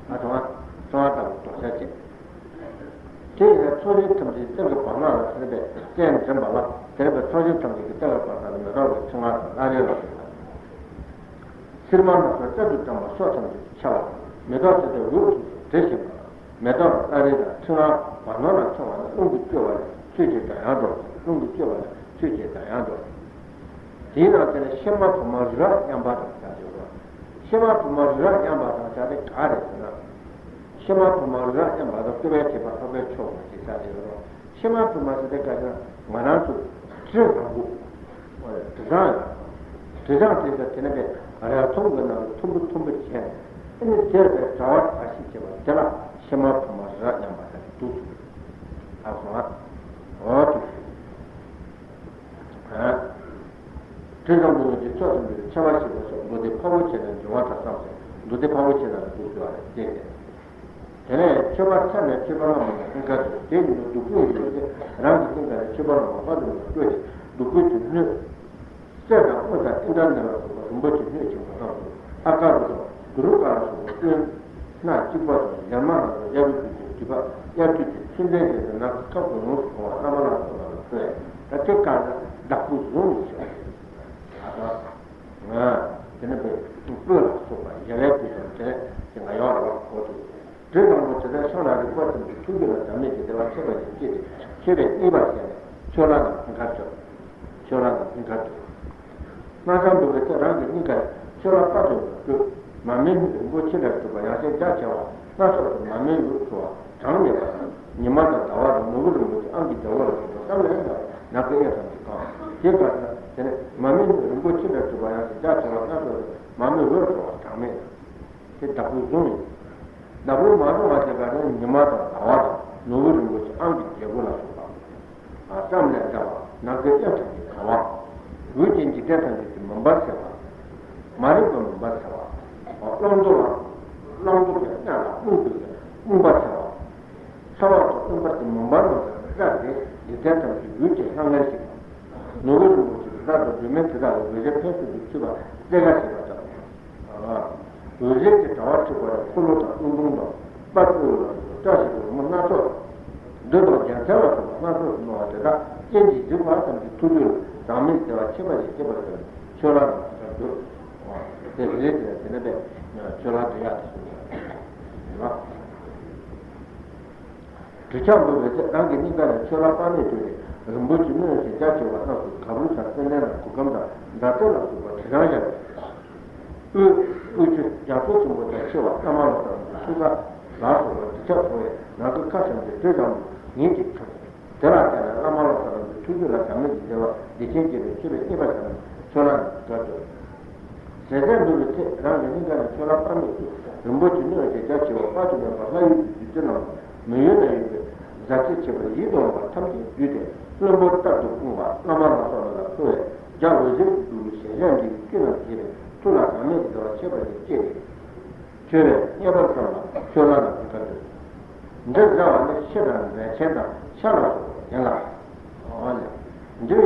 ཨ་དང་། ཚོགས་ལྟ་བུ་རྡོག་ཆ་བཅས། དེ་ཡིན་ན་ཚོགས་ཆེན་ཐམས་ཅད་སྟེང་གི་བར་སྣང་ལ་ཟེར་བས་སྤྱན་འདྲེན་པ་ལ། དེ་ལ་ཚོགས་ཆེན་ཐམས་ཅད་ཀྱི་སྟེང་གི་བར་སྣང་ལ་མེ་ཏོག་གི་ཕྲེང་བ་དང་བླ་རེ་ལ་སོགས་པ། སིལ་མ་སྣ་ཚོགས་གསེར་དུ་བཀྲམ་པ་སོགས་ཐམས་ཅད་ཀྱི་ཆ་བ། མེ་ཏོག་ཟེར་ཏེ་འོད་ཐུགས་སུ་དྲི་ཞིམ་པ། མེ་ཏོག་བླ་རེ་དང་ཕྲེང་བ་བར་སྣང་ལ་འཕྲེང་བ་ནི་རླུང་གིས་བསྐྱོད་པ་ལས་ཆོས་ཀྱི་སྒྲ་དབྱངས་སྒྲོག །རླུང་གིས་བསྐྱོད་པ་ལས་ཆོས་ཀྱི་སྒྲ་དབྱངས་སྒྲོག །དེའི་ནང་དེ་ལ་ཕྱེ་མ་བུ་མ་རི་རབ་མཉམ་པ་དང་བྱ་ཞིང་རོ། ཕྱེ་མ་བུ་མ་རི་རབ་མཉམ་པ་དང་བྱ་དེ་ག་རེ་ཟེར་ན། ཕྱེ་མ་བུ་མ་རི་རབ་མཉམ་པ་དང་བསྐུལ་བའི་བྱེད་པ་འཕགས་པའི་མཆོག་མ་ཞེས་བྱ་ཞིང་རོ། ཕྱེ་མ་བུ་མ་ཟེར་དེ་ག་ཟེར་ན་ང་རང་ཚོ་དྲི་བཟང་པོ། དྲི་བཟང་ཡོད། དྲི་བཟང་དེ་ཚོ་དེ་ནི་པའི་རས་ཐུམ་གྱི་ནང་དུ་ཐུམ་བུ་ཐུམ་བུ་བྱས་ནས། ཨ་ནི་དེར་པའི་དྲ་བ་དྲ་ཞིག་བྱེད་པ་དེ་ལ་ཕྱེ་མ་བུ་མ་རི་རབ་མཉམ་པ་ཟེར་དུས་སུ། ལགས་སོ། འོ་དུས་སུ། དྲི་བཟང་པོ་ཉིད་ཀྱི་ཚོགས་སུ་འདུས་པའི་ཆེ་བ་ཞེས་པ་སོགས་མདོ་སྡེ་འཕགས་པོ་ཆེ་དང་འབྱུང་བ་དང་བསམ་སོགས་མདོ་སྡེ་འཕགས་པོ་ཆེ་དང་འདུག་ཟེར་བ་ལས་བརྟེན་ཏེ། དེ་ནས་མཆོད་པ་ཚར་ནས་མཆོད་པ་བླངས་པ་ལ་སྙིང་གར་ཞོག །དེ་ཡིན་དུས་བདུག་སྤོས་ཡོད་ཚེ་རང་གི་སྙིང་ག་ནས་མཆོད་པ་བླངས་པ་དཔག་ཏུ་མེད་པ་སྤྲོས་ཏེ་བདུག་སྤོས་ཀྱི་སྣོད། གསེར་དང་དངུལ་དང་ཨིནྡྲ་ནཱི་ལ་སོགས་པ་རིན་པོ་ཆེའི་སྣོད་ཆེན་པོ་རྣམས་སུ་ཨ་ཀ་རུ་དང་གུ་རུ་ཀ་ལ་སོགས་པ་སྤྲོས། སྣ་གཅིག་པ་དང་ཞལ་མ་ལ་སོགས་དབྱར་གྱི་དུས་ཀྱི་དུས་བབ་དབྱར་དུས་ཀྱི་ཚུལ་ལྡན་ཞིག་ཏུ་ནམ་མཁའི་ཁ་དགུ་ཡོངས་སུ་གང་བ་བླ་མ་ལ་སོགས་པ་ལ་ཕུལ་བས། ད་དེ་ག་ནི་བདག་པོས་བཟུང་ནས་ཞོག །ཨ་དང་། དེ་ནི་སྤོས་ལ་སོགས་པ་གཞལ་བའི་དུས་སམ་དེ་ནི་དེ་ང་ཡོང་རེ་བ་གོ་ཐུབ། དྲི་བཟང་པོ་དེ་དག་ཤིང་ལ་རིག་པ་ཙམ་གྱིས་ཐུགས་རྒྱུད་ལ་ཟག་མེད་ཀྱི་བདེ་བ་ཐེབས་པ་ཞིག་སྐྱེས་ཏེ་མཆོད་པའི་སྙིང་པ་བྱས་ནས་ཕྱི་ལ་ནམ་མཁའ་ཁ་ཕྱོགས། ཕྱི་ལ་ནམ་མཁའ་ཁ་ཕྱོགས། སྔགས་འཆང་འབུལ་བའི་ཚེ་རང་གི་སྙིང་གར་ཕྱི་ལ་དཔག་ཏུ་མེད་པ་སྤྲོས། མར་མེའི་སྣོད་རིན་པོ་ཆེ་ལས་གྲུབ་པ་ཡང་ཞིང་རྒྱ་ཆེ་བ་སྣ་ཚོགས་སུ་མར་མེའི་འོད་འཕྲོ་བ་གྲངས་མེད་པ་དང་ཉི་མ་དང་ཟླ་བ་དང་ནོར་བུ་རིན་པོ་ཆེ་ཨང་ཀི་བརྒྱ་པོ་ལ་སོགས་པ་བསམ་ལས་ཡང་དག་པའི་ནམ་མཁའི་དབྱིངས་ཐམས་ཅད་གང་། དེ་ག་ཟེར་ན་དེ་ནི་མར་མེའི་སྣོད་རིན་པོ་ཆེ་ལས་གྲུབ་པ་ཡང་ཞིང་རྒྱ་ཆེ་བ་སྣ་ཚོགས་སུ་མར་མེའི་འོད་འཕྲོ་བ་གྲངས་མེད་དང་། དེ་བདག་པོས་བཟུང་ཡིན། བདག་པོས་མ་བཟུང་བ་དེ་ག་ནི་ཉི་མ་དང་ཟླ་བ་དང་ནོར་བུ་རིན་པོ་ཆེ་ཨང་ཀི་བརྒྱ་པོ་ལ་སོགས་པ། ཨ་ཙམ་ལས་འདའ་བ་ནམ་མཁའི་དབྱིངས་ཐམས་ཅད་གང་བ། འོད་ཀྱིས་འཇིག་རྟེན་ཐམས་ཅད་ཀྱི་མུན་པ་སེལ་བ། མ་རིག་པའི་མུན་པ་སེལ་བ། རླུང་རྟ་བ། རླུང་རྟ་བའི་སྣ་ལ་རླུང་རྟ་བའི་རླུང་པ་སེལ་བ། ཚ་བ་དང་རླུང་པ་དེ་མུན་པ་རྣམས་ལས་བསྲེགས་ཏེ་འཇིག་རྟེན་ཐམས་ཅད་འོད་ཀྱི་ལྷ་ལྔས་ཞིག་པ། ནོར་བུ་རིན་པོ་ཆེ་དེ་དག་དང་སྒྲོན་མེ་དེ་དག་ལ་འོད་ཟེར་ཕན་ཚུན་དུ་འཁྲིལ་བ་བསྲེག་ག་བྱེད་པ་དང་། འོད་ཟེར་གྱི་དྲ་བ་འཁྲིགས་པ་ལས་འཁོར་ལོ་དང་རླུང་སྟོང་དང་དཔལ་ཕུར་བུ་ལ་སོགས་པ་བཀྲ་ཤིས་པའི་རོལ་མོ་སྣ་ཚོགས། རྡུལ་དང་རྒྱལ་མཚན་ལ་སོགས་པ་སྣ་ཚོགས་སུ་སྣང་བ་དེ་དག་སྤྱན་གྱིས་གཟིགས་པ་ཙམ་གྱིས་ཐུགས་རྒྱུད་ལ་ཟག་མེད་བདེ་བ་ཆེན་པོ་ཞིག་སྐྱེས་པར་འགྱུར་ནས་ཆོས་ལ་རྣམས་ཀྱི་ཁར་འདུག །དེ་རེ་རེ་དེ་དེ་ནས་པས་ཆོས་ལ་འདྲི་ཡག་དེ་གསུངས་ཡོད། དྲི་ཆབ་འབུལ་བའི་ཚེ་རང་གི་སྙིང་ག་ནས་ཆོས་ལ་དཔག་མེད་སྤྲོས་ཏེ་རིན་པོ་ཆེ་སྣོད་ཅན་རྒྱ་ཆེ་བ་རྣམས་སུ་ག་བུར་དང་ཙན་དན་དང་གོ་སྐམ་དང་མདའ་རྩེ་ལ་སོགས་པ་དྲི་རང་བཞག་པས། དབུས་དབུས་ཆུ་རྒྱ་མཚོ་ཆེན་པོ་དང་ཆེ་བ་བླ་མ་ལ་སོགས་པའི་ཐུགས་ཀ་ལ་སོགས་པ་དྲི་ཆབ་ཕོག་པས་ནམ་མཁའི་ཁ་བྱམས་ཀྱི་དྲི་བཟང་པོ་ཉིད་ཀྱིས་ཁྱབ། དེ་ལ་བརྟེན་ནས་བླ་མ་ལ་སོགས་པའི་ཐུགས་རྒྱུད་ལ་ཟག་མེད་ཀྱི་བདེ་བ་བདེ་ཆེན་སྐྱེས་པའི་མཆོད་པའི་སྙིང་པ་བྱས་ནས་ཆོས་ལ་དགའ་སྟོན། ཟས་གཟན་འབུལ་བའི་ཚེ་རང་གི་སྙིང་ག་ནས་ཆོས་ལ་དཔག་མེད་ཀྱི་རིན་པོ་ཆེ་སྣོད་ཅན་རྒྱ་ཆེ་བ་དཔག་ཏུ་མེད་པ་ལྷ་ཡུལ་གྱི་བདུད་རྩི་རྣམས་དང་མི་ཡུལ་ན་ཡོད་པའི་ཟག་བཅས་ཁྱད་པར་ཡིད་དུ་འོང་བ་ཐམས་ཅད་བསྡུས་ཏེ་བློན་པོ་ལྟར་དུ་སྤུངས་པ་བླ་མ་ལ་སོགས་རྣམས་ལ་ཕུལ་བས་རྒྱ་འོད་ཟེར་གྱི་གདུང་བས་ཞལ་བཞེངས་འདི་ཡི་དཀྱིལ་ན་བཞད་པའི་ཐུགས་ལ་ཟག་མེད་ཀྱི་བདེ་བ་ཆེན་པོ་ཞིག་སྐྱེས་ཏེ། མཆོད་པའི་སྙན་པ་ཙམ་ལ་ཆོས་ལ་ནི་ཕན་ཁ་འདོད། འདི་ཟ་བ་ནི་ཤི་དང་འབྲས་ཆན་དང་ཤ་ལ་སོགས་པ་ཡིན་ལ། འོ་ལེ། འདི་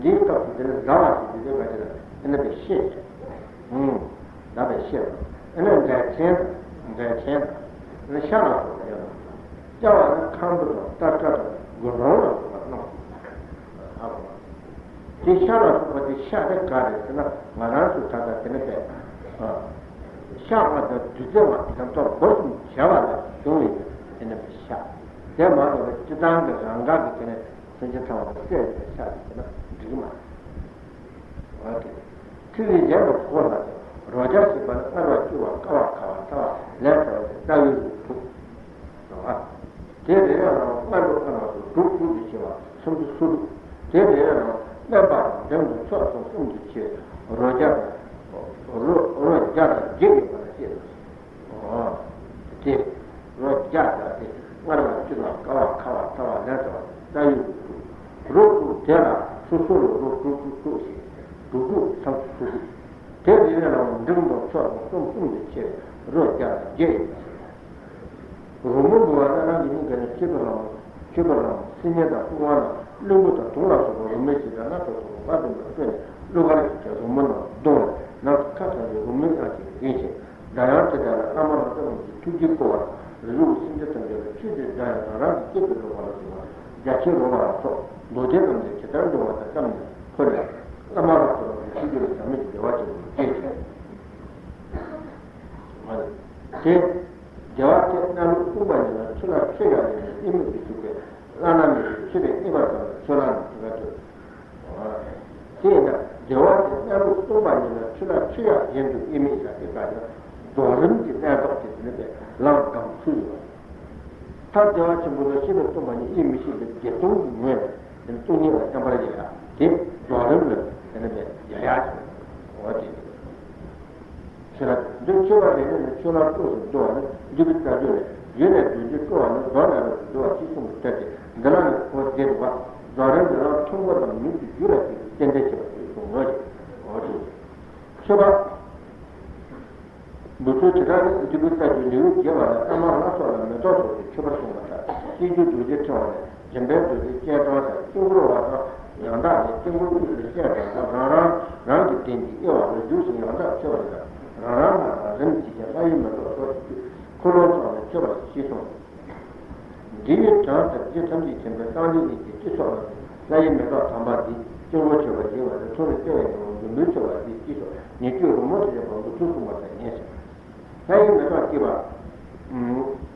འདིའི་སྐབས་སུ་འདི་ནི་ཟ་བ་ཞེས་བརྗོད་པའི་སྐབས་དེ་ལ་ཨེ་ན་པའི་ཤེས། ཨུང་། ཟ་བའི་ཤེས། ཨེ་ན་འབྲས་ཆན་དང་འབྲས་ཆན་དང་ཨེ་ན་ཤ་ལ་སོགས་པ་ཡིན་ལ། སྐྱ་བ་ནི་ཁམ་བུ་དང་སྟར་ཀ་དང་དགུ་རོང་ལ་སོགས་པ་རྣམས་སོ། ཨ་ཁོ། དེ་ཤ་ལ་སོགས་པ་དེ་ཤ་དེ་ག་རེད་ཟེར་ན་ང་རང་ཚོ་ད་ལྟ་དེ་ནི་པས། ཤ་ལྔ་དང་བདུད་རྩི་ལྔ་ཡང་ཐོག་སྦུར་གསུམ་བྱ་བ་ལ་བྱུང་བའི་དེ་ནི་པས་ཤ། དེ་མ་གཏོགས་པའི་སྤྱིར་བཏང་གི་རང་དགར་གྱི་དེ་ནས་སེམས་ཅན་ཚང་མ་ལ་བསད་པའི་ཕྱག་གིས་བྱས་ན་འགྲིག་གི་མ་རེད། འོ་དེ། ཁྲིད་ཡིག་གཞན་དུ་གོ་ལ་དེ་རོ་བརྒྱ་ཞེས་པ་ནི་མངར་བ་སྐྱུར་བ་བསྐ་བ་ཁ་བ་ཚ་བ་ལན་ཚྭ་བ་སྟེ་རྩ་བའི་རིགས་དྲུག་རེད་བ། དེ་རེ་རེ་ལའང་མངར་རོ་མངར་བ་སོགས་དྲུག་དྲུག་ཏུ་ཕྱེ་བ་སུམ་ཅུ་སོ་དྲུག་དེ་རེ་རེ་ལའང་སྨན་པ་དང་འབྲིང་དུ་ཕྱོགས་གསུམ་གསུམ་དུ་ཕྱེ། རོ་བརྒྱ་དང་། རོ་རོ་བརྒྱ་དང་བརྒྱད་ཡོད་པ་ལ་བཤད་དོ། འོ། དེ། རོ་བརྒྱ་དང་དེ་མངར་བ་སྐྱུར་བ་བསྐ་བ་ཁ་བ་ཚ་བ་ལན་ཚྭ་བ་རྩ་བའི་རིགས་དྲུག་རོ་དྲུག་དེ་ལ་སོ་སོ་ལ་རོ་དྲུག་དྲུག་དྲུག་ཞེས་དྲུག་དྲུག་སུམ་ཅུ་སོ་དྲུག་དེ་རེ་རེ་ལའང་འབྲིང་དང་ཕྱོགས་དང་གསུམ་གསུམ་དུ་ཕྱེ་བའི་རོ་བརྒྱ་དང་བརྒྱད་ཡིན་པ་ཞིག་རོལ་མོ་འབུལ་བ་ལ་རང་གི་སྙིང་ག་ནས་མཆོད་པའི་ལྷ་མོ། མཆོད་པའི་ལྷ་མོ་སིལ་སྙན་དང་བསྲུང་བ་ལ་གླིང་བུ་དང་དུང་ལ་སོགས་པ་རོལ་མོའི་བཞད་སྒྲ་སྣ་ཚོགས་སོགས་པ་དཔག་ཏུ་མེད་པ་སྤྲོས་ནས་གླུ་གར་ཞིག་ཀྱང་རོལ་མོ་རྣམས་བརྡུང་བས་ནང་དུ་ཁ་གྲགས་པའི་རོལ་མོའི་དབྱངས་ཀྱིས་འགེངས་ཤིང་། སྒྲ་དབྱངས་དེ་དག་ལ་བླ་མ་རང་རྩ་རྣམས་ཀྱི་ཐུགས་རྒྱུད་བསྐོར་བ་རི་ལུ་གི་སེམས་ཅན་ཐམས་ཅད་ལ་ཆོས་ཀྱི་སྒྲ་ཡང་དང་རང་གི་སྐད་དུ་སྒྲོག་པ་ལ་སོགས་པ་རྒྱ་ཆེར་རོལ་བ་ལ་སོགས་མདོ་སྡེ་རྣམས་ཀྱང་ཇི་ལྟར་འབྱུང་བ་དང་ཙམ་ནས་འཁོད་ནས་བླ་མ་རང་རྩ་རྣམས་ཀྱི་ཐུགས་རྒྱུད་ལ་ཟག་མེད་ཀྱི་བདེ་བ་ཆེན་པོ་སྐྱེས་ཤིང་། དེ། རྒྱལ་བ་དེས་གནས་ལུགས་གསུངས་པ་ཉིད་ལ་ཆོས་ལ་ཆོས་ཡང་ཡིན་པའི་གཉིས་མེད་དུ་གྱུར་པའི་བླ་ན་མེད་པའི་ཆོས་དེ་རྙེད་པ་ཙམ་ལ་ཆོས་ལ་ནི་ཐུགས་ཀ་ཐུབ། དེས་ན་རྒྱལ་བ་དེས་གནས་ལུགས་གསུངས་པ་ཉིད་ལ་ཆོས་ལ་ཆོས་ཡང་ཡིན་དུ་གཉིས་མེད་ཡང་དེ་ལྟར་ཡང་རྫོགས་རིམ་གྱི་གནས་བདག་དེ་ནི་པའི་ལམ་སྒོམ་ཚུལ་ཡོད། ཐབས་བདེ་བ་ཆེན་པོ་དང་ཤེས་རབ་སྟོང་པ་ཉིད་དབྱེ་མི་ཤེས་པའི་བདེ་སྟོང་གི་ངོས་ནས་དེ་ནི་སྟོང་ཉིད་ལ་བརྟེན་པར་ཡང་དེ་རྫོགས་རིམ་ལ་དེ་ནི་པའི་ཡང་ཡང་ཞེས་པ་འོ་དེ། ཆོས་ལ་འདི་ཆོས་པ་རེ་རེ་ནི་ཆོས་ལ་སྤྲོ་བར་འདུ་བ་ནི་འདུས་པའི་རྩ་རྒྱུད་ལས་ཡུལ་ནས་རྡོ་རྗེ་སྤྲོ་བ་ནི་རྫོགས་ནས་རབ་ཏུ་འགྲོ་བ་ཞེས་གསུངས་པའི་གཏེར་ཏེ་འདི་ལ་ནི་གོ་བདེ་འདུག་པ། རྫོགས་རིམ་འདི་ལ་ཐུན་མོང་དང་མྱུར་དུ་རྒྱུད་ལ་སྐྱེ་བའི་རྟེན་འབྲེལ་བྱེད་པ་ཞེས་གསུངས་ནོ། འོ་དེ། ཆོས་པ། འབུལ་ཚུལ་དེ་དག་ནི་འདུས་པའི་རྩ་རྒྱུད་ལེའུ་བརྒྱད་པ་ལ་ཀ་མ་ལ་སོགས་ལ་མེ་ཏོག་སོགས་ཀྱི་མཆོད་པར་གསུངས་པ་ལྟར་སྤྱི་རྒྱུད་རྡོ་རྗེ་ཕྲེང་བ་ནས། འཇམ་དཔལ་རྡོ་རྗེ་སྤྱན་དྲངས་ཤིང་དཀྱིལ་འཁོར་བ་དང་ཡང་དག་ལས་དཀྱིལ་འཁོར་དབུས་སུ་སྤྱན་དྲངས་ཤིང་རང་རང་རང་གི་རྟེན་གྱི་དབྱེ་བ་ལ་བཞུགས་ཤིང་ཡང་དག་མཆོད་པ་ཡིན་ལ། རང་རང་སྔགས་དང་རིམ་གྱིས་ཀྱང་ལྷ་ཡི་མེ་ཏོག་སོགས་ཀྱི་འཁོར་ལོ་ཚོགས་ནས་མཆོད་པ་ཞེས་གསུངས། འདི་ཡི་གྲངས་ལྟར་རྗེ་ཐམས་ཅད་མཁྱེན་པའི་སངས་རྒྱས་ཉིད་ཀྱི་སྤྱི་ཚོགས་ལ་ལྷ་ཡི་མེ་ཏོག་དམ་པ་འདི་དཀྱིལ་འཁོར་མཆོད་པ་ཡིན་པ་ལས་མཐོ་རིས་བརྩེ་བའི་ངོ་བོ་མགོན་པོའི་མཆོད་པ་འདི་ཅེས་སོགས་ཉེ་བརྒྱུད་རོལ་མོ་དང་བཅས་པ་མགུར་ཐུན་གསུངས་པ་དང་ཉེ་ཞིང་། ལྷ་ཡི་མེ་ཏོག་ཅེས་པ།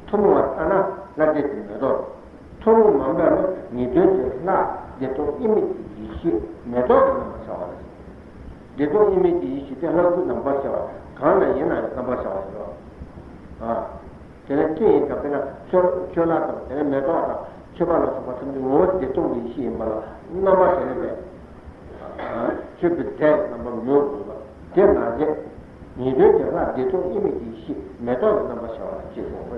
ཐུན་མོང་བ་ལྟར་ན་ལྷ་འདྲེ་གི་མེ་ཏོག་ཐུན་མོང་མ་ཡིན་པ་ནི་ངེས་དོན་གྱི་ལྷ་བདེ་སྟོང་དབྱེར་མེད་ཀྱི་ཡེ་ཤེས་མེ་ཏོག་གི་རྣམ་པར་ཤར་བ་ལ་ཟེར། བདེ་སྟོང་དབྱེར་མེད་ཀྱི་ཡེ་ཤེས་དེ་ལྷ་སྐུའི་རྣམ་པར་ཤར་བ་གང་ལ་ཡིན་ན་ཡང་རྣམ་པར་ཤར་བ་ཡིན་ནོ། དེ་ནས་ཅི་ཡིན་ཀྱང་དཔེར་ན་ཆོས་ཆོས་ལྷ་དང་དེ་ནས་མེ་ཏོག་དང་མཆོད་པ་ལ་སོགས་པ་ཐམས་ཅད་ངོ་བོ་བདེ་སྟོང་གི་ཡེ་ཤེས་ཡིན་པ་ལ་རྣམ་པ་དེ་ནས་པས། ཆོས་པའི་སྒྲའི་རྣམ་པ་ངོ་བོ་ཡིན་པ་དེ་མ་ཟད། ཉེ་དོན་གྱི་ལྷ་བདེ་སྟོང་དབྱེར་མེད་ཀྱི་ཡེ་ཤེས་མེ་ཏོག་གི་རྣམ་པ་ཤར་བ་ལ་ཅེས་གསུངས་པ།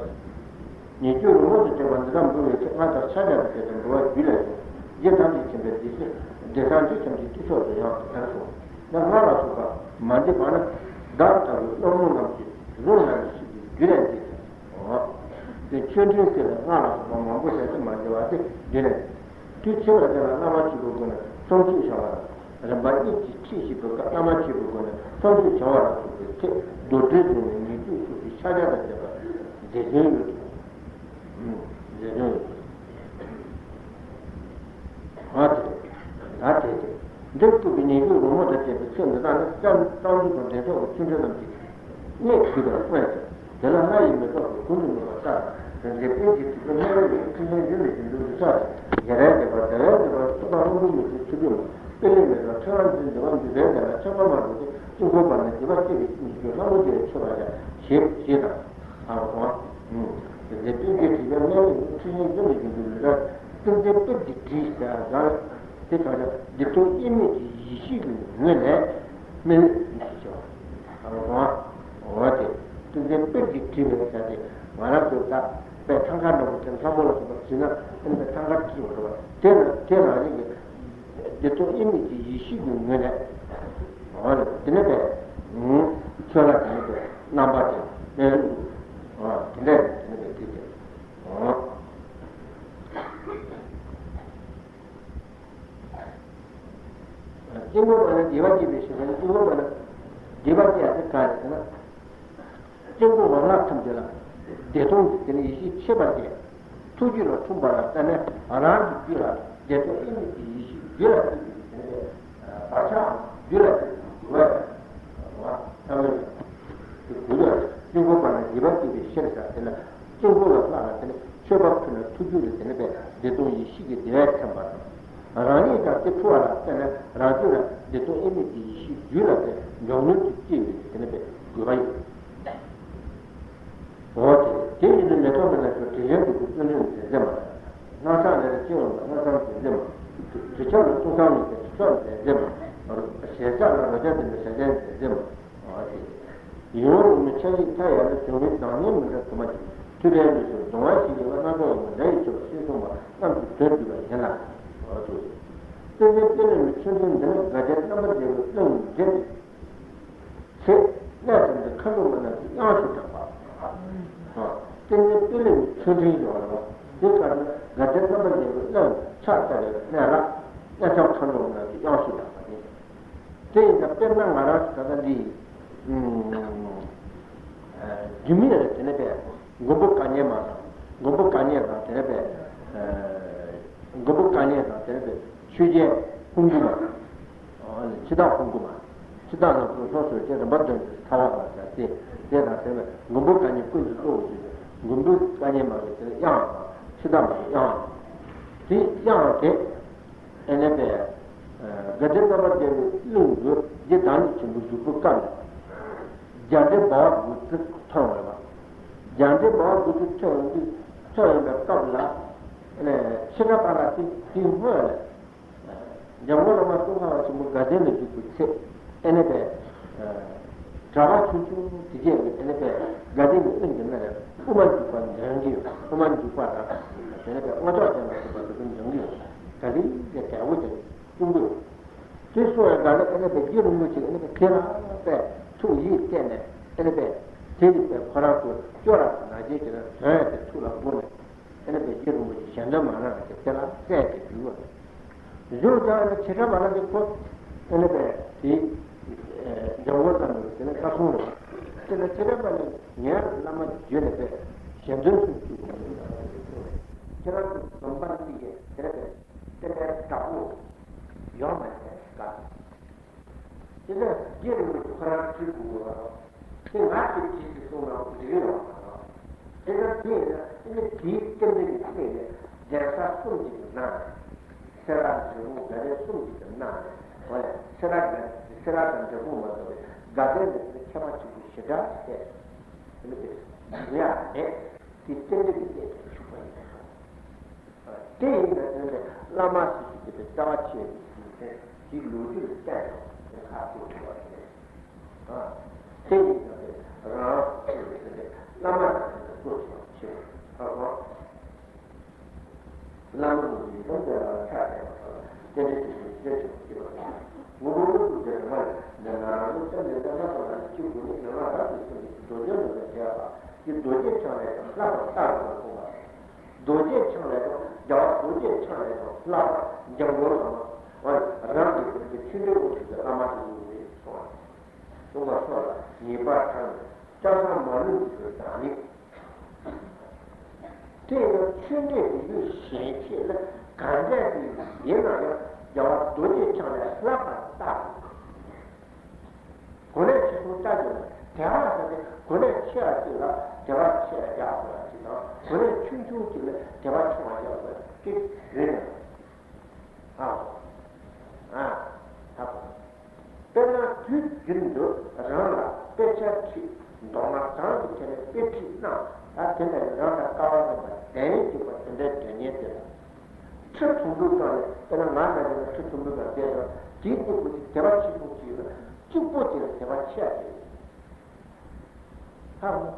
ཉེ་བརྒྱུད་རོལ་མོ་དང་བཅས་པ་འདི་དག་འབུལ་བའི་ཚེ་སྔར་ལྟར་ཕྱག་རྒྱ་དང་བཅས་ཏེ་འབུལ་བ་རྒྱུད་ལས་སོ། རྗེ་ཐམས་ཅད་མཁྱེན་པའི་སྡེ་སྲིད་སྡེ་སྲིད་རྗེ་ཐམས་ཅད་ཀྱི་སྤྱི་ཚོགས་སུ་ཡང་དེ་ལྟར་གསུངས། ཡང་སྔར་ལ་སོགས་པ་མ་འདྲེས་པ་ནི་བདག་ལྟ་བུའི་བློ་རྨོངས་རྣམས་ཀྱིས་བཟུང་ན་ཡང་སྲིད་པའི་རྒྱུད་ལས་འདས་ཟེར། འོ། དེ་ཆོས་འབྲེལ་ཟེར་ནས་སྔར་ལ་སོགས་པ་མང་པོ་བྱས་ཏེ་མ་འདྲེས་པ་དེ་རྒྱུད་ལས། དུས་ཕྱི་མ་དེ་ལ་བླ་མ་ཆོས་པའི་སྒོ་ནས་བསམ་ཚུལ་བྱ་བ་དང་། རིམ་པ་གཉིས་ཀྱི་ཁྲིད་བྱེད་པའི་སྐབས་བླ་མ་ཆོས་པའི་སྒོ་ནས་བསམ་ཚུལ་བྱ་བ་ལ་སོགས་པའི་ཚེ་མདོར་བསྡུས་བྱུང་ནས་ཉེ་བརྒྱུད་སོ་སོའི་ཕྱག་རྒྱ་དང་བཅས་པ་མཛད་དོན་ཡོད་དོ། མཛད་དོན་ཡོད་དོ། ཨ་དེ། ད་དེ་དེ། འདིར་བཀོད་པའི་ཉེ་བརྒྱུད་རོལ་མོ་དང་བཅས་པའི་ཚིག་འདི་དག་ནི་སྤྱན་རྟགས་འཇུག་དང་འདྲེན་མཆོག་གི་ཆོས་འབྲེལ་རྣམས་ཀྱི་གནད་བརྒྱུད་པར་མངོན་ཞིང་། དེ་ལ་ལྷ་ཡི་མེ་ཏོག་གི་གུར་དུ་གནས་པ་ལྟར། དེ་ཚེ་དཔལ་གྱི་དྲི་བསིལ་སྨན་ལ་ཡང་ཁྲི་བཞེངས་ཡུལ་ལ་ཡིན་འདུག་ལུས་ས་རེད། རྒྱལ་བའི་མཛད་པ་རྒྱལ་བའི་མཛད་པ་སོགས་པ་དབང་པོའི་མི་ཚེ་ཆུ་སྐྱོན་མ་དཔལ་ལས་མེད་པ་ཁྲི་ལ་འཛིན་འདི་བ་འདི་བའི་ལས་ལ་ཆགས་པ་མ་འགྲོ་སྟེ་དཀྱིལ་འཁོར་པ་ན་འདི་བ་སྐྱེ་བའི་ཉིད་ཀྱི་ལྷ་མོ་འདི་ལ་མཆོད་པ་བྱ་ཞེས་ཞེས་དང་། ཨ་བ་དེ་ཚེ་དཔལ་གྱི་དྲི་བསིལ་སྨན་ལ་ཡང་ཁྲི་བཞེངས་ཡུལ་ལ་ཡིན་འདུག་ལུས་ས་ཏིང་འཛིན་དཔལ་གྱི་དྲི་ཟེར་ཡང་དེ་གང་ལ་བདེ་སྟོང་དབྱེར་མེད་ཀྱི་ཡེ་ཤེས་ཀྱི་ངོས་ནས་སྨིན་ཞེས་བྱ་བ། ཨ་བ་འོ་དེ་ཏིང་འཛིན་དཔལ་གྱི་དྲི་བསིལ་ཟེར་ཏེ་ང་རང་ཚོའི་ད་དཔལ་ཐང་ཀ་འདྲ་པོ་དེ་ལྷ་མོ་ལ་སོགས་པ་བྱིན་ན་ཨ་ནི་ཐང་ཀ་དྲི་བ་རེད་པ། དེ་ན་དེ་རང་རིགས་ཀྱི་བདེ་སྟོང་དབྱེར་མེད་ཀྱི་ཡེ་ཤེས་ཀྱི་ངོས་ནས། འོ་ལ་དེ་ནས་པས། ཆོས་ལ་དེ་ནས་པས་རྣམ་པ་དེ་སྨན་ལུགས། འོ་དེ་འདྲ་དེ་ནས་པས་དེ་དེ། འོ། དཀྱིལ་འཁོར་པ་ན་བདེ་བ་སྐྱེད་པའི་ཞིང་ཁམས་དཀྱིལ་འཁོར་པ་ན་བདེ་བ་སྐྱེ་ཡ་དེ་ག་རེ་ཟེར་ན། དཀྱིལ་འཁོར་བ་ལྷ་ཐམས་ཅད་ལ་བདེ་སྟོང་གི་དེ་ནི་ཡེ་ཤེས་ཁྱད་པར་ཅན། ཐུགས་རྒྱུད་ལ་འཁྲུངས་པ་ལ་བརྟེན་ནས་རང་གི་རྒྱུད་ལ་བདེ་སྟོང་དབྱེར་མེད་ཀྱི་ཡེ་ཤེས་རྒྱུད་ལ་སྐྱེས་པའི་དེ་ནི་བག་ཆགས་རྒྱུད་ལ་སྐྱེས་པའི་འགྱུར་བ་ཡང་བ་ཐ་མལ་ཡང་དེ་རྒྱུད་ལ་དཀྱིལ་འཁོར་པ་ན་བདེ་བ་སྐྱེད་པའི་ཕྱིར་ཟེར་དེ་ལ་དཀྱིལ་འཁོར་ལ་ལྷག་ལ་དེ་ནི་མཆོད་པ་ཕུལ་ན་ཐུགས་རྒྱུད་ལ་ རང་ཉིད་ཀྱང་དེ་འཁྲུལ་བ་ལ་བརྟེན་ནས་རང་རྒྱུད་ལ་བདེ་སྟོང་དབྱེར་མེད་ཀྱི་ཡེ་ཤེས་རྒྱུད་ལ་དེ་མགྱོགས་མྱུར་དུ་སྐྱེ་བའི་དེ་ནས་པའི་དགོས་པ་ཡིན། འོ་དེ་དེ་ཡིན་དུས་མེ་ཏོག་མེད་ན་ཆོག་དྲི་ཞིམ་དུ་དགོས་བརྩོན་འགྲུས་མཛད་མཛད་མ། སྣང་ས་ལས་ལ་སྐྱེ་བ་མ་སྣང་སར་མཛད་མཛད་མ། དྲི་ཆབ་ལ་བཏུང་སར་མི་བྱེད་དྲི་ཆབ་མཛད་མཛད་མ། ཞལ་ཆགས་ལ་རོ་བརྒྱ་ལྡན་པའི་ཞལ་ཆད་མཛད་མཛད་མ། ཡིད་འོང་རུང་མི་ཆ་ཤས་མཐའ་ཡས་ལ་འབྱུང་བའི་བདག་ཉིད་མི་འདྲ་དུ་མ་ཅིག་མཐུན་པའི་ལུས་སུ་གདུང་བ་ཞིག་ཡོད་པ་སྣ་ཚོགས་ཡོད་པ་འདྲ་ཡི་ཆོག་ཤེས་གསུངས་པ་རྣམས་ཀྱི་དོན་བསྡུས་པ་ཡིན་ལ། ཏིང་ངེ་འཛིན་དཔེ་ལེན་མི་ཆོས་འབྲེལ་འདི་ནི་དགའ་ལྡན་རྣམ་པར་རྒྱལ་བའི་གླིང་དུ་འདྲེན་ཏེ། ཚེ་གནས་ཙམ་དུ་མཁའ་འགྲོ་མ་རྣམས་ཀྱི་དབྱངས་སུ་གྲགས་པ། ཏིང་ངེ་འཛིན་དཔེ་ལེན་མི་ཆོས་འབྲེལ་ཡོད་པ་ལ། དེ་ལྟར་ན་དགའ་ལྡན་རྣམ་པར་རྒྱལ་བའི་གླིང་དུ་ཕྱག་བཏབ་པའི་གནས་ལ། གནས་ཙམ་མཁའ་འགྲོ་མ་རྣམས་ཀྱི་དབྱངས་སུ་གྲགས་པ་ནི། དེ་ཡིན་ན་དཔེར་ན་ང་རང་ཚོ་ད་ལྟ་འདི་རྒྱུད་སྨད་རེད། དེ་ནས་པས་མགོན་པོ་བཀའ་ཉན་མ་དང་། མགོན་པོ་བཀའ་ཉན་དང་། དེ་ནས་པས་མགོན་པོ་བཀའ་ཉན་དང་། དེ་ནས་པས་ཆོས་རྒྱལ་ཧོམ་གུ་མ། འཆི་བདག་ཧོམ་གུ་མ། འཆི་བདག་ནང་དུ་སོ་སོའི་རྗེ་རིམ་པ་བདུན་གྱི་ཐ་བ་དང་བཅས་ཏེ། དེ་དང་དེ་ནས་མགོན་པོ་བཀའ་ཉན་ཀུན་གྱི་གཙོ་བོ་ཞིག་མགོན་པོ་བཀའ་ཉན་མ་གི་དེ་ནས་དབྱངས་དང་། འཆི་བདག་མ་གི་དབྱངས་དང་། དེ་དབྱངས་དེ། ཨེ་ནས་པས། དགའ་ལྡན་རྣམ་པར་རྒྱལ་བའི་གླིང་དུ་རྗེ་བདག་ཉིད་ཆེན་པོ་བཞུགས་པའི་སྐབས་ལ། རྒྱ་འདྲེ་འབར་བ་དགུ་བཅུ་ཐོན་འོང་བ། རྒྱ་འདྲེ་འབར་བ་དགུ་བཅུ་ཐོན་འོང་དུས་ཐོན་འོང་བའི་སྐབས་ལ། ཨེ་ནས་ཆེ་དགྲ་པ་ལ་དེ་དེའི་སྔོན་ལ། འཇམ་མགོན་བླ་མ་ཙོང་ཁ་པ་ཆེན་པོ་དགའ་ལྡན་ལ་བཞུགས་པའི་ཚེ། ཨེ་ནས་པས། གྲྭ་པ་ཆུང་ཆུང་དེ་གས་ཀྱིས་ཨེ་ནས་པས་དགའ་ལྡན་གྱི་གླིང་གི་སྨད་ལ་དབུ་མ་འཇུག་པ་འདོན་གྱི་ཡོད། དབུ་མ་འཇུག་པ་དང་། དེ་ནས་པས་སྔགས་ཕྱོགས་ཅན་ལ་སོགས་པ་དེ་ཚོ་འདོན་གྱི་ཡོད། ག་ལེར་དེ་དལ་བོ་དེ་གསུང་གི་ཡོད། དེ་གསུང་བའི་སྒང་ལ་ཨེ་ནས་པས་རྗེ་རིན་པོ་ཆེ་ཨེ་ནས་པས་དེ་ལ་པས་ཐུགས་ཡིད་གཏད་ནས། ཨེ་ནས་པས་དེ་ཡི་པས་ཁོ་རང་ཚོ་སྐྱོ་ར་ནང་བཞིན་གྱི་ན་དོན་དེ་ཐུགས་ལ་དགོངས་ནས། ཨེ་ནས་པས་རྗེ་རིན་པོ་ཆེ་ཞལ་འདོན་མ་གནང་བ་དེ་དེ་ལ་སྲས་དེ་བཞུགས་པ། བཞུགས་ཀྱང་ནི་ཆེ་དགྲ་པ་ལ་དེ་ཁོ། ཨེ་ནས་པས་དེ། འཇམ་མགོན་བླ་མ་དེ་ནས་བཀའ་གསུང་རེད། དེ་ལ་ཆེ་དགྲ་པ་ནི་ངའི་བླ་མ་བརྒྱུད་ནས་པས་ཞལ་འདོན་གསུང་བཅུག་གོ་མི་འདུག་ཁྱེད་རང་ཚོ་འཛོམས་པ་འདི་ཡས་དེ་ལ་པས་བསྟན་པའི་བདག་པོ་ཡོད་མ་རེད་ཀ། དེ་ནས་རྗེ་རིན་པོ་ཆེ་ཁོ་རང་ཁྲིད་དགོས་པ་དང་། དེ་ང་ཚོས་བྲིས་ཏེ་གསུངས་ན་འགྲིག་གི་ཡོད་མ་རེད། དེ་ལྟར་དེ་ཡིན་ན་ཨེ་ནི་དེའི་རྟེན་འབྲེལ་གྱི་ཐད་ནས་གདན་ས་གསུམ་གྱི་ནང་ནས། སེ་ར་འབྲས་སྤུངས་དགའ་ལྡན་གསུམ་གྱི་ནང་ནས། འོ་ཡ། སེ་ར་དགའ། སེ་ར་དང་འབྲས་སྤུངས་མ་གཏོགས་པའི་དགའ་ལྡན་ནས་ཁྱད་པར་ཆེན་པོ་ཞེ་དྲག་བྱས། ཨེ་ནི་དེ་ཡོང་ཡ་མེད། དེ་རྟེན་འབྲེལ་གྱི་ཐད་ནས་ཞུགས་པ་ཡིན། དེ་ཡིན་ན་དེ་ནས་བླ་མ་ཞིག་གིས་དེ་རྩ་བ་ཆེ་བའི་གཞུང་ཆེན་དེའི་ལོ་རྒྱུས་ལ་བལྟས་ནས་དེ་ཁག་ཆེ་བ་རེད། དེ་ཡིན་ན་དེ་རང་ཆེ་བའི་དེ་བླ་མ་དང་དེ་གཙོ་ཆེ་བ་ཆེ་བ་ཧ་གོ། བླ་མ་ཡིན་ཙང་དེ་ལ་ཆ་བཞག་པ་ལ་དེ་འདྲའི་དེ་ཆེ་ཆེ་བ་ཆེ་བ་རེད། ངོ་བོ་ཀླུ་སྒྲུབ་ཀྱི་རིམ་པ་ལས་འདི་ན་རང་ལུགས་སེམས་ལས་འདས་མ་ཐོབ་ལ་ནི་གཅིག་པུ་ནི་ཡང་ན་རབ་ཏུ་ཕྱིན་པའི་རྡོ་རྗེ་ལུགས་ལ་བྱས་པ། དེ་རྡོ་རྗེ་འཆང་ལས་ཀྱང་ལྷག་པར་རྟག་ཏུ་མཐོང་བ། རྡོ་རྗེ་འཆང་ལས་ཀྱང་རྒྱལ་བ་རྡོ་རྗེ་འཆང་ལས་ཀྱང་ལྷག་པར་འཇམ་མགོན་བླ་མ། རང་གི་དོན་དུ་ཆོས་འབྲེལ་དབུ་ཁྲིད་ཀྱི་བླ་མ་དེ་ཡིན་པས་གསུངས་པ། གསུངས་པ་སོགས་ལ་ངེས་པར་དྲངས་ནས་སྐྱབས་མཚམས་མ་ལུས་ཀྱི་བདག་ཉིད། དེ་ཡང་ཆོས་འབྲེལ་དེ་ཡུལ་གཞན་ཁྱེད་ལ་གང་འདྲ་དེ་ཡིན་ན་ཡང་རྒྱལ་བ་རྡོ་རྗེ་འཆང་ལས་ལྷག་པར་རྟག་ཏུ། གོ་ལས་ཆེ་ཆུང་ལྟ་རྒྱུ་ལ་དད་པ་ཟེར་ཏེ་གོ་ལས་ཆེ་བ་ཅིག་ལ་དད་པ་ཆེ་བ་རྒྱག་དགོས་པ་ཅིག་དང་གོ་ལས་ཆུང་ཆུང་ཅིག་ལ་དད་པ་ཆུང་བ་རྒྱག་དགོས་པ་ཅིག་ཡོད་ན། ཨ། ཨ། ཧ་གོ། དཔེར་ན་དུས་རྒྱུན་དུ་རང་ལ་དཔེ་ཆ་ཁྲིད། མདོ་སྔགས་གང་གི་ཐད་ནས་དཔེ་ཁྲིད་གནང་། ད་དེ་ལྟར་རང་དང་སྐལ་བ་མཉམ་པ་གདན་ཞུགས་པ་དེ་འདྲའི་དོན་གཉེར་དེ་ལ། ཁྲི་དུམ་བུའི་སྒང་ནས་དཔེར་ན་ང་འདྲ་བྱས་ན་ཁྲི་དུམ་བུའི་སྒང་བསྡད་ན་དེའི་སྟེང་དུ་དེ་དད་པ་ཆེ་ཆུང་ཅིག་ཡོད་ན་གཅིག་པོ་དེ་ལ་དད་པ་ཆེ་བ་ཞིག་ཡོད། ཧ་གོ།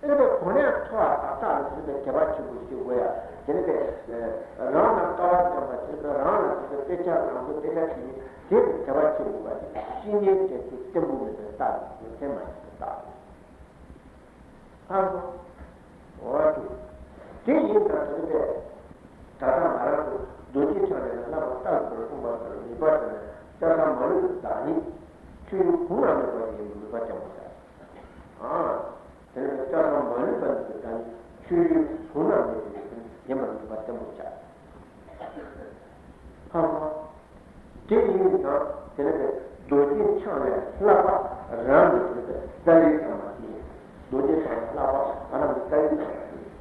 ཨེ་ནས་གོ་གནས་མཐོ་བ་དག་དག་ལ་དེ་ནས་དད་པ་ཆེན་པོ་ཞིག་དགོས་ཡ། དེ་ནས་དེ་རང་ལ་སྐལ་བ་བསྐྱངས་པ་དེ་ཚོ་རང་ལ་དེ་ཚོ་དཔེ་ཆ་རང་ཚོ་དཔེ་ཆ་ཁྲིད་ནས་དེ་ལ་དད་པ་ཆེན་པོ་བ་དེ་བཤེས་གཉེན་དེ་ཚོ་བརྟན་པོ་མེད་པའི་རྟགས་རེད། མཚན་མ་ཞིག་གི་རྟགས་རེད། ཧ་གོ། འོ་དེ། དེ་ཡིན་ཙང་དེ་ནས་དེ། ད་ལྟ་ང་རང་ཚོ་རྡོ་རྗེ་འཆང་ལས་ལ་བསླབ་པ་ལྟ་བུར་གསུངས་པ་ལྟར་ནུས་པ་དང་སྐྱབས་མཚམས་མ་ལུས་པའི་བདག་ཉིད། ཆོས་ཉིད་གོང་ལ་གནས་པ་ཡིན་པའི་ནུས་པ་ཅན་པོ་ཟེར། ཨ། དེ་ནས་སྐྱབས་མཚམས་མ་ལུས་པ་ནི་དེ་ལྟར་ཆོས་ཡུལ་གོང་ན་མེད་པའི་ཡིན་པར་ནུས་པ་བརྟན་པོ་བྱ། ཧ་གོ། དེ་ཡིན་ཙང་དེ་ནས་རྡོ་རྗེ་འཆང་ལས་ལྷག་པ་རང་གི་དེ་ནས་དཀའ་ལས་ཚང་མ་དེ་ཡིན། རྡོ་རྗེ་འཆང་ལས་ལྷག་པ་རང་གི་དཀའ་ལས་ཚང་མ་དེ་ཡིན།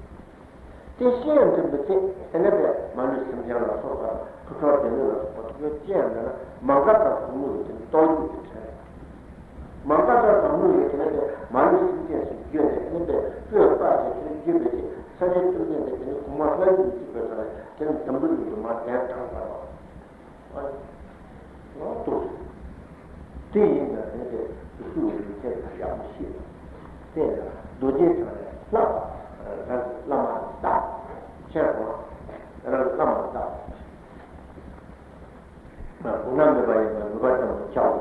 དེ་བཤད་ཡང་འཛིན་པའི་ཚེ་དེ་ནས་པའི་མ་ལུས་སེམས་ཅན་ལ་སོགས་པ་ཕུ་ཁྲོ་དེ་ནས་ལ་སོགས་པ་ཐུགས་རྗེ་ཅན་ཡང་འདྲ་ན་མ་འགགས་དང་གཟུགས་མེད་ཀྱི་དེ་ནི་རྟོགས་ལུགས་ཀྱི་དྲན། མ་འགགས་དང་གཟུགས་མེད་ཀྱི་དེ་ནས་པའི་མ་ལུས་སེམས་ཅན་ཞིག་བརྗོད་ནས་དེ་ནས་པའི་སྤོས་པ་དེ་དེ་ནས་བརྗོད་པའི་ཚེ་སངས་རྒྱས་བཅོམ་ལྡན་འདས་དེ་ནས་གོང་མ་ལྷ་ཡི་མི་ཚེ་པའི་ཐོག་ནས་དེ་ནས་འཛམ་བུ་གླིང་དུ་མར་གདན་དྲངས་པ་རེད། ཨོ། ཏོག་ཙམ། དེ་ཡིན་ན་དེ་དེ་སུ་ཡིན་ཚད་ཡག་མི་ཤེས་པ། དེ་ལ་རྡོ་རྗེ་འཆང་ལས་ལྷག་པ་རང་གི་བླ་མ་ལ་བདག་ཁྱེད་རང་རང་བླ་མ་ལ་བདག་གོང་ན་མེད་པ་ཡིན་པ་ནུས་པ་ཙམ་དུ་བྱའོ།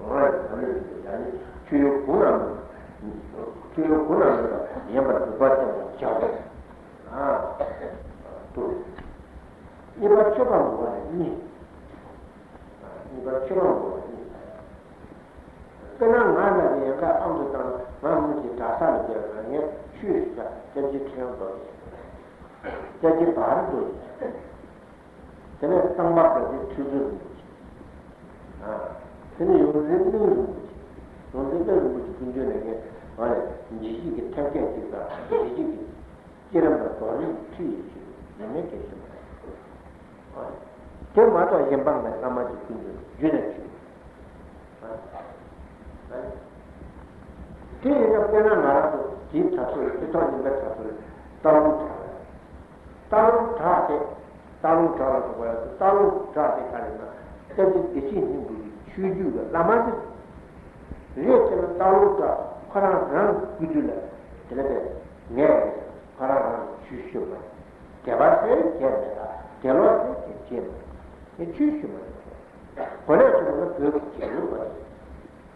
ང་ཡི་བ་ལས་ཡིན་པ་ཡང་ནི་ཆུ་ཡུར་གོང་ན་མེད་པ། ཆུ་ཡུར་གོང་ན་མེད་པ་ཡིན་པ་ནུས་པ་ཙམ་དུ་བྱའོ། ཨ། ཏོག་གཉིས་པ་མཆོད་པ་འབུལ་བ་ལ་གཉིས། གཉིས་པ་མཆོད་པ་འབུལ་བ་ལ་གཉིས། དཔེར་ན་ང་ལ་ཡན་ཀ་ཨང་དུ་བཏང་ན་ང་མི་གྱི་གྲྭ་ས་ལ་བསྡད་ན་ངས་ཆོས་ཞུ་ས་སྐྱབས་རྗེ་ཁྲི་ཡང་རྡོ་རྗེ། སྐྱབས་རྗེ་བར་རྡོ་རྗེ། དེ་ནས་གཙང་པ་དགའ་ལྡན་ཁྲི་ཟུར་རིན་པོ་ཆེ། ཨ། དེ་ནས་ཡོངས་འཛིན་གླིང་རིན་པོ་ཆེ། ཡོངས་འཛིན་གླིང་རིན་པོ་ཆེ་སྐུ་མདུན་ལ་ངས་ང་ལ་འཇིགས་བྱེད་ཀྱི་ཐེམ་སྐས་ཅིག་དང་འཇིགས་བྱེད་ཀྱི། བསྐྱེད་རིམ་ལ་རྡོ་རིང་ཁྲི་ཡི་ཆོས་ཡོད་མེད་ཀྱི་ཞུ་མ་རེད། དེ་མ་གཏོགས་གཞན་པ་ངས་བླ་མ་གི་ཀུན་ཏུ་རྒྱུད་ནས་ཞུས། དེ་ཡིན་ན་དཔེར་ན་ང་རང་ཚོ་དེའི་གྲྭ་ཚོ་ལ་སྤྱི་ཚོགས་རྙིང་པའི་གྲྭ་ཚོ་ལ་སྟག་ལུང་གྲགས་རེད། སྟག་ལུང་གྲགས་དེ་སྟག་ལུང་གྲགས་ལ་སོགས་པ་ཡོད་དེ་སྟག་ལུང་གྲགས་དེ་ག་རེ་ན་སྐྱབས་རྗེ་བདེ་ཆེན་སྙིང་པོ་ཡི་ཆོས་བརྒྱུད་ཀྱི་བླ་མ་དེ་རེད། དེ་ལ་སྟག་ལུང་གྲགས་ཁོ་རང་རང་གི་སྐུ་དུས་ལ་དེ་ལ་བས། ངས་ཁོ་རང་རང་གི་ཆོས་ཞུ་མ་རེད། དད་པ་ཟེར་བྱས་མེད་ལ་དད་ལོག་ཟེར་བྱས་བྱས་མ་རེད། ངས་ཆོས་ཞུ་མ་རེད། གོ་ལས་ཆེ་བ་ལ་བོད་ཀྱི་རྒྱལ་ཡོད་པ་རེད།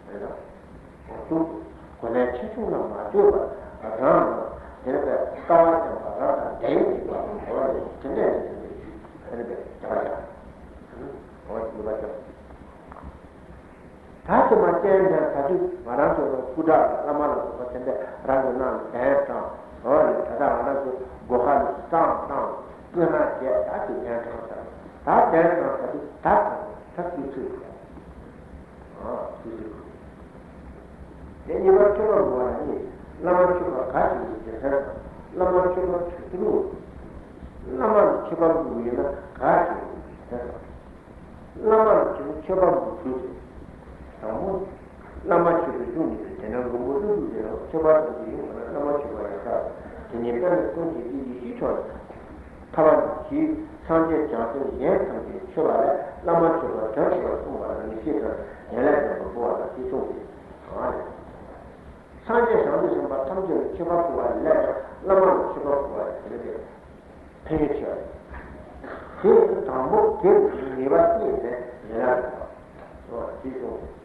རེད་ལ། གོ་ལས་ཆེ་ཆུང་ལ་མ་ལྟོས་པར་རང་རང་དེ་ལ་དཔེ་ལྟ་བ་ཅན་པ་རང་དང་འབྲེལ་ཡོད་པ་གོ་བ་ལས་དེ་འདྲས་ནས་དེ་འདྲས་ཞུ་ཨ་ནི་དཔེ་བྱ་བ་ཡང་། འོ་ཞུ་བ་ཅན། ད་དེ་མ་བསྟན་ནས་ད་དུས་ང་རང་ཚོ་ལ་སྐུ་དྲག་ལ་བླ་མ་ལ་སོགས་པ་དེ་འདྲ་རང་གི་ནང་ལ་གདན་དྲངས། འོ་ལེ་ད་ལྟ་ང་རང་ཚོ་སྒོ་ཁ་ལ་བཏང་བཏང་སྐུ་ན་བྱས་ད་དུས་གདན་དྲངས་ཚར། ད་གདན་དྲངས་ད་དུས་ད་དྲངས་ད་སྐུ་ཚུགས་བྱས། ཨ་སྐུ་ཚུགས། དེ་གཉིས་པ་མཆོད་པ་འབུལ་བ་ལ་ནི་བླ་མ་མཆོད་པ་ག་ཞིག་ཡིན་དེ་ཟེར་ན་བླ་མ་མཆོད་པ་དུས་དྲུག་བླ་མ་ལ་མཆོད་པ་འབུལ་བ་ཡིན་ན་ག་ཞིག་ཡིན་དེ་ཟེར་ན། བླ་མ་ལ་མཆོད་པ་འབུལ་ཚུལ་དེ། དང་པོ། བླ་མ་མཆོད་པའི་གཞུང་ནི་དེ་ནས་མགོན་པོ་ཀླུ་སྒྲུབ་ཀྱི་མཆོད་པ་དང་དེ་ཡིན་པ་ན་བླ་མ་མཆོད་པ་ཡང་དག་དེ་ཉིད་དཔལ་ལྡན་ཀུན་གྱི་ཡེ་ཤེས་མཆོག་ལ། ཐ་མ་ནི་ཞེས་སངས་རྒྱས་བྱང་སེམས་གཞན་ཐམས་ཅད་མཆོད་པ་ལས་བླ་མ་མཆོད་པ་དོན་ཆེ་བར་གསུངས་པ་ལ་ངེས་ཤེས་དང་ཡན་ལག་ལྡན་པར་འབུལ་བ་དང་ཞེས་གསུངས་ཏེ། གང་རེད། སངས་རྒྱས་བྱང་སེམས་དཔའ་ཐམས་ཅད་ལ་མཆོད་པ་ཕུལ་བ་ལས་ཀྱང་བླ་མ་ལ་མཆོད་པ་ཕུལ་བ་དེ་ལས་ཀྱང་། ཕན་ཡོན་ཆེ་བ་རེད། དེ་ཡང་དང་པོ་དེར་ངེས་པ་རྙེད་ནས་ཡན་ལག་ལྡན་པ། ཞེས་གསུངས།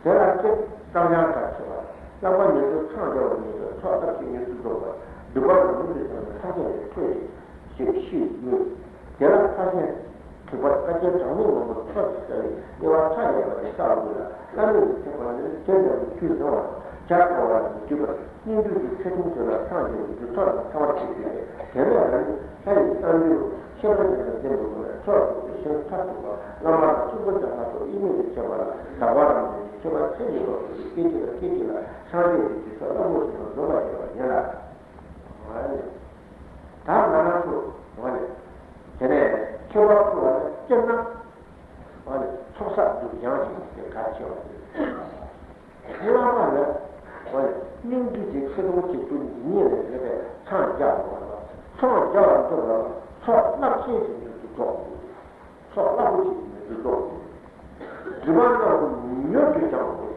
དེ་ལ་སྤྱིར་བསམ་ཡང་དག་མཆོད་པ་ལྷག་པར་ཉེར་འཚོའི་འཚང་རྒྱ་བ་ཉིད་དུ་ཚོགས་བསླབ་ཀྱི་ཡུལ་དུ་འགྲོ་བར་སྒྲུབ་པ་རང་བཞིན་དུ་བྱུང་བའི་ཐབས་ཤེས་ལས་འཕྲོས་ཏེ་ཞེས་ཤེས་ཡོད། དེ་ལ་ཐབས་ཤེས་དྲེགས་པ་བཀའ་རྒྱ་གྲངས་མེད་མང་པོ་ཚོགས་སུ་བསགས་པའི་དམིགས་པ་མཐའ་ཡས་པ་དེ་བསགས་དགོས་ལ་བླ་མེད་ཀྱི་ཐེག་པ་ནི་དེ་ལྟ་བུའི་ཆོས་འབྱུང་བ་དང་བྱ་སྤེལ་བ་ལ་མི་འཇུག་པར། སྙིང་བཅུད་ཀྱི་ཆོས་དུམ་ཚོད་ལ་འཚང་རྒྱ་བའི་རྒྱུ་ཚོགས་ལ་ཚང་བར་བྱེད་དགོས་པས། དེ་ལས་རང་ཉིད་ལྷ་ཡི་རྣལ་འབྱོར་ཤེས་པ་ཅན་ལ་འཛིན་པ་དགོས་ན་ཚོགས་སུ་ཞིང་མཐར་ཐུག་པ་བླ་མ་དང་གསུང་འབུམ་དང་ལྷ་ཚོགས་དབྱེར་མེད་དུ་བྱེད་པ་ལ་བདག་པོ་རང་བྱུང་གི་མཆོད་པ་ཚེ་ཡི་ལོ་ཚོད་ཀྱི་སྐད་ཅིག་ལ་སྐད་ཅིག་ལ་འཚང་རྒྱ་བའི་རྒྱུ་ཚོགས་རླབས་པོ་ཆེ་དང་འཛོམས་པར་བྱེད་པ་ཡིན་ལ། ད་ང་རང་ཚོ་ངོ་ནས་དེ་ནས་མཆོད་པ་ཕུལ་བ་ལ་སྤྱིར་ན་ངོ་ནས་ཚོགས་བསགས་སྒྲུབ་སྦྱང་བྱེད་པའི་གལ་ཆེ་བ་རེད། བླ་མ་ལ་སྙིང་བཅུད་ཀྱི་ཆེ་མཐོང་གཅིག་པུ་ཉིད་ལ་ཡོད་པའི་འཚང་རྒྱ་བ་འཚང་རྒྱ་བ་འདོད་པ་ཚོགས་རླབས་ཆེན་ཞིག་མྱུར་དུ་སྒྲོག་དགོས། ཚོགས་རླབས་པོ་ཆེ་ཞིག་མྱུར་དུ་སྒྲོག་དགོས། སྒྲིབ་པ་རྣམས་མྱུར་དུ་སྦྱང་དགོས།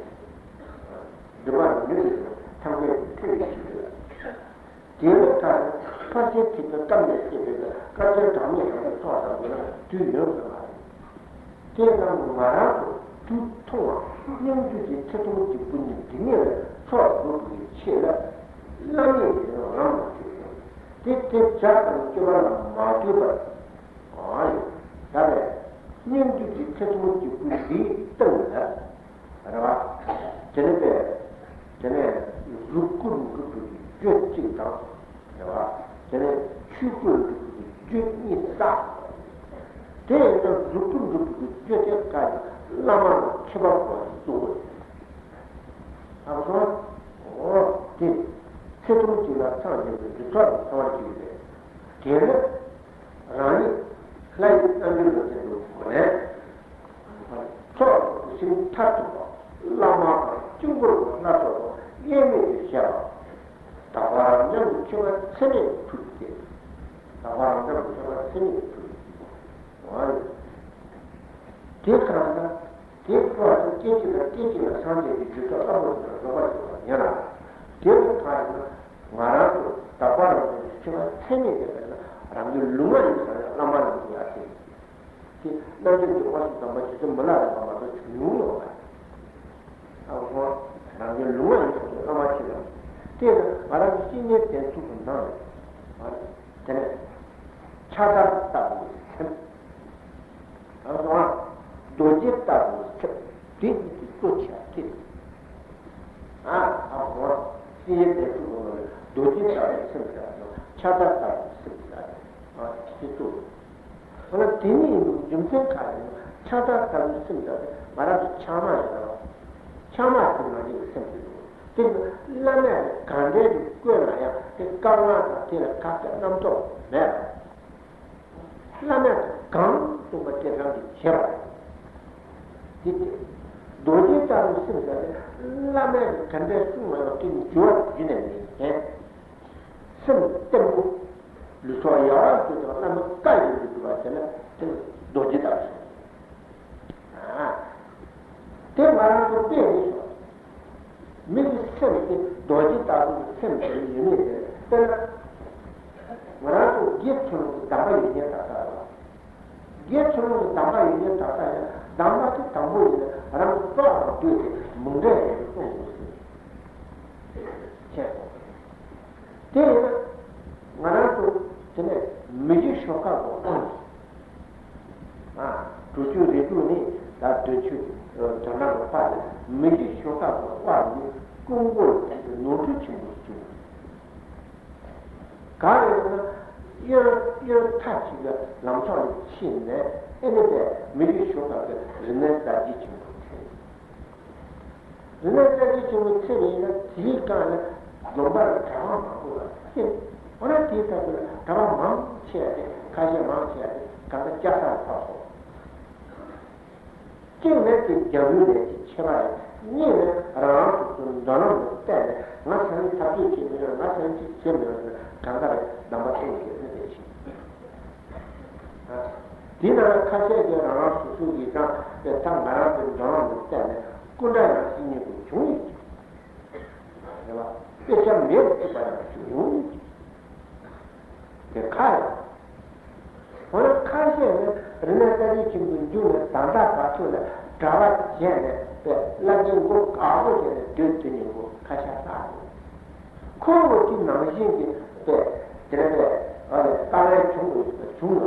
སྒྲིབ་པ་མྱུར་དུ་སྦྱང་ཐབས་མཁས་ཀྱི་ཐུགས་ཡིད་ཆེས་དགོས། དེ་ལས་ཐར་ཕར་ཕྱིན་ཐེག་པའི་སྐབས་ནས་བཤད་པའི་བཀའ་དྲིན་གྲངས་མེད་ཡོངས་སུ་ཐོབ་པར་འདོད་ན་དུས་ཡུན་རིང་བ་རེད། དེས་ན་ང་རང་ཚོ་དུས་ཐུང་བ་སྙིང་བཅུད་ཀྱི་ཆེ་མཐོང་གཅིག་པུ་ཉིད་འདི་ཉིད་ལ་ཚོགས་སྒྲུབ་པའི་ཆེད་ལ་བླ་མེད་ཀྱི་རང་ལ་བཅོལ་ཡོད། དེ་དེ་བྱ་དང་སྤྱོད་པ་ལ་མ་ལྟོས་པར། ཨ་ཡོད། ད་རེད། སྙིང་བཅུད་ཀྱི་ཆེ་མཐོང་གཅིག་པུ་འདིའི་སྟེང་ལ། རེད་བ། དེ་ནི་པས། དེ་ནས་གཟུགས་སྐུ་འགྲུབ་པའི་རྒྱུ་གཅིག་དང་། རེད་བ། དེ་ནས་ཆོས་སྐུ་འགྲུབ་པའི་རྒྱུ་གཉིས་བསགས། དེ་ཡིན་ན་གཟུགས་སྐུ་འགྲུབ་པའི་རྒྱུ་དེ་ག་ཡིན་བླ་མ་ལ་མཆོད་པ་ཕུལ་བ་ཞིག་གཙོ་བོ་རེད། ཨ་ཁུ་སོང་། འོ། དེ། ཚེ་ཐུང་གཅིག་ལ་འཚང་རྒྱ་བའི་རྒྱུ་ཚོགས་ལ་ཚང་བར་གྱུར་པས། དེ་ནི་རང་ཉིད་ལྷ་ཡི་རྣལ་འབྱོར་ལ་བརྟེན་དུ་གོ་ནས། ཚོགས་སུ་ཞིང་མཐར་ཐུག་པ། བླ་མ་དང་དཀྱིལ་འཁོར་དང་སྣ་ཚོགས་དང་དབྱེར་མེད་དུ་བཤད་པ། དག་པ་རང་འཇགས་ཀྱི་མཆོད་པ་ཚད་མེད་ཕུལ་ཏེ། དག་པ་རང་འཇགས་ཀྱི་མཆོད་པ་ཚད་མེད་ཕུལ་ཏེ། དེ་ལྟར་ན། དེ་སྐོར་དུ་སྐད་ཅིག་ལ་སྐད་ཅིག་ལ་སངས་རྒྱས་ཀྱི་རྒྱུད་ཚོགས་ལྟ་བུ་དེ་ལ་རོགས་པ་བྱེད་པ་ཡིན་ལ། དེ་ལ་ཐག་ཡིན་ན། ང་རང་ཚོ་དག་པ་རང་ཚོ་ཆོས་པ་ཚད་མེད་དེ་ལ་ན་རང་གི་ལུས་ངག་ཡིད་གསུམ་ལ་བླ་མ་རང་གི་ཡར་ཐེབས། དེ་རྣམ་འདྲེན་གྱི་དབང་ཕྱུག་དམ་པ་རྗེ་བཙུན་མི་ལ་རས་པ་མ་གཏོགས་བྱུང་མྱོང་ཡོད་མ་རེད། ཨ་ཁོང་རང་གི་ལུས་ངག་ཡིད་གསུམ་གྱི་བླ་མ་ཆེ་ལ། དེ་ལ་ང་རང་གི་བཤེས་གཉེན་བསྟེན་ཚུལ་གྱི་ནང་ནས། དེ་ནས་ཕྱག་དར་ལྟ་བུའི་སེམས། ཨ་སོང་རྡོ་རྗེ་ལྟ་བུའི་སེམས། དེ་ཉིད་ཀྱི་གཙོ་ཆེ་བ་སྟེ། ཨ་ཨ་ཧོ། སྲིད་ཡེ་དེ་ཚུ་ལོ་ལ་རྡོ་རྗེ་ལྟ་བུའི་སེམས་ཟེར་བ་དང་ཕྱག་དར་ལྟ་བུའི་སེམས་ཟེར་བ་དེ་གཙོ། ཧོ་ལ་དེ་ཉིད་ཡིན་པའི་རྒྱུ་མཚན་ག་རེ་ཡིན་ན། ཕྱག་དར་ལྟ་བུའི་སེམས་ཟེར་བ་དེ་ང་རང་ཚོ་ཕྱག་མ་ཡིན་ནོ། ཕྱག་མ་དེ་ང་ཚོའི་སེམས་ཀྱི་ལུགས་དེ་ནི་བླ་མས་གང་འདྲའི་བཀོད་ན་ཡང་དེ་དཀའ་ངལ་དང་དེ་ལ་ཁ་གཏད་རྣམ་རྟོག་མེད་པ། བླ་མས་གང་གསུངས་པ་དེ་རང་གིས་བྱེད་པ། དེ་སྟེ། རྡོ་རྗེ་ལྟ་བུའི་སེམས་ཟེར་ནས་བླ་མས་ག་འདྲ་གསུངས་པ་ཡང་དེ་འགྱུར་བ་གཞི་ནས་མེད་མཁན། སེམས་བརྟན་པོ། ལུས་སྲོག་ཡལ་བར་གྱུར་ཏེ་བླ་མའི་བཀའ་ཡིན་དུ་འགྱུར་བ་དེ་ལ་དེ་རྡོ་རྗེ་ལྟ་བུའི་སེམས། དེ་ང་རང་ཚོ་དཔེ་རེད་ཤག་མི་གི་སེམས་དེ་རྡོ་རྗེ་ལྟ་བུའི་སེམས་དེ་ཡོད་མེད་དེ། དཔེར་ན། ང་རང་ཚོ་དགེ་ཚུལ་སློང་གི་གདམས་པ་ཡོད་མཁན་ད་ལྟ་རེད་བ། དགེ་ཚུལ་སློང་གི་གདམས་པ་ཡོད་མཁན་ད་ལྟ་ཡང་གདམས་པ་དེ་དང་པོ་ཡིན་ན་རང་གི་སྲོག་དང་བསྡོས་ཏེ་མི་འབྲལ་བའི་སྲོག་ཡོད་ཟེར། ཁྱེད་སོང་། དེ་ཡིན་ན། ང་རང་ཚོ་དེ་ནས་མི་བཞི་ཤོ་ཀ་གི་དབང་གིས། ཨ། དྲུག་ཅུ་རེ་དྲུག་ནས་ད་བདུན་ཅུ་དོན་གྲངས་ཀྱི་བར་ལ་མི་བཞི་ཤོ་ཀ་གི་དབང་གིས་ཀུན་རྒོལ་དེ་ཚོ་ནོར་འཁྲུལ་ཆེན་པོ་བྱུང་། གང་ཡིན་ན་གཡོན་གཡོན་མཐའ་གཅིག་གི་ལམ་ཕྱོགས་ལ་ཕྱིན་ནས་ཨེ་ནི་པས་མི་བཞི་ཤོ་ཀ་གི་རིག་གནས་གསར་བརྗེ་ཆེན་པོ་ཐོན། རིག་གནས་གསར་བརྗེ་ཆེན་པོ་ཚེ་བས་ན་དེའི་སྒང་ལ་དགོན་པར་གྲྭ་པ་མང་པོ་ལ་ཕྱིན། འོ་ན་དེའི་སྐབས་ལ་གྲྭ་པ་མང་ཆེ་བ་དེ་ཁ་ཤས་མང་ཆེ་བ་དེ་གང་ག་སྐྱ་སར་ཕབ་སོང་། གཅིག་ནས་དེ་རྒྱལ་པོའི་ལས་ཀྱི་ཆེ་བ་རེད། གཉིས་ནས་རང་རང་སོ་སོའི་མདུན་ལམ་ལ་བལྟས་ནས་ང་ས་ནི་འཐབ་རྩོད་བྱེད་མི་ཡོང་། ང་ས་ནི་ཅིག་བྱེད་མི་ཡོང་ཟེར་གང་ག་རེ་གདམས་པ་གཏོང་དགོས་ཟེར་ནས་ཕྱིན། དེ་ནང་ལ་ཁ་ཤས་ཀྱིས་རང་རང་སོ་སོ་ཡི་དང་དེ་ད་ང་རང་ཚོའི་འགྲོ་ལམ་དུ་བལྟས་ནས་སྐུ་འདྲ་ཡང་སྲིད་ཉེ་པོ་བྱུང་ཡོད་ཀྱི། རེད་བ། དཔེ་ཆ་མེད་པ་ཅིག་པ་ཡང་བྱུང་ཡོད་ཀྱི། དེ་ཁ་ཡང་། འོ་ན་ཁ་ཤས་ནི་རིག་གནས་གསར་བརྗེ་ཆེན་པོའི་མཇུག་ནས་ད་ལྟ་བར་དུ་ལ་གྲྭ་པ་བྱས་ནས་དཔེ་བླ་ཆེན་མགོ་དཀར་པོ་བྱས་ནས་སྡོད་དུས་ཉིན་མགོ་ཁ་ཤས་ལྷག་ཡོད། ཁོ་བོ་དེ་ནང་བཞིན་གྱི་དཔེ་དེ་འདྲ་དཔེ་ཨ་ནི་དཀའ་ངལ་བྱུང་དགོས་ཞེས་པ་བྱུང་ལ་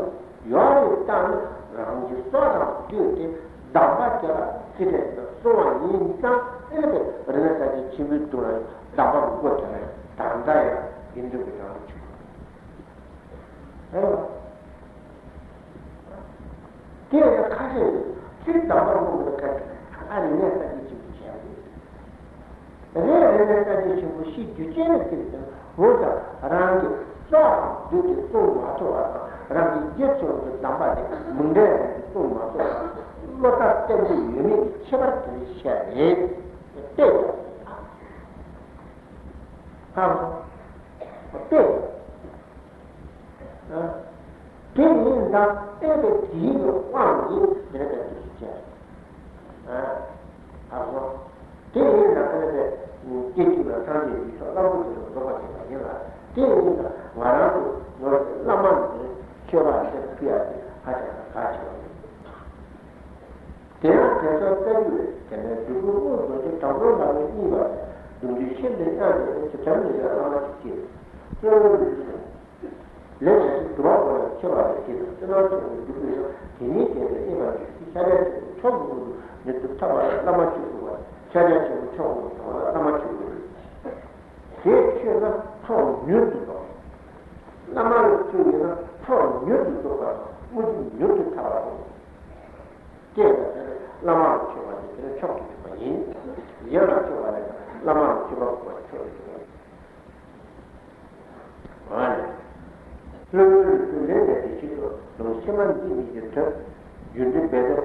ཡོད་རེད། བཏང་ནས་རང་གི་སྲོག་དང་བསྡོས་ཏེ་གདམས་པ་དེ་ལ་རྩིས་སྤྲད་ནས་གསུང་བ་ཡིན་ཙང་། ཨེ་ནི་དཔེ་རིག་གནས་གསར་བརྗེ་ཆེན་པོའི་དུས་ལ་གདམས་པ་གི་སྒོ་དེ་ནས་ད་ལྟ་ཡང་དགེ་འདུན་གྱི་གྲྭ་པ་བྱུང་། རེད་བ། དེ་ཡང་ཁ་ཤས་ཡོད། སྤྱིར་གདམས་པ་སློབ་དགོས་པའི་སྐབས་ཨ་རིག་གནས་གསར་བརྗེ་ཆེན་པོ་བྱས་པ་རེད། རེད། རིག་གནས་གསར་བརྗེ་ཆེན་པོ་ཤེས་རྒྱུ་ཅན་ལ་ཟེར་ཀྱང་འོ་ད་རང་གི་སྲོག་དང་བསྡོས་ཏེ་བསྲུང་མ་ཐུབ་པ་དང་། རང་གི་སྒེར་ཆེན་པོའི་གདམས་པ་དེ་མི་འབྲལ་བ་ཞིག་བསྲུང་མ་ཐུབ་པ་དང་། བློ་ཐག་བརྟན་པོ་ཡོད་མེད་ཀྱི་ཁྱད་པར་དེ་འདྲ་བཤད་རེད། དཔེ་ཡང་། ཧ་གོ་སོང་། དཔེ་ཡང་། དེ་ཡིན་ཙང་ཨེ་ནི་དེའི་དབང་གིས་དེ་འདྲ་དེ་ཞིག་བྱས། ཨ་ཧ་གོ། དེ་ཡིན་ཙང་ཨེ་ནི་སྐད་ཅིག་ལ་སངས་རྒྱས་ཀྱི་ཆོས་རྣམ་པོ་དེ་ལ་རྫོགས་པ་བྱེད་པ་ཡིན་ལ། དེ་ཡིན་ཙང་ང་རང་ཚོ་ནོར་གྱི་བླ་མ་འདི་མཆོད་པ་ཞིག་ཕུལ་ཡག་དེ་ཧ་ཅང་གལ་ཆེ་བ་ཡིན། དེ་ཡང་དེང་སང་རྩ་རྒྱུད་དེ་ནས་སྒྲུབ་ཕུག་དབུ་རྫོགས་ཆེན་དྲང་སྲོང་ལྷ་མོའི་གཉིས་པ་ནས་སྒྲུབ་མཐའི་ཤིན་ཏུ་མཉམ་པའི་ཚེ་དམ་ལས་ཀྱི་བླ་མ་ཞིག་སྐྱེས། གཙོ་བོའི་ལུས་སུ་ལས་ཀྱི་དུ་བ་པོ་ལ་ཆེ་བ་ལ་སྐྱེས་དང་། བསོད་ནམས་ཆེན་པོའི་སྒྲུབ་པའི་ཡང་དེ་ཉིད་བསྟན་པའི་གཉེན་པ་ཞིག་ཤཱཀྱ་ཆེན་པོ་མཆོག་གི་དབུ་དུ་མྱུར་དུ་ཐར་པ་ལ་བླ་མ་མཆོད་དགོས་པ། ཤཱཀྱ་ཆེན་པོ་མཆོག་གི་དབུ་དུ་ཐར་པ་ལ་བླ་མ་མཆོད་དགོས་རེད། དེ་མཆོད་ན་ཚོགས་མྱུར་དུ་རྫོགས། བླ་མ་ལ་མཆོད་ཡོད་ན་ཚོགས་མྱུར་དུ་རྫོགས་པ་དང་། དངོས་གྲུབ་མྱུར་དུ་ཐར་བ་དང་། དེ་ལ་དེ་ནི་བླ་མ་ལ་མཆོད་པ་ནི་དེ་ནི་མཆོག་ཏུ་གྱུར་པ་ཡིན། གཞན་ལ་མཆོད་པ་ནི་བླ་མ་ལ་མཆོད་པ་དགོས་པ་མཆོག་ཏུ་གྱུར་པ་ཡིན། ཨ་ནི། སློབ་དཔོན་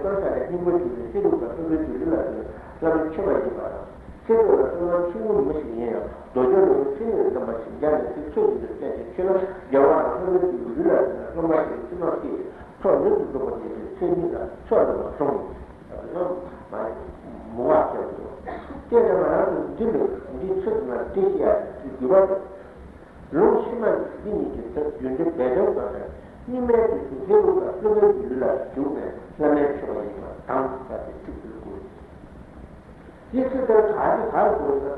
བསྐོར་ས་ནས་སྙིང་པོ་བྱས་ཏེ་ཚེ་རིང་བ་སློབ་དཔོན་གྱི་ལུས་ལ་བྱོན་ན་བླ་མའི་མཆོད་པ་ཡིན་པ་དང་། ཚེ་སྟོད་ལ་སོང་ན་ཆུང་ངུ་མི་ཞིག་ཡིན་ཡང་རྡོ་སྦྱོར་ལ་ཚེ་ནས་བསྡམས་པ་ཞིག་སྦྱར་ནས་དེ་ཚོད་ཀྱི་འདུག་བསྟན་ཏེ་མཆོད་ན་རྒྱལ་བ་རང་སློབ་དཔོན་གྱི་ལུས་ལ་བྱོན་ན་སློབ་མ་ཞིག་གི་ཚེ་མ་སྐྱེས་ཏེ་ཚོགས་མྱུར་དུ་སྒྲུབ་པར་བྱེད་པའི་ཚེ་ཉིད་ལ་ཚོགས་འདུ་བ་གསུངས། ཡང་མ་མུ་བ་ཁྱེར་དུ་དེ་ལས་ང་རང་ཚོ་འདི་ལས་འདི་ཚོད་ང་འདི་ཤེས་ཡ་དེ་དགོས་པ་རེད། ལུང་ཕྱི་མ་ནི་འདི་ཉིད་ཀྱི་ཚེ་རྒྱུ་འབྲས་སྦས་དོན་དང་ལྡན། སྙིགས་མའི་དུས་སུ་ཧེ་རུ་ཀ་སློབ་དཔོན་གྱི་ལུས་ལ་ཞུགས་ནས་བླ་མའི་མཆོད་པ་ཡིན་པ་དང་ཟེར་ཏེ་ཐུགས་སུ་དགོངས། དེ་ཚེ་ལྟར་ག་རེ་ག་རེ་དགོས་ན།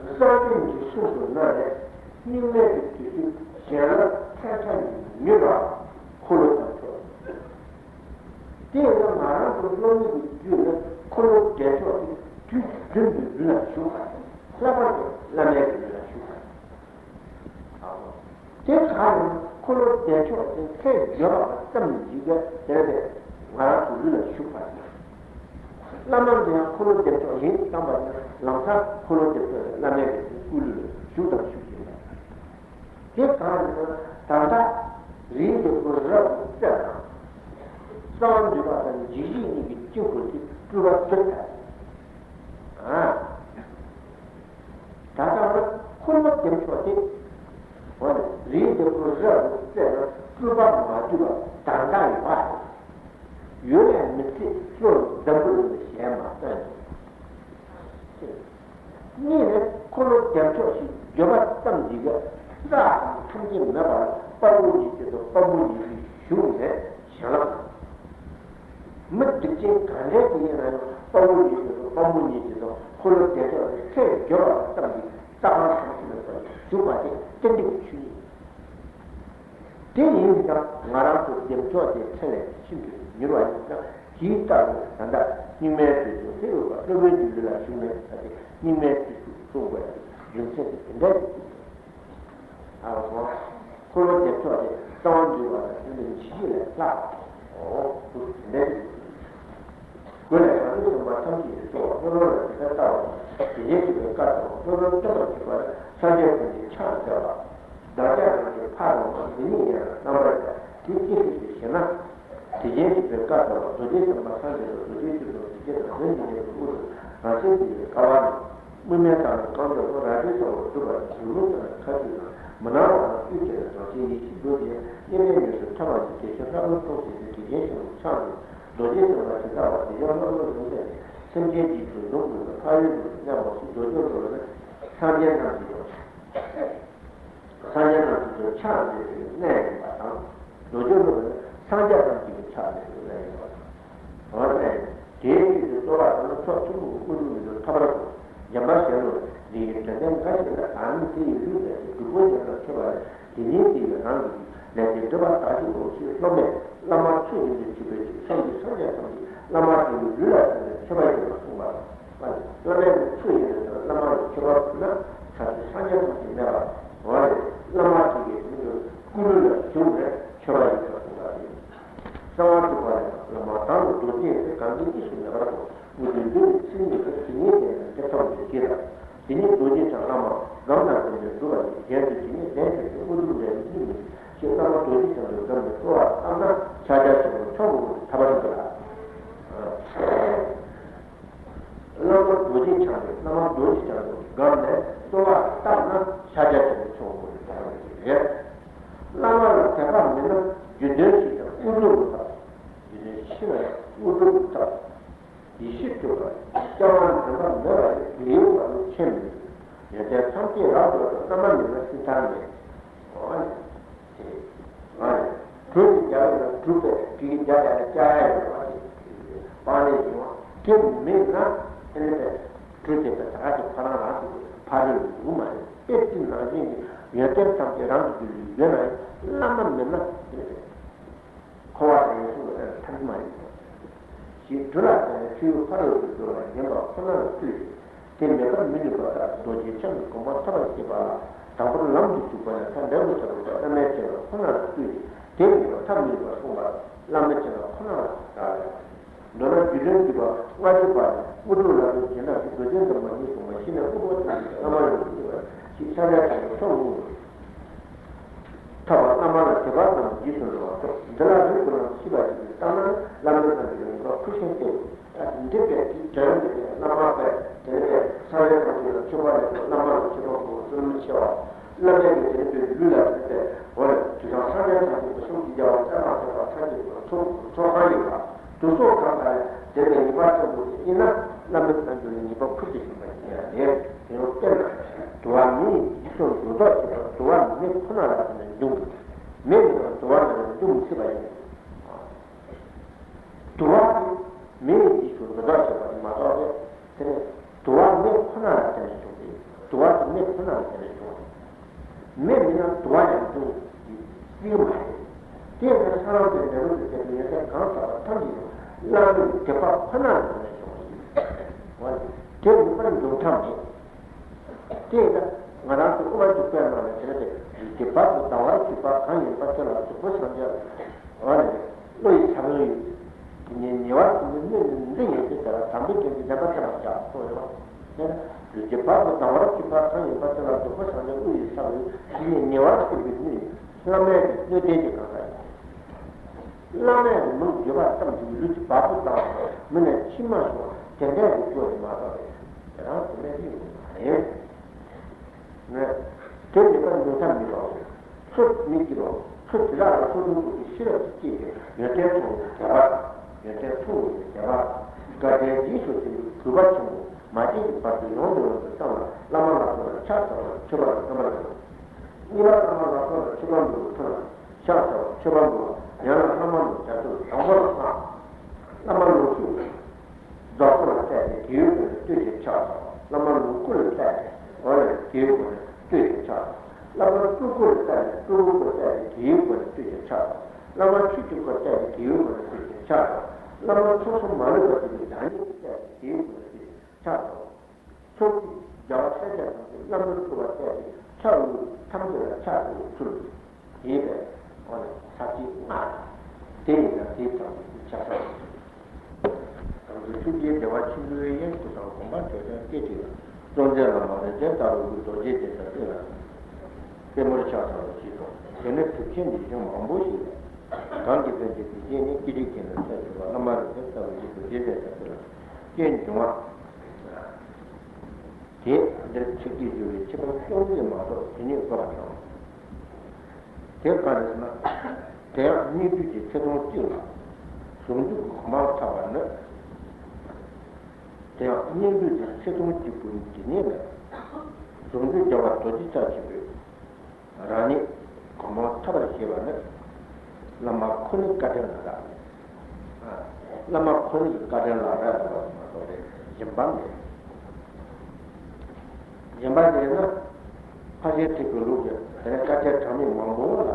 གསང་སྟེང་གི་གསུང་དུ་ན་རེ། སྙིགས་མའི་དུས་སུ་གཞན་ལ་ཐལ་ཆ་ཉེ་བ་འཁོར་ལོ་དང་མཆོག་དེ་ཡང་ང་རང་ཚོ་སློབ་མའི་རྒྱུད་ལ་འཁོར་ལོ་བདེ་མཆོག་དེ་དུས་རྒྱུན་དུ་ལུས་ལ་ཞུགས་པ། ལྷག་པར་དུ་བླ་མའི་ལུས་ལ་ཞུགས་པ། དེ་ག་ཡང་འཁོར་ལོ་བདེ་མཆོག་དེ་ཚེ་འགྱོད་པ་ཙམ་ཞིག་གིས་དེ་ལས་ང་རང་ཚོ་ལུས་ལ་ཞུགས་པ་ཡིན། བླ་མ་འདི་ཡང་འཁོར་ལོ་བདེ་མཆོག་ཡིན་བསམ་པ་ཡིན་ན་ལམ་སང་འཁོར་ལོ་བདེ་མཆོག་ཡང་བླ་མའི་སྐུ་ལུས་ལ་ཞུགས་དང་ཞུགས་བཞིན་པ། དེ་གང་ཡིན་ན་ད་ལྟ་རིའི་རྒྱལ་པོ་རབ་ཏུ་བརྩེགས་དང་། གསང་བ་འདུས་པ་དང་འཇིགས་བྱེད་གཉིས་ཀྱི་དཀྱིལ་འཁོར་དེ་སྤྲུལ་པ་བསྒྱུར་ཐལ། ཨ། ད་ལྟ་འཁོར་ལོ་བདེ་མཆོག་དེ། འོ་ན་རིའི་རྒྱལ་པོ་རབ་ཏུ་བརྩེགས་ན་སྤྲུལ་པ་མ་བསྡུས་པ་དག་དག་ཡོད་པ། ཡོད་ལས་མི་ཚེ་བློ་འཛམ་བུ་གླིང་ལ་ཞེན་མ་བཏང་། གཉིས་ནི་འཁོར་ལོ་བདེ་མཆོག་ཞེས་བརྗོད་པ་ཙམ་གྱིས་བསགས་དང་ཐམས་ཅད་མེད་པར་དཔའ་བོ་ཉིད་ཀྱི་དང་དཔའ་མོ་ཉིད་ཀྱི་བཞུགས་ནས་བྱིན་རླབས། མི་སྡིག་ཅན་ག་འདྲ་ཞིག་ཡིན་ན་ཡང་དཔའ་བོ་ཉིད་ཀྱི་དང་དཔའ་མོ་ཉིད་ཀྱི་དང་འཁོར་ལོ་བདེ་མཆོག་ནི་ཚེ་འགྱོད་པ་ཙམ་གྱིས་རྩ་གང་ཐམས་ཅད་མེད་པར་བཞུགས་པ་དེ་རྟེན་འབྲེལ་གྱི་ཆོས་ཉིད། དེ་ཡིན་ཀྱང་ང་རང་ཚོ་བདེ་མཆོག་དེ་ཕྲིན་ལས་ཤིན་ཏུ་མྱུར་བ་ཡིན་ཀྱང་དེའི་རྟགས་ལ་ད་ལྟ་སྙིགས་མའི་དུས་སུ་ཧེ་རུ་ཀ་སློབ་དཔོན་གྱི་ལུས་ལ་ཞུགས་ནས་ད་ལྟའི་སྙིགས་མའི་དུས་སུ་གསུངས་པའི་རྒྱུ་མཚན་དེ་དེ་འདྲ་ཞིག་ཨ་ཧོ། འཁོར་ལོ་བདེ་མཆོག་དེ་གསང་བ་འདུས་པ་དང་དེ་ལས་འཇིགས་བྱེད་ལས་ལྷག་ཨོ་དེ་འདྲ་ཞིག་དགོས་ལས་བྱང་ཆུབ་སེམས་དཔའ་ཐམས་ཅད་ཀྱི་གཙོ་བོ་ལྷོ་ནོར་ལ་དེ་ལྟར་ལྟ་བ་དང་དེ་བཞིན་གཤེགས་པའི་བཀའ་ལྟར་ལྷོ་ནོར་སྟོན་པར་བྱེད་པ་ལ་སངས་རྒྱས་ཀུན་གྱིས་ཕྱག་འཚལ་བ། བདག་ཅག་རྣམས་ཀྱི་ཕ་རོལ་མ་འདི་ཉིད་ཡིན་ལ་རྣམ་པར་བྱ་དེ་ཅི་ཞིག་ཏུ་ཞེ་ན། དེ་བཞིན་གཤེགས་པའི་བཀའ་ལྟར་རྡོ་རྗེ་སེམས་དཔའ་སངས་རྒྱས་དང་རྡོ་རྗེ་སྤྱོད་པ་རྡོ་རྗེ་དང་དོན་གྱི་རྒྱལ་པོའི་དབུ་དང་རང་བཞིན་གྱི་དཀའ་བ་རྣམས། དམིགས་མེད་དང་རྐང་མགྱོགས་པོ་རལ་གྲིའི་ས་འོག་སྒྲུབ་པ་དང་སྒྱུ་ལུས་དང་མཁའ་སྤྱོད་དང་མི་སྣང་བ་དང་དབུས་སྐྱེ་བའི་གྲངས་ཅན་ཡེ་ཤེས་རྡོ་རྗེ་སྙེམས་པའི་ངོས་སུ་ཐོན་པ་ཡི་དེ་བཞིན་ལྷ་མོ་སྟོང་གསལ་གྱི་དྲི་ཆེན་ཆེན་པོ་ཕྱག་འཚལ་རྡོ་རྗེ་སེམས་དཔའ་ཇི་ལྟ་བ་དེ་བཞིན་ལྷ་མོ་ཡོངས་བསྟན་ནས་སེམས་ཅན་གྱི་དོན་དུ་མགོན་པོ་ཕ་རོལ་ཏུ་མཉམ་པ་ཞིག་རྡོ་རྗེ་སློབ་དཔོན་ནི་སངས་རྒྱས་རྣམས་ཀྱི་སངས་རྒྱས་རྣམས་ཀྱི་ཕྱག་འཚལ་བའི་གནས་ཡིན་པ་དང་། རྡོ་རྗེ་སློབ་དཔོན་ནི་སངས་རྒྱས་རྣམས་ཀྱི་ཕྱག་འཚལ་བའི་གནས་ཡིན་པ་དང་། འོ་ན་དེའི་ཆོས་ཀྱི་རྩོལ་བ་དང་ཕྱོགས་ཐུན་མོང་གི་དངོས་གྲུབ་མི་འདོད་ཐབས་པར་དགོངས། འཇམ་དཔལ་གཞན་ལུགས་འདི་ཡི་དོན་ལྡན་འགའ་ཞིག་ལ་བདག་ནི་དེ་ཡི་ལུས་ཟད་ཅིང་སྒྲུབ་པོ་གཞན་ལ་མཆོད་པ་ལས་དེ་ཉིད་དེ་ཡི་རང་གི་ལས་ཀྱི་སྒྲིབ་པ་དག་ཅིང་འོང་ཞེས་སློབ་མས་བླ་མ་ཚུལ་བཞིན་དུ་བྱེད་པའི་ཕྱིར་གསུམ་གྱི་སངས་རྒྱས་ཐམས་ཅད་བླ་མ་དེ་ཡི་ལུས་ལ་བརྟེན་ནས་མཆོད་པ་ཡིན་པར་གསུངས་པ་དང་། བླ་མའི་ཚུལ་བཞིན་དུ་བླ་མ་ལ་མཆོད་པ་ཕུལ་ན་ཚར་གཅོད་སངས་རྒྱས་ཐམས་ཅད་མེད་པ་འོ་རེད། བླ་མ་དེ་ཡི་ལུས་ཀྱི་སྐུ་ལུས་ལ་ཞུགས་ནས་མཆོད་པ་ཡིན་པར་གསུངས་པ་རེད། གསང་བ་སྒྲུབ་པ་ལས་བླ་མ་དང་རྡོ་རྗེ་ཟེར་གང་གི་གཉིས་སུ་མེད་པར་གོ། དངོས་གྲུབ་འདི་ནི་ཚིག་གཉིས་ཀྱི་དེ་ཉིད་ལྡན་ན་དེ་ཐོབ་པའི་ཕྱིར་དང་། དེ་ཉིད་རྡོ་རྗེ་འཆང་བླ་མ་སྒོམ་དང་ལྡན་པས་སྒྲུབ་པ་ཡིན། གཞན་དུ་དེ་ཉིད་ལྡན་ཕྱིར་དུ་དངོས་གྲུབ་འདྲ་ནི་གཉིས་མིན་ཞེས་བླ་མ་རྡོ་རྗེ་འཆང་དུ་སྒོམ་ནས་གསོལ་བ་བཏབ་ན་ཕྱག་རྒྱ་ཆེན་པོ་མཆོག་འོང་བའི་ཐབས་པར་འགྱུར་ལ། བླ་མ་རྡོ་རྗེ་འཆང་དུ་བླ་མ་རྡོ་རྗེ་འཆང་དུ་སྒོམ་ནས་གསོལ་བ་བཏབ་ན་ཕྱག་རྒྱ་ཆེན་པོ་མཆོག་འོང་བའི་ཐབས་པར་འགྱུར་རེད། བླ་མ་ལ་དད་པ་མེད་ན་རྒྱུ་དོན་ཞིག་དང་དངོས་གྲུབ་མི་ཐོབ། རྒྱུ་དོན་ཤེས་ན་དངོས་གྲུབ་ཐོབ། ཡེ་ཤེས་སྤྲུལ་པ་སྐྱེ་བ་འདྲེན་པ་མེད་པ་ལས་ལེའུ་བ་ལུ་ཁྱད་མེད། ཡོན་ཏན་ཐམས་ཅད་རབ་ཏུ་བླ་མ་མེད་ན་སྲིད་མཐའ་མེད། འོ་ན། དེ། འོ་ན། གྲུ་ཞིག་རྒྱག་ཡོད་ན་གྲུ་པས་གྲི་རྒྱག་ཡ་ལ་སྐྱ་ཡ་ཡོད་པ་དེ། སྤང་ལེན་ཡིན་བ། དེ་མེད་ན་ཨེ་ནི་པས་གྲུ་དེ་པས་ད་ག་ཅིག་ཁོ་རང་རང་གི་ཕ་རོལ་ལུས་མ་རེད། དཔེ་དེ་ནང་བཞིན་གྱི་ཡོན་ཏན་ཐམས་ཅད་རང་གི་རྒྱུད་ལ་ཡོད་ན་ཡང་བླ་མ་མེད་ན་ཨེ་ནི་པས། འཁོར་བ་དང་ཡང་སྲུང་བའི་ཐབས་མ་ཡིན་ཞེས། གྲུ་ལ་བརྟེན་ནས་ཆུ་ཡུར་ཕ་རོལ་ཏུ་འགྲོ་བ་ཉན་པ་ཁོ་ན་ལ་ལྟོས་ཤིག་དེ་མེད་པར་མི་ནུས་པ་ལྟར་རྡོ་རྗེ་འཆང་གི་དགོངས་པ་ཐོབ་པར་བྱེད་པ་ལ་དང་པོར་ལམ་དུ་ཞུགས་པ་ནས་མཐར་འབྲས་བུ་ཐོབ་པའི་བླ་མའི་ཆེ་བ་ཁོ་ན་ལ་ལྟོས་ཤིག་དེ་མེད་པར་ཐར་མི་ནུས་པར་གསུངས་པ་བླ་མའི་ཆེ་བ་ཁོ་ན་ལ་བལྟ་བས། མདོར་ན་རྒྱུད་དོན་བསྡུས་པ་ལྔ་བཅུ་པ་ནས་དངོས་གྲུབ་ལ་ལུས་རྗེས་འབྲང་གི་རྡོ་རྗེ་འཛིན་པ་གཉིས་གསུངས་པ་ཤེས་ནས་དབུ་མ་ཐོབ་པའི་བླ་མ་ཡོངས་སུ་གྲུབ་པ་ཞེས་ཕྱག་རྒྱ་ཆེན་པོ་མཆོག་འོང་། ཐོབ་པ་བླ་མ་ལ་དད་པ་རྣམས་རྗེས་སུ་འགྲོ་བ་སོགས་འདི་ལ་རིགས་ཀུན་རྣམས་ཤེས་པར་བྱེད་པའི་ལྟ་ན་བླ་མའི་བསམ་པའི་ལུང་ཐོག་ཁུར་ཤིང་སྟེ། ད་འདི་པས་དེའི་དོན་འདི་ནི་བླ་མ་པས་དེ་ནས་སངས་རྒྱས་ཐམས་ཅད་ལ་མཆོད་པ་ལེགས་སོ། བླ་མ་ལ་མཆོད་པ་ཕུལ་བ་བརྩོན་འགྲུས་ཆེ་བ། བླ་མའི་གི་དེ་ནི་པའི་ལུས་ལ་དེ་ནས་འོ་ལ་དུས་དང་སངས་རྒྱས་ཐམས་ཅད་ཀྱི་གསུང་གི་རྒྱལ་བ་ཙཱ་བ་ཙམ་པ་ཐམས་ཅད་ཀྱི་ཚོགས་ཚོགས་ཁང་ཡིན་པ། དུ་སོགས་གང་ལ་དེ་ལས་ངེས་པ་ཙམ་དུ་ཡིན་ན་བླ་མའི་བསམ་པའི་ལུང་ངེས་པ་ཁུར་གྱིས་ཟིན་པ་ཡིན་ཡང་ལས་དེ་ཡང་དཔེར་ན། དུ་བ་མེ་ཡི་རྗེས་སུ་འགྲོ་ལྡོག་བྱེད་པ་དུ་བ་མེ་ཁོ་ན་ལ་དེ་ནས་འབྱུང་གི། མེ་ཡིན་ན་དུ་བ་ལ་འབྱུང་མི་སྲིད་པ་ཡིན། དུ་བ་དེ་མེ་ཡི་རྗེས་སུ་འགྲོ་ལྡོག་བྱེད་པ་དེ་མ་གཏོགས་པས་དེ་ནས་དུ་བ་མེ་ཁོ་ན་ལ་བརྟེན་ནས་བྱུང་སྟེ། དུ་བ་དེ་མེ་ཁོ་ན་ལ་བརྟེན་ནས་བྱུང་བ་རེད། མེ་མེད་ན་དུ་བ་ཡང་འབྱུང་སྲིད་ཀྱི་མ་རེད། དེ་ཡིན་ན་ས་ལམ་པའི་འབྲས་བུ་དེ་དེ་ཡོན་ཏན་གང་ཟག་པ་ཐམས་ཅད་ཀྱི་བླ་མའི་དད་པ་ཁོ་ན་ལ་བརྟེན་ནས་བྱུང་བ་རེད། དེ་མེད་པར་འབྱུང་ཐབས་མེད། དེ་ཡིན་ན་ང་རང་ཚོ་དབུ་མ་འཇུག་པའི་ནང་ལ་དེ་ནས་དེ་བར་དུ་ཟླ་བར་གྱུར་པ་གང་ཡིན་པ་དེ་ལ་སྡིག་པ་སངས་རྒྱས་ལ་བློ་ཡི་ས་བོན་ཡོད། དེ་ཉེ་ཉེ་བར་གྱུར་པའི་སྣོད་ནི་འདི་ཡིན་ཏེ་དེ་ལ་དམ་པའི་དོན་གྱི་བདེན་པ་ཐེབས་པར་བྱ་གསུངས་ཡོད་པ། དེ་ན་ལུས་ཀྱི་བར་དུ་ཟླ་བར་གྱུར་པ་གང་ཡིན་པ་དེ་ལ་སྡིག་པ་སངས་རྒྱས་དབུ་ཡི་ས་བོན་དེ་ཉེ་ཉེ་བར་གྱུར་པའི་སྣོད་ཡིན། བླ་མའི་གི་སྣོད་ལྡན་གྱི་གང་ཟག་ཡིན། བླ་མའི་གི་མིང་བརྗོད་པ་ཙམ་གྱིས་ལུས་ཀྱི་བ་སྤུ་ལྡང་བ་མི་ནས་མཆི་མ་ཤོར་བ་དེ་འདྲའི་གི་སྐྱོ་ཞིག་མ་གཏོགས་པའི་དེ་རང་དེ་འདྲའི་གི་ཡོད་མ་རེད། ནས། དེ་མེད་པར་འབྱུང་ཐབས་མེད་པའོ། ཚུལ་མི་སྐྱེ་བའོ། ཚུལ་དེ་དག་ལ་སོ་སོའི་སྐུ་གི་ཤེས་རབ་ཀྱིས་སྐྱེས་ཏེ་ཡོན་ཏན་མཐོང་བའི་དད་པ་དང་། ཡོན་ཏན་མཐོང་བའི་དད་པ་དང་། དགའ་ལྡན་རྗེས་སུ་འཛིན་པའི་གུས་པ་ཆེན་པོ་མ་སྐྱེས་ཀྱི་བར་དུ་ཡོངས་སུ་ཡོངས་སུ་བསམ་ལ་བླ་མ་ལ་སོགས་ལ་ཕྱག་འཚལ་བ་མཆོད་པ་ལ་རྔམ་པར་བྱ། གཉིས་པ་བླ་མ་ལ་སོགས་ལ་མཆོད་པ་འབུལ་བའི་ཚུལ་ལ་ཕྱག་འཚལ་བ་མཆོད་པ་འབུལ་བ། ཡང་ན་བླ་མ་ལ་བྱ་སྤྱོད་དང་པོ་ལ་བསྔགས། བླ་མ་ལོངས་སྤྱོད་རྫོགས་པ་ལ་བལྟས་ཏེ་དེའི་སྒོ་ནས་བསྟོད་ཅིང་ཕྱག་འཚལ་བ། བླ་མ་ལོངས་སྐུ་ལ་བལྟས་ཏེ་འོ་ལ་དེའི་སྒོ་ནས་བསྟོད་ཅིང་ཕྱག་འཚལ་བ། བླ་མ་སྤྲུལ་སྐུ་ལ་བལྟས་ཏེ་སྤྲུལ་སྐུ་ལ་བལྟས་ཏེ་དེའི་སྒོ་ནས་བསྟོད་ཅིང་ཕྱག་འཚལ་བ། བླ་མ་ཆོས་ཀྱི་སྐུ་ལ་བལྟས་ཏེ་དེའི་སྒོ་ནས་བསྟོད་ཅིང་ཕྱག་འཚལ་བ། བླ་མ་ཚོགས་གསུམ་མ་ལུས་པ་ཞིག་གི་བདག་ཉིད་ལ་བལྟས་ཏེ་དེའི་སྒོ་ནས་བསྟོད་ཅིང་ཕྱག་འཚལ་བ། ཚོགས་ཀྱི་རྒྱལ་བ་སྲས་བཅས་ཐམས་ཅད་བླ་མ་སྤྲུལ་པ་བལྟས་ཏེ་ཕྱག་འོས་ཐམས་ཅད་ལ་ཕྱག་འཚལ་བའི་ཚུལ། དེའི་བས་འོ་ན་ས་བཅད་ལྔ། དེ་ཡིན་ན་དེའི་ཐོག་ནས་ཆ་ཚང་། གང་དུ་ཆོས་ཀྱི་བདེ་བ་ཆེན་པོའི་དབྱིངས་སུ་དང་། དགོངས་པ་མཆོག་ཀྱང་སྐད་ཅིག་ལ། སྲོང་བཙན་བླ་མ་རིན་ཆེན་ལྟ་བུའི་རྡོ་རྗེ་གདན་ས་སྟེང་ལ། པད་མོར་ཕྱག་འཚལ་ལོ་ཞེས་སོ། དེ་ནས་གྲུབ་ཆེན་འདི་བཞིན་མང་པོ་ཞིག་ལས། གང་གི་ཕན་བྱེད་དེ་རྗེས་ནི། སྐད་ཅིག་གིས་ནི་མཚན་ཆོད་པ། བླ་མ་རིན་ཆེན་ལྟ་བུའི་རྡོ་རྗེ་གདན་ས་སྟེང་ལ། སྐྱོན་འབྱུང་བ། དེ་འདིར་ཚིག་གིས་སྦྱོར་བའི་ཁྱད་པར་ཅུང་ཟད་མ་གཏོགས་དེ་ཉིད་དགོས་པ་དང་། དེ་ག་རེ་ཟེར་ན། དེ་ཡང་སྙིགས་དུས་ཀྱི་ཚེ་ཐུང་གཅིག་ལ་ཟུང་འཇུག་གི་གོ་འཕང་ཐོབ་པ་ནི། དེ་ཡང་སྙིགས་དུས་ཀྱི་ཚེ་ཐུང་གཅིག་པུ་འདི་ཉིད་ལ་ཟུང་འཇུག་རྒྱལ་བ་རྡོ་རྗེ་འཆང་ཆེན་པོས། རང་ཉིད་གོ་འཕང་ཐོབ་པར་བྱེད་པ་ནི། བླ་མ་ཁོ་ནའི་བཀའ་དྲིན་ལ་རག་བླ་མ་ཁོ་ནའི་བཀའ་དྲིན་ལ་རག་ལས་པ་མ་གཏོགས་པའི་གཞན་པ་མེད། གཞན་པ་དེ་ན་ཕར་ཕྱིན་ཐེག་པའི་ལུགས་ཀྱི་དེ་ནས་དཀའ་སྤྱད་གྲངས་མེད་མང་པོ་ལ་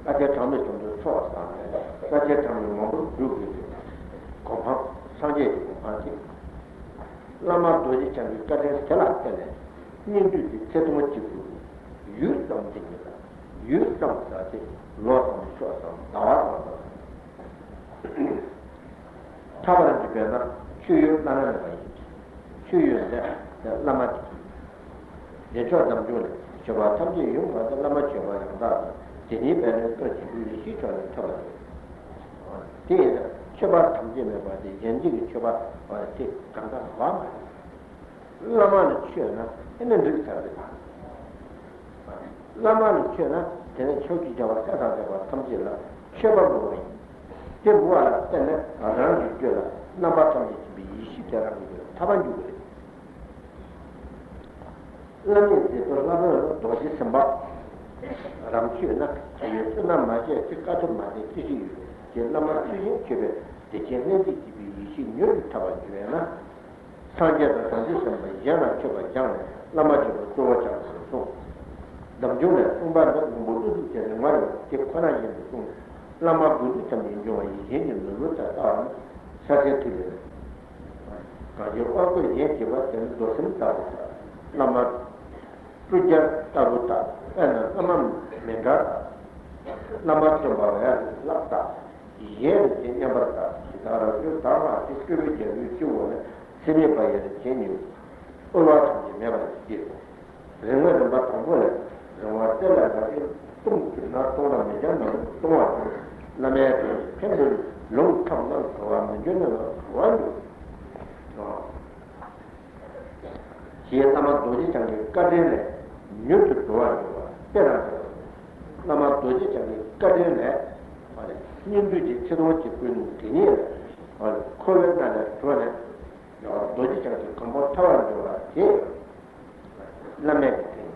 དཀའ་སྤྱད་གྲངས་མེད་བྱུང་དུས་ཚོགས་བསགས་ནས་དཀའ་སྤྱད་གྲངས་མེད་མང་པོ་བསྒྲུབ་དགོས་ཀྱི་གོ་འཕང་སངས་རྒྱས་ཀྱི་གོ་འཕང་དེ། བླ་མ་རྡོ་རྗེ་འཆང་གི་བཀའ་དྲིན་དེ་ལ་བརྟེན་ནས་སྙིགས་དུས་ཀྱི་ཚེ་ཐུང་གཅིག་པུ་ཡུད་ཙམ་དེ་ཉིད་ལ་ཡུད་ཙམ་ཟ་སྟེ་ལོ་ཙམ་ཤོག་ཙམ་ཟླ་བ་ཙམ་ཙམ་ཐར་པར་འཇུག་པས་ན་མཆོད་ཡུལ་བླ་ན་མེད་པ་ཡིན། མཆོད་ཡུལ་འདི་བླ་མ་དེ་ཡིན། བདེ་མཆོག་རྣམ་འབྱུང་ལས། མཆོད་པ་ཐམས་ཅད་ཡོངས་བསྔགས་ཏེ། བླ་མ་མཆོད་པ་ཡང་དག་ལ། དེ་ཉིད་པས་ནི་བསྐལ་ཆེན་པོའི། ཡེ་ཤེས་མཆོག་ནི་ཐོབ་པར་འགྱུར། དེ་ཡིན་ན་མཆོད་པ་ཐམས་ཅད་མེད་པ་དེ་གཞན་གཅིག་གི་མཆོད་པ་དེ་གང་དག་བ་མ་ཡིན། བླ་མ་ལ་མཆོད་ན་ཨེ་ནི་འགྲིག་ཚར་རེད། བླ་མ་ལ་མཆོད་ན་དེ་ནས་ཕྱོགས་བཅུའི་རྒྱལ་བ་སྲས་དང་བཅས་པ་ཐམས་ཅད་ལ་མཆོད་པ་འབུལ་བ་ཡིན། དེ་འབུལ་བ་ལ་བརྟེན་ནས་རང་གི་རྒྱུད་ལ་རྣམ་པ་ཐམས་ཅད་མཁྱེན་པའི་ཡེ་ཤེས་དེ་རང་གི་རྒྱུད་ལ་ཐོབ་པར་འགྱུར་གྱི་རེད། བླ་མའི་མཛད་པའི་བསླབ་པ་ལ་རྡོ་རྗེ་སེམས་དཔའ་རང་མཆོད་ན། བྱ་བའི་བསོད་ནམས་མ་སྤྱད་ཚེ་དཀའ་ཐུབ་མ་ལྡན་ཅི་ཞིག་ཡོད་ཅེས་བླ་མ་ཚུལ་བཞིན་མཆོད་པའི་བདེ་ཆེན་ལྷན་ཅིག་སྐྱེས་པའི་ཡེ་ཤེས་མྱུར་དུ་ཐོབ་པར་འགྱུར་བས་ན། སངས་རྒྱས་དང་བྱང་ཆུབ་སེམས་དཔའ་གཞན་ལ་མཆོད་པ་སྦྱངས་ནས་བླ་མ་མཆོད་པ་གཙོ་བོ་སྦྱངས་པར་གསུངས། ནམ་རྒྱུན་ལས་གསུངས་པ་འདི་མགོན་པོ་ཀླུ་སྒྲུབ་ཀྱིས་རིམ་པར་ཡོང་དེ་ཁོ་ན་བཞིན་དུ་གསུངས། བླ་མ་དགོས་འདོད་ཐམས་ཅད་འབྱུང་བ་ཡི། གཞན་གྱི་ནོར་བུ་དག་ལྟ་བ་ནི། ས་ཆེན་ཐིག་ལེ་ལས། གང་ཞིག་དབང་བསྐུར་གཞན་བྱེད་པ་དེ་ནི་རྡོར་སེམས་ལྟ་བུ་དག་བླ་མ་སྤྲུལ་སྐྱར་ལྟ་བུ་དག་དཔེར་ན་བླ་མ་མཎྜལ་དག་བླ་མ་སྟོན་པ་ཡར་ལག་དག་གཞན་རིགས་ཀྱི་མཉམ་པར་དག་ཇི་ལྟར་རབ་བྱུང་དག་ལ་སྟེ། སྤྲུལ་པའི་རྒྱལ་པོའི་སྤྱི་བོ་ནས། སྲེད་མེད་པ་ཡི་རིན་ཆེན་ཉིད། དབུལ་བ་ཐམས་ཅད་མེད་པར་བསྐྱེད། རིམ་ལྔ་རིམ་པ་དང་པོ་ལས། རིམ་བ་གཏེར་ལས་འགའ་ཞིག་སྟོང་གི་ ན་སྟོང་ར་མི་འཇོག་ན་སྟོང་བར་འགྱུར། བླ་མའི་དོན་ཕན་པའི་ལུང་ཐོབ་ན་གྲོལ་བར་མི་འགྱུར་ན་གྲོལ་བར་འགྱུར། ཞེས་བླ་མ་རྡོ་རྗེ་འཆང་གི་བཀའ་དྲིན་ལས་མྱུར་དུ་གྲོལ་བར་འགྱུར་བ་དཔེ་རང་བྱས་པ། བླ་མ་རྡོ་རྗེ་འཆང་གི་བཀའ་དྲིན་ལས་སྙིགས་འདུས་ཀྱི་ཚེ་ཐུང་གཅིག་པུའི་ནང་དེ་ཉིད་ལས་འཁོར་བའི་མནའ་ལས་གྲོལ་ནས། རྡོ་རྗེ་འཆང་གི་གོ་འཕང་ཐོབ་པར་འགྱུར་བ་དེ་བླ་མའི་གི་དྲིན།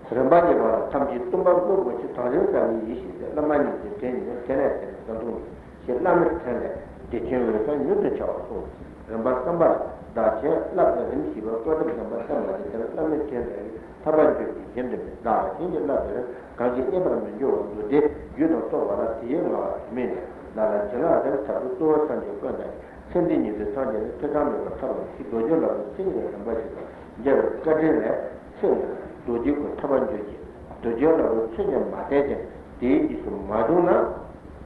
རིམ་པ་གཉིས་པ་ལ་ཐམས་ཅད་སྟོན་པ་དངོས་པོ་ཆེ་དྭངས་བཟང་གསལ་བའི་ཡེ་ཤེས་ཏེ། བླ་མ་ཉིད་ཀྱི་དྲིན་ནི་དེ་ནས་དེར་བརྩོན་འགྲུས་ཞེས་བླ་མའི་དྲིན་ལས་བདེ་ཆེན་འོད་གསལ་མྱུར་དུ་འཆར་བར་གསུངས། རིམ་པ་གསུམ་པ་ལ་བདག་གཞན་བསླབ་པའི་རིམ་བཞི་པ་བཀོད་ཐབས་ཟམ་པ་བསྟན་པ་སྟེ། དེ་ལ་བླ་མའི་དྲིན་ལས་ཐར་པར་འགྱུར་ཞེས་བྱིན་ཏེ། བདག་ལ་བྱིན་གྱིས་བརླབས་པའི་རིམ། གང་གིས་རྙེད་པར་མི་འགྱུར་བ་མདོ་སྡེའི་རྒྱུད་དུ་གཏོགས་པ་ལ། དེ་ཡི་ངག་ལ་དྲི་མེད་ནས། བདག་ལ་བྱིན་རླབས་དེར་ཐར་པའི་གཙོ་བོ་སངས་རྒྱས་ཀུན་བདག་ཡིན། ཚེ་འདི་ཉིད་དུ་སངས་རྒྱས་ནས། ཐོས་བསམ་མེད་པར་ཐར་པ་མི་སྲིད། རྡོ་རྗེ་སློབ་དཔོན་མཚན་ཉིད་ལ་གདམས་པ་ཞིག་དང་། རྒྱལ་བའི་བཀའ་དྲིན་ལས་ཚེ་འདིར་རྡོ་རྗེ་ཀུན་ཐར་པར་འགྱུར་ཞིང་། རྡོ་རྗེ་སློབ་དཔོན་ཚུལ་གྱིས་མ་བསྟེན་ཅིང་། དེའི་རྗེས་སུ་མ་བཟུང་ན།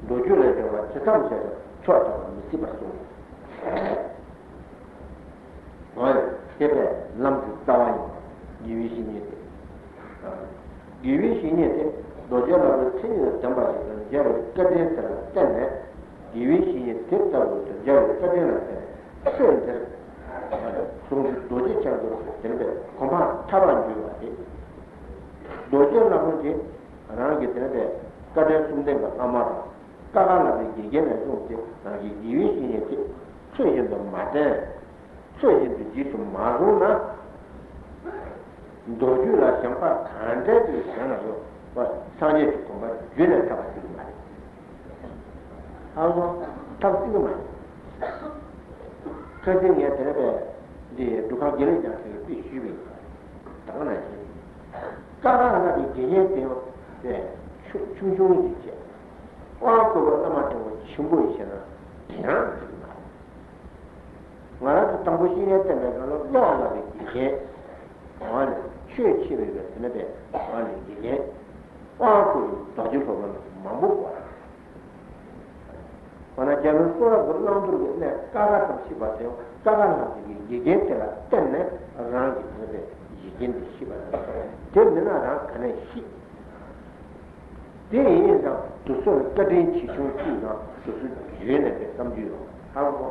མདོ་རྒྱུད་ལ་སྦྱོར་བ་ཇི་ཙམ་བྱས་ཀྱང་མཆོག་ཐོབ་པ་མི་སྲིད་པར་གསུངས། འོ་ཡ། དེ་བས་ལམ་གྱི་རྩ་བ་ཡིན་པ། དགེ་བའི་བཤེས་གཉེན་ཏེ། དགེ་བའི་བཤེས་གཉེན་ཏེ། རྡོ་རྗེ་སློབ་དཔོན་མཚན་ཉིད་ལ་གདམས་པ་ཞིག་དང་། རྒྱལ་བའི་བཀའ་དྲིན་དེ་ལ་བརྟེན་ནས། དགེ་བའི་བཤེས་གཉེན་དེ་ལྟ་བུ་དང་། རྒྱལ་བའི་བཀའ་དྲིན་ལ་བརྟེན་ནས་ཚེ་འདིར་ཟུང་འཇུག་རྡོ་རྗེ་འཆང་གི་དེ་འདྲའི་གོ་འཕང་ཐོབ་པར་འགྱུར་བ་དེ། རྡོ་རྗེ་སློབ་དཔོན་དེ་རང་གི་དེ་འདྲའི་བཀའ་དྲིན་གསུམ་ལྡན་གྱི་བླ་མ་དང་། ཀ་ཁ་ལ་བའི་དགེ་རྒན་ལས་བཟུང་སྟེ། རང་གི་དགེ་བའི་བཤེས་གཉེན་དེ་ཚུལ་བཞིན་དུ་མ་བསྟེན། ཚུལ་བཞིན་དུ་རྗེས་སུ་མ་བཟུང་ན། མདོ་རྒྱུད་ལ་ཞེན་པ་གང་འདྲ་ཅིག་བྱས་ན་ཡང་། སངས་རྒྱས་ཀྱི་གོ་འཕང་རྒྱུན་ནས་ཐོབ་པ་ཞིག་མ་རེད། ཧ་གོ། ཐབས་བརྩི་གི་མ་རེད། ཁ་སང་ངས་དེ་རིང་འདི་འབྲུག་ཁང་དགེ་ལེགས་རྒྱལ་མཚན་གྱིས་དཔེ་ཞུས་པ་ཡིན། ད་ག་ནང་བཞིན། ཀ་ཁ་ལ་བའི་དགེ་རྒན་དེ་ཡང་ཆུང་ཆུང་ཞིག་བྱས། དབང་བསྐུར་བ་བླ་མ་དྲང་པོ་ཆེན་པོ་ཡིན་ཞེ་ན། དེ་ཡང་འགྲིག་གི་མ་རེད། ང་རང་ཚོ་དང་པོ་བཤེས་གཉེན་བསྟེན་པའི་སྐབས་ལ་བློ་ལ་བའི་དགེ་རྒན། འོ་ནི་ཆོས་ཆེ་བའི་བའི་དེ་ནས་པའི་འོ་ནི་དགེ་རྒན། དབང་བསྐུར་བའི་རྡོ་རྗེ་སློབ་དཔོན་མང་པོ་དགོས། འོ་ན་རྒྱལ་བའི་གསུང་རབ་ཀྱི་བླང་དོར་གྱི་གནས་ཀ་ཁ་ཙམ་ཤེས་པ་དེ་ཀ་ཁ་ལྷག་ཅིག་གི་དགེ་རྒན་དེ་ལ་བསྟེན་ནས་རང་གི་དེ་ནས་པའི་དགེ་རྒན་དེ་ཤེས་པ་རེད། དེ་མིན་ན་རང་ག་ནས་ཤེས། དེ་ཡིན་ཙང་དེ་ཚོར་བཀའ་དྲིན་ཆེ་ཆུང་གཅིག་དང་དེ་ཚོ་ཡོད་ནས་པའི་བསམ་རྒྱུ་ཡོད། ཧ་གོ།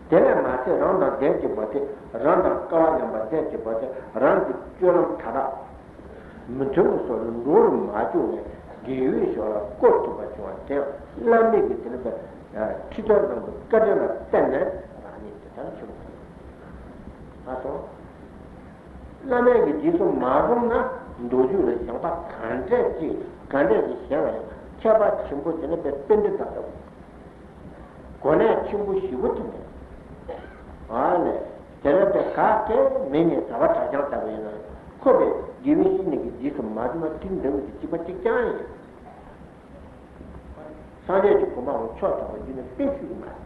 དེ་ལས་མ་ཚད་རང་དང་ལྡན་གཅིག་པ་དེ། རང་དང་སྐལ་བ་མཉམ་པ་ལྡན་གཅིག་པ་དེ། རང་གི་སྤྱོད་ལམ་ཕྲ་རགས་མི་མཐུན་པ་སོགས་ལ་འགྲོ་རུ་མ་བཅུག་ནས་དགེ་བའི་ཕྱོགས་ལ་བཀོད་ཐུབ་པ་བྱུང་བ་དེ་ཡང་བླ་མའི་གི་དེ་ནི་པའི་ཁྲི་སྟོན་རྣམས་ཀྱི་བཀའ་དྲིན་ལ་བརྟེན་ནས་རང་ཉིད་དེ་ལྟར་བྱུང་བ་རེད། ཨ་སོ། བླ་མའི་གི་རྗེས་སུ་མ་བཟུང་ན་མདོ་རྒྱུད་ལ་ཞེན་པ་གང་འདྲས་ཅིག་གང་འདྲས་ཅིག་གཞན་ལ་ཡང་ཁྱད་པར་ཆེན་པོ་དེ་ནི་པའི་པཎྜི་ཏ་ལྟ་བུ། གོ་གནས་ཆེན་པོ་ཞེ་པོ་དེ་མེད། ཨ་ལས། དེ་ལས་པའི་ག་གེ་མི་ཉན་གྲྭ་པ་གྲྭ་རྐྱང་ལྟ་བུ་ཡིན་ན། ཁོ་པའི་དགེ་བའི་བཤེས་གཉེན་གྱི་རྗེས་སུ་མ་འཛུལ་ན་དེ་འདྲ་བོ་དེ་གཅིག་པ་གཅིག་རྐྱང་ཡིན། སངས་རྒྱས་ཀྱི་གོ་འཕང་མཆོག་ཐོབ་པ་རྒྱུད་ནས་དཔེ་ཤིག་མ་རེད།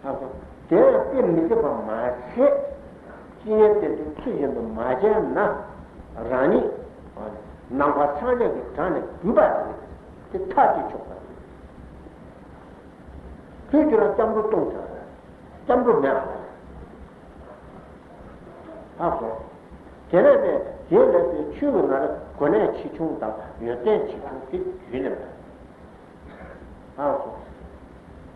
ཧ་གོ། དེ་ཡང་དཔེ་མི་སྲིད་པ་མ་ཟད། བཤེས་གཉེན་དེ་ཚོ་ཚུལ་བཞིན་དུ་མ་བྱས་ན། རང་ཉིད་ནང་པ་སངས་རྒྱས་ཀྱི་གྲངས་ནས་བུད་པ་རེད། དེ་ཐག་གཅོད་ཆོག་པ་རེད། ཁྱོད་ཁྱོད་རང་སྐྱབས་འགྲོ་གཏོང་ཚར། སྐྱབས་འགྲོ་མེད་པ་རེད། ཧ་གོ། དེ་ནས་ནས་དེ་ལས་པའི་ཆོས་ཀྱི་ནང་ལ་གོ་གནས་ཆེ་ཆུང་དང་ཡོན་ཏན་ཆེ་ཆུང་དེ་ཡོད་ནི་མེད། ཧ་གོ།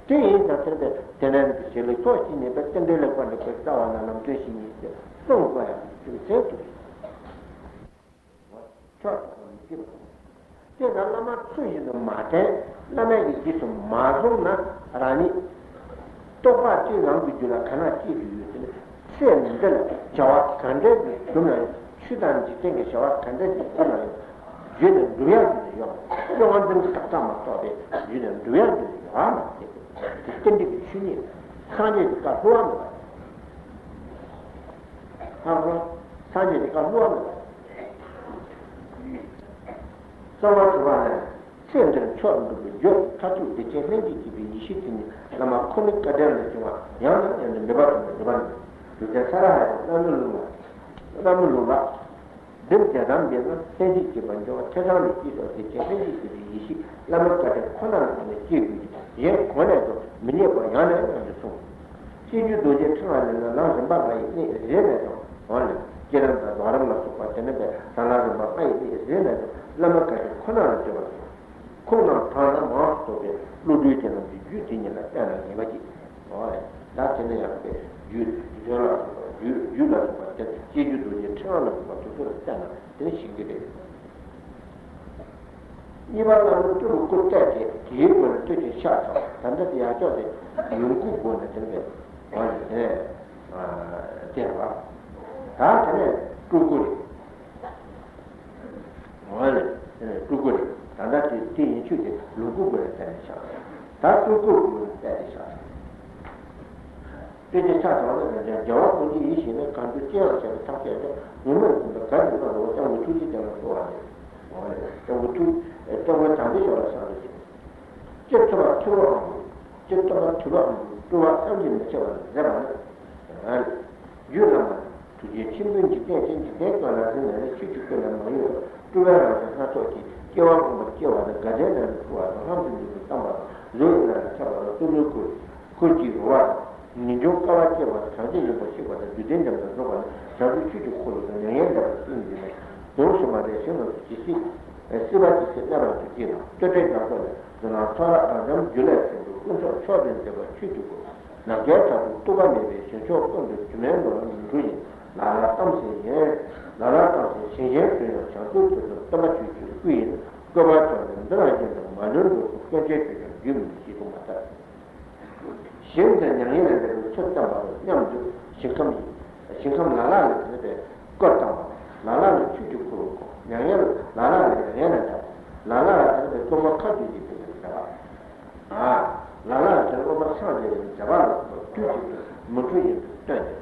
དེ་ཡིན་ཙང་དེ་ནས་དེ་ནས་ཞལ་ལུང་ཚོགས་ཞིག་ཉན་པའི་རྟེན་འབྲེལ་ལེགས་པར་འགྲིག་པའི་རྩ་བ་ལ་ལམ་སྟོན་ཞིག་ཉན་ཏེ་གསུངས་པ་ཡང་རྒྱུ་མཚན་དུ། ཆོག་ཆོག་མི་བྱེད་པ། དེ་ལ་བླ་མ་ཚུལ་བཞིན་དུ་མ་བསྟེན། བླ་མའི་གི་རྗེས་སུ་མ་བཟུང་ན་རང་ཉིད་རྟོག་པ་སྤྱོད་ལམ་གྱི་རྒྱུད་ལ་ག་ན་སྐྱེས་ཏེ་ཡོད་དེ་ནི། ཚེ་འདི་ལ་བྱ་བ་ག་འདྲ་ཞིག་བསྒྲུབ་ན་ཡང་། ཆོས་དང་འཇིག་རྟེན་གྱི་བྱ་བ་ག་འདྲ་ཞིག་བསྒྲུབ་ན་ཡང་། རྒྱུད་ནས་འགྲུབ་ཡག་རྒྱུད་ནས་ཡོད་མ་རེད། རྙོག་འཛིང་དག་དག་མ་གཏོགས་པའི་རྒྱུད་ནས་འགྲུབ་ཡག་རྒྱུད་ནས་ཡོད་མ་རེད། དེ་རྟེན་འབྲེལ་གྱི་ཆོས་ཉིད། སངས་རྒྱས་ཀྱི་བཀའ་བསླུ་བ་མེད་པ་རེད། ཧ་གོ། སངས་རྒྱས་ཀྱི་བཀའ་བསླུ་བ་མེད་པ་རེད། གསང་བ་དྲི་བ་ལས། ཚེ་འདིར་མཆོག་འགྲུབ་པའི་རྒྱུ། མཐར་ཐུག་བདེ་ཆེན་ལྷན་ཅིག་སྐྱེས་པའི་ཡེ་ཤེས་དེ་ཉིད་བླ་མ་ཁོ་ནའི་བཀའ་དྲིན་ལས་བྱུང་བ་ཡང་ནས་ཡང་དུ་འགྲུབ་པ་དང་འགྲུབ་པ་ནི། རྒྱུ་མཚན་ས་ར་ཧ་དང་བླ་མའི་ལུང་ལ། བླ་མའི་ལུང་ལ། བདུན་བརྒྱ་ཐམ་པའི་ནང་ལྷན་ཅིག་སྐྱེས་པ་འབྱུང་བ་ཐེ་ཚོམ་ལས་སྐྱེས་སོགས་བདེ་ཆེན་ལྷན་ཅིག་སྐྱེས་པའི་ཡེ་ཤེས་བླ་མའི་བཀའ་དྲིན་ཁོ་ན་ལ་བརྟེན་ནས་སྐྱེ་དགོས་ཀྱི་གཞན་གོ་གནས་སུ་མི་རྙེད་པ་ཡང་ནས་ཡང་དུ་གསུངས། སྤྱོད་འཇུག་རྡོ་རྗེ་ཕྲེང་བ་ལས་ན་ལམ་རིམ་པ་ལྔ་ཡི་གནད་རེ་རེ་དང་འོག་ནས། བསྐྱེད་རིམ་དང་རྫོགས་རིམ་ལ་སོགས་པ་དེ་ནི་པའི་ཟ་ལ་རིམ་པ་ལྔ་ཡི་གནས་ཟིན་ལས་བླ་མ་བཀའ་བཞིན་ཁོ་ན་ལ་བརྩོན་པར་གྱུར། ཁོང་རྣམས་གང་ན་མང་དུ་གཏོགས་པའི་བློ་གྲོས་ཅན་རྣམས་ཀྱི་རྒྱུད་དེ་ཉིད་ལ་བརྟེན་ནས་ངེས་པ་གྱིས། འོ་རེད། ད་དེ་ནས་ཡང་པའི་རྒྱུད་རྒྱུད་དོན་ལ་སོགས་པ་རྒྱུད་རྒྱུད་ལ་སོགས་པ་དེ་སྐྱེ་རྒྱུད་རྡོ་རྗེ་ཕྲེང་བ་ལ་སོགས་པ་དེ་ཚོ་ལ་བརྟེན་ནས་དེ་ནི་ཤེས་ཀྱི་རེད། གཉིས་པ་ལ་ནི་སྤྲུལ་པའི་སྐུ་བལྟས་ཏེ་དེའི་སྒོ་ནས་བསྟོད་ཅིང་ཕྱག་འཚལ་བ། ད་ལྟ་དེ་ཡང་ཅོག་དེ་ལོངས་སྐུའི་སྒོ་ནས་དེ་ནི་པའི་འོ་རེད། དེ་བསྟན་པ། ད་དེ་ནས་སྤྲུལ་སྐུ་རེད། འོ་ལེ། སྤྲུལ་སྐུ་རེད། ད་ལྟ་དེ་དེ་ཡིན་ཆོས་དེ་ལོངས་སྐུ་སྒོ་ནས་བསྟན་ནས་བཞག་ད་སྤྲུལ་སྐུ་སྒོ་ནས་བསྟན་ནས་བཞག་དེ་དེ་ཆ་ཚང་ལ་ཡང་རྒྱལ་བ་ཀུན་གྱི་ཡིད་བཞིན་ནོ། གང་འདུལ་ཅི་ཡང་བྱ་བའི་ཐབས་ཤེས་ཀྱང་། ངུར་སྨྲིག་འཛིན་པ་ག་ནི་ན་རོ། སྐྱབས་མགོན་ཐུགས་རྗེ་ཅན་ལ་གསོལ་བ་འདེབས། འོ་ལེ། སྐྱབས་མགོན་ཐུགས། སྐྱབས་མགོན་དམ་པའི་ཞབས་ལ་བཞག་སྟེ། ཅི་ཐུབ་པ་ཐུབ་པའམ། ཅི་ཐུབ་པ་ཐུབ་པའམ། སྤྲུལ་པ་བསམ་གྱིས་མི་ཁྱབ་པ་མཛད་པ་ནི། རྒྱུད་བླ་མ་ཐུགས་རྗེ་ཆེན་པོའི་འཇིག་རྟེན་ཅན། འཇིག་རྟེན་ཀུན་ལ་གཟིགས་ནས་ནི། ཆོས་ཀྱི་སྐུ་ལས་མ་གཡོས་པར། སྤྲུལ་པའི་རང་བཞིན་སྣ་ཚོགས་ཀྱིས། སྐྱེ་བ་ངོ་མར་སྐྱེ་བ་དང་། དགའ་ལྡན་ལ་ནི་སྤྲུལ་པ་དང་། ལྷ་མོ་འདི་ཉིད་ཀྱི་བསྟན་པ་དང་། བཟོ་ཡི་ལ་ནི་ཁྱབ་པ་དང་། གཙོ་མོའི་སྐུ། འཁོར་གྱི་རོལ་པ་དང་། ངེས་འབྱུང་དཀའ་བ་སྤྱད་པ་དང་། བྱང་ཆུབ་ཡོན་ཏན་གཤེགས་པ་དང་། རྡུལ་ཕྲན་འཇམ་དང་རྫོགས་པ་ནི། བྱང་ཆུབ་ཆོས་ཀྱི་འཁོར་ལོ་དང་། མྱ་ངན་འདས་པ་གསུམ་འདི་ནི། གདུང་བཞི་མ་བྲལ་ཞིང་རྣམས་སུ། ཇི་སྲིད་སྲིད་པ་ཇི་སྲིད་གནས་པ་དུ་སྐྱེས་དང་། སྤྲོས་བྲལ་རྒྱ་མཚོ་ལས། རྒྱུ་ནོར་ཚོགས་རབ་དང་། འཇམ་རྒྱུད་ལས་ཐོན་པའི་དཀོན་མཆོག་མཆོག་ཏུ་མཛེས་པ་ཆོས་ཀྱི་སྐུ། ནམ་མཁའི་མཐར་ཐུག་རྟོག་པ་མེད་པའི་ཞིང་མཆོག་ཀུན་ཏུ་དྲི་མེད་ནོར་བུ་འབྲུ་བཞིན་ལ་ལ་གཏམས་ཤིང་ཡིན། ལ་ལ་གཏམས་ཤིང་ཞིང་གཞན་ཀུན་ཡང་བྱང་ཆུབ་ཏུ་སོང་། སྟོན་པ་ཆོས་ཀྱི་སྐུ་ཡིན་བསྐུལ་བ་བྱུང་ནས། འདི་ལ་བཞིན་དུ་མ་ལུས་འགྲོ་ཀུན། ཀུན་མཁྱེན་ཆོས་ཀྱང་རྒྱུད་མི་ནུབ་ཞེས་གསུངས་པ་ལྟར། ཞིང་དེར་མྱ་ངན་ལས་འདས་པའི་ཚུལ་བསྟན་པ་དང་མཉམ་དུ་ཞིང་ཁམས་ཞིང་ཁམས་ལ་ལ་ལས་ནི་པའི་སྐུ་བལྟམས་པ། ལ་ལ་ལས་ཆོས་ཀྱི་འཁོར་ལོ་བསྐོར། མྱ་ངན་ལ་ལ་ལས་མྱ་ངན་ལས་འདས་པ། ལ་ལ་ལ་དེ་ནི་པའི་སློབ་མ་མཁའ་སྤྱོད་ཀྱི་དེ་ནི་མཛད་པ། ལ་ལ་ལ་དེ་སློབ་མ་སངས་རྒྱས་པའི་མཛད་པ་ལ་སོགས་པ་དུས་གཅིག་ཏུ་མུ་ཁྲུ་བཞིན་དུ་སྟོན་ཏེ།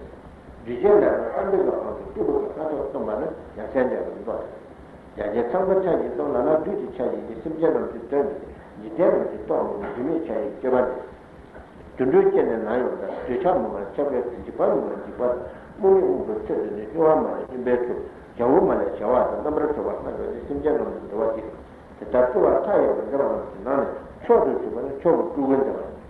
གདུལ་བྱའི་ལས་ལ་བསམ་པའི་དབང་དུ་སྤྲུལ་པ་གི་སྣ་ཚོགས་སྟོན་པ་ནི་ཡ་མཚན་ལྡན་པ་ཡིན་པ་དང་། རྒྱ་ཆེན་ཚངས་པའི་མཐའ་ཡས་སྟོང་ལ་ལ་བདུད་ཀྱི་ཆ་བཞག་སྟེ། སེམས་ཅན་རྣམས་ཀྱི་དོན་གཉེར་ཏེ། འཇིག་རྟེན་རྣམས་ཀྱི་སྟོབས་མང་པོ་རྒྱུ་མེད་ཆ་ཡི་སྤྱོད་པ་འདི། དུད་འགྲོའི་སྐྱེ་གནས་ན་ཡང་འདྲ། འདོད་ཆགས་མང་ལ་ཆགས་པའི་ཚེ། འཇིགས་པ་མང་ལ་འཇིགས་པ་དང་། རྨོངས་གཉིད་མངོན་པའི་ཚེ་འདི་ནི། སྨྱོ་བ་མང་ལ་སྨྱོན་པའི་ཚེ། བྱ་བ་མང་ལ་བྱ་བ་དང་། རྣམ་པར་གྲོལ་བ་སྔར་བྱས་ཏེ། སེམས་ཅན་རྣམས་ལ་འབྲེལ་བ་སྟེ། དེ་ལྟར་སྤྲུལ་པ་མཐའ་ཡས་པ་མཛད་པ་རྣམས་ཀྱི་ནང་ནས་མཆོག་ཏུ་གྱུར་པ་ནི་མཆོག་གི་སྤྲུལ་སྐུ་མཛད་པ་ཡིན།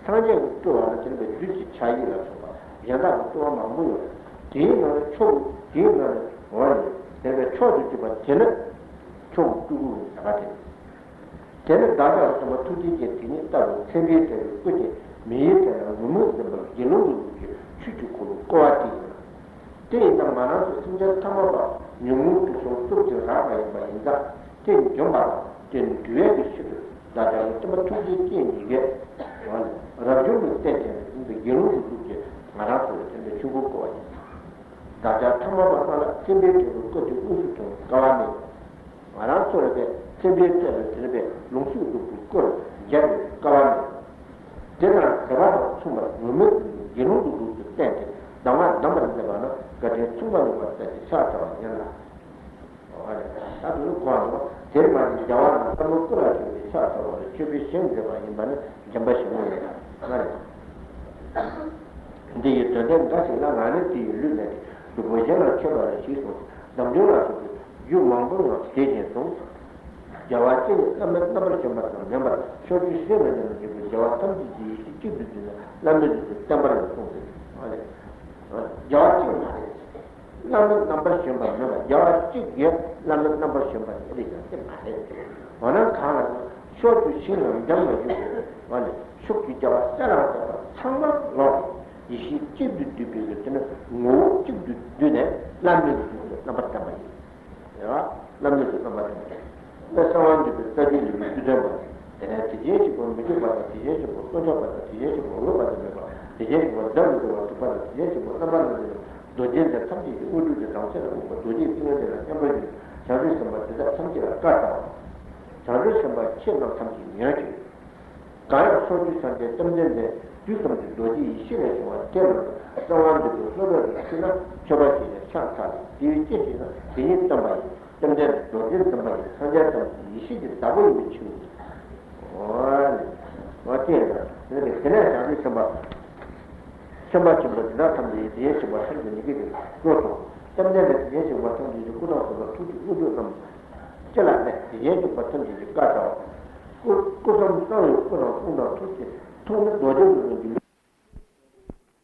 སངས་རྒྱས་ཀྱི་སྤྲུལ་པ་ལ་དེ་ནི་པའི་བདུད་ཀྱི་ཕྱག་གཡས་ལ་སོགས་པ་གཞན་དག་གི་སྤྲུལ་པ་མང་པོ་ཡོད། དེའི་ནང་ནས་མཆོག་དེའི་ནང་ནས་འོ་ནི་དེ་ནི་པའི་མཆོག་ཏུ་གྱུར་པ་དེ་ནི་མཆོག་གི་སྤྲུལ་སྐུ་ཡིན་པ་དེ། དེ་ནི་བདག་ཅག་གི་སྟོན་པ་ཐུགས་རྗེ་ཅན་དེ་ཉིད་ལྟ་བུ་མཚན་དཔེའི་བཀྲ་བའི་སྐུ་སྟེ། མི་ཡི་དོན་ལ་ངུར་སྨྲིག་འཛིན་པ་དགེ་སློང་གི་ལུགས་ཀྱི་ཆོས་ཀྱི་འཁོར་ལོ་བསྐོར་བ་དེ་ཡིན། དེ་ཡིན་ཙང་ང་རང་ཚོ་སེམས་ཅན་ཐ་མལ་པ་ཉོན་མོངས་དུག་གསུམ་གཙུག་གི་རགས་པ་ཡིན་པ་ཡིན་ཙང་། དེ་འཇོམས་པ་དང་དེ་ནི་འདུལ་བའི་གི་ཕྱིར་དུ་བདག་ཅག་གི་སྟོན་པ་ཐུགས་རྗེ་ཅན་ཉིད་ཀྱིས་རབ་བྱུང་གི་རྟེན་ཅན་དུ་འཛིན་པའི་དགེ་སློང་གི་ལུགས་ཀྱིས་ང་རང་ཚོ་ལ་དེ་འདྲའི་ཆོས་འཁོར་བསྐོར་བ་ཡིན། བདག་ཅག་ཐ་མལ་པ་རྣམས་ལ་མཚན་དཔེའི་བཀྲ་བའི་སྐུ་དེ་དངོས་སུ་མཐོང་བའི་སྐལ་བ་མེད། ང་རང་ཚོ་ལ་དེ་མཚན་དཔེའི་བཀྲ་བའི་དེ་ནི་པའི་ལོངས་སྤྱོད་རྫོགས་པའི་སྐུ་ལ་མཇལ་བའི་སྐལ་བ་མེད། དེ་ལ་མཛད་པ་དང་མཚུངས་པར་ངུར་སྨྲིག་འཛིན་པའི་དགེ་སློང་གི་ལུགས་སུ་བསྟན་ཏེ་གདམས་ངག་གདམས་པར་མཛད་པ་ན་དགའ་ལྡན་མཚུངས་པ་ལུགས་པར་བསྟན་ཏེ་ཕྱག་འཚལ་བ་ཡིན་ལ། འོ་རེད། ད་དུང་གོ་བ་དེར་མ་ཟད་རྒྱལ་བ་རྣམས་ལྟད་མོ་སྐུ་ལ་ཞོན་ཏེ་ཕྱག་འཚལ་བ་ལ་མཆོད་པའི་ཞིང་མཛད་པ་ཡིན་པ་ནི་འཇམ་དཔལ་ཞིང་ངེས་ལ་ང་རེད། འདི་ཡི་དོན་དེ་འགའ་ཞིག་ལ་ང་ནི་དེ་ཡི་ལུས་ལས་ཏེ། སྒྲུབ་པོ་གཞན་ལ་མཆོད་པ་ལ་ཞེས་གསུངས་ཏེ། འདམ་ཆུང་ལ་སོགས་པའི་རྒྱུད་མང་པོའི་ནང་དེ་བཞིན་གསུངས། རྒྱལ་བ་སྤྱི་ནི་བླ་མའི་རྣམ་པར་ཕྱིན་པ་དང་མཉམ་པར་ཕྱོགས་བཅུའི་སེམས་ལ་ཉམས་ནས་ཡོད་པའི་རྒྱལ་བ་ཐམས་ཅད་ཀྱི་ཡེ་ཤེས་གཅིག་ཏུ་བསྡུས་ནས་བླ་མའི་ལུགས་སུ་བསྟན་པར་གསུངས་ཏེ། རྒྱལ་བ་གཅིག་མ་རེད། བླ་མའི་རྣམ་པར་ཕྱིན་པ་མིན་པ། རྒྱལ་བ་གཅིག་གིས་བླ་མའི་རྣམ་པར་ཕྱིན་པ་ཡིན་པ་ཡང་དེ་མ་རེད། འོ་ན་གང་ལ་ཕྱོགས་བཅུའི་ཞིང་ལ་འབྱམས་ལ་བཞུགས་པའི་ཕྱོགས་བཅུའི་རྒྱལ་བ་སྲས་ལ་སོགས་པ་ཚང་མ་ལོག་ཡེ་ཤེས་གཅིག་ཏུ་བསྡུས་པའི་གི་དེ་ནི་ངོ་བོ་གཅིག་ཏུ་བསྡུས་ནས་བླ་མའི་གཟུགས་སུ་རྣམ་པར་བསྟན་པ་ཡིན། རེད་བ། བླ་མའི་གཟུགས་རྣམ་པར་བསྟན་པ་ཡིན། ད་གསང་བ་འདུས་པའི་རྩ་རྒྱུད་ལས་པའི་བཅུད་དོན་པ། དེ་ནས་དེ་བཞིན་གཤེགས་པ་མི་བསྐྱོད་པ་དང་། དེ་བཞིན་གཤེགས་པ་དཀོན་མཆོག་པ་དང་། དེ་བཞིན་གཤེགས་པ་འོད་དཔག་ཏུ་མེད་པ། དེ་བཞིན་གཤེགས་པ་བརྗོད་མི་ཚུགས་པ་ཐུབ་པ་དང་། དེ་བཞིན་གཤེགས་པ་རྣམ་པར་སྣང་མཛད་རྣམས། རྡོ་རྗེ་འདི་ཐམས་ཅད་ཀྱི་དངོས་གྲུབ་ཀྱི་དམ་ཚིག་ལ་བསྔགས་པ། རྡོ་རྗེའི་ཏིང་ངེ་འཛིན་ལ་མཉམ་པར་བཞག་ནས་བྱང་ཆུབ་སེམས་དཔའ་དེ་དག་ཐམས་ཅད་ལ་བཀའ་སྩལ་བ། བྱང་ཆུབ་སེམས་དཔའ་ཁྱེད་རྣམས་ཐམས་ཅད་ཉོན་ཅིག། གང་ཡང་ཕྱོགས་བཅུའི་སངས་རྒྱས་བཅོམ་ལྡན་འདས་དུས་གསུམ་གྱི་རྡོ་རྗེ་ཡེ་ཤེས་ལས་བྱུང་བ་དེ་རྣམས་ཀྱི་གསང་བ་འདུས་པའི་སློབ་དཔོན་ལ་མཆིས་ན་མཆོད་པ་བྱས་ནས་ཕྱག་འཚལ་ལོ། དེ་བས་ཅི་ཞེ་ན། དེ་ཉིད་སྟོན་པ་ཡི། བཅོམ་ལྡན་འདས་རྡོ་རྗེ་འཛིན་པ་ཡི། སངས་རྒྱས་ཐམས་ཅད་ཡེ་ཤེས་ཀྱི་བདག་པོ་ཡིན་པའི་ཕྱིར། འོ་ནི། འོ་དེ་ཡིན་ན་དེ་ནས་བྱང་ཆུབ་སེམས་དཔའ། སེམས་དཔའ་ཆེན་པོ་དེ་དག་ཐམས་ཅད་ཡི་དེ་ཡན་ཞིག་པ་ཐམས་ཅད་ཉིད་ཀྱི་དེ་སོ་སོ། བཅོམ་ལྡན་འདས་དེ་ཡན་ཞིག་པ་ཐམས་ཅད་ཀྱི་སྐུ་དང་གསུངས་པ་ཐུགས་ཀྱི་དངོས་གྲུབ་རྣམས། ཅི་ལ་ནི་དེ་བཞིན་གཤེགས་པ་ཐམས་ཅད་ཀྱི་བཀའ་ལྟར། སྐུ་སྐུ་གསུམ་གསང་བའི་སྐུ་རྣམས་དཔུང་དང་ཐུགས་ཀྱི་ཐུགས་ནི་རྡོ་རྗེ་རྩེ་གསུམ་གྱི་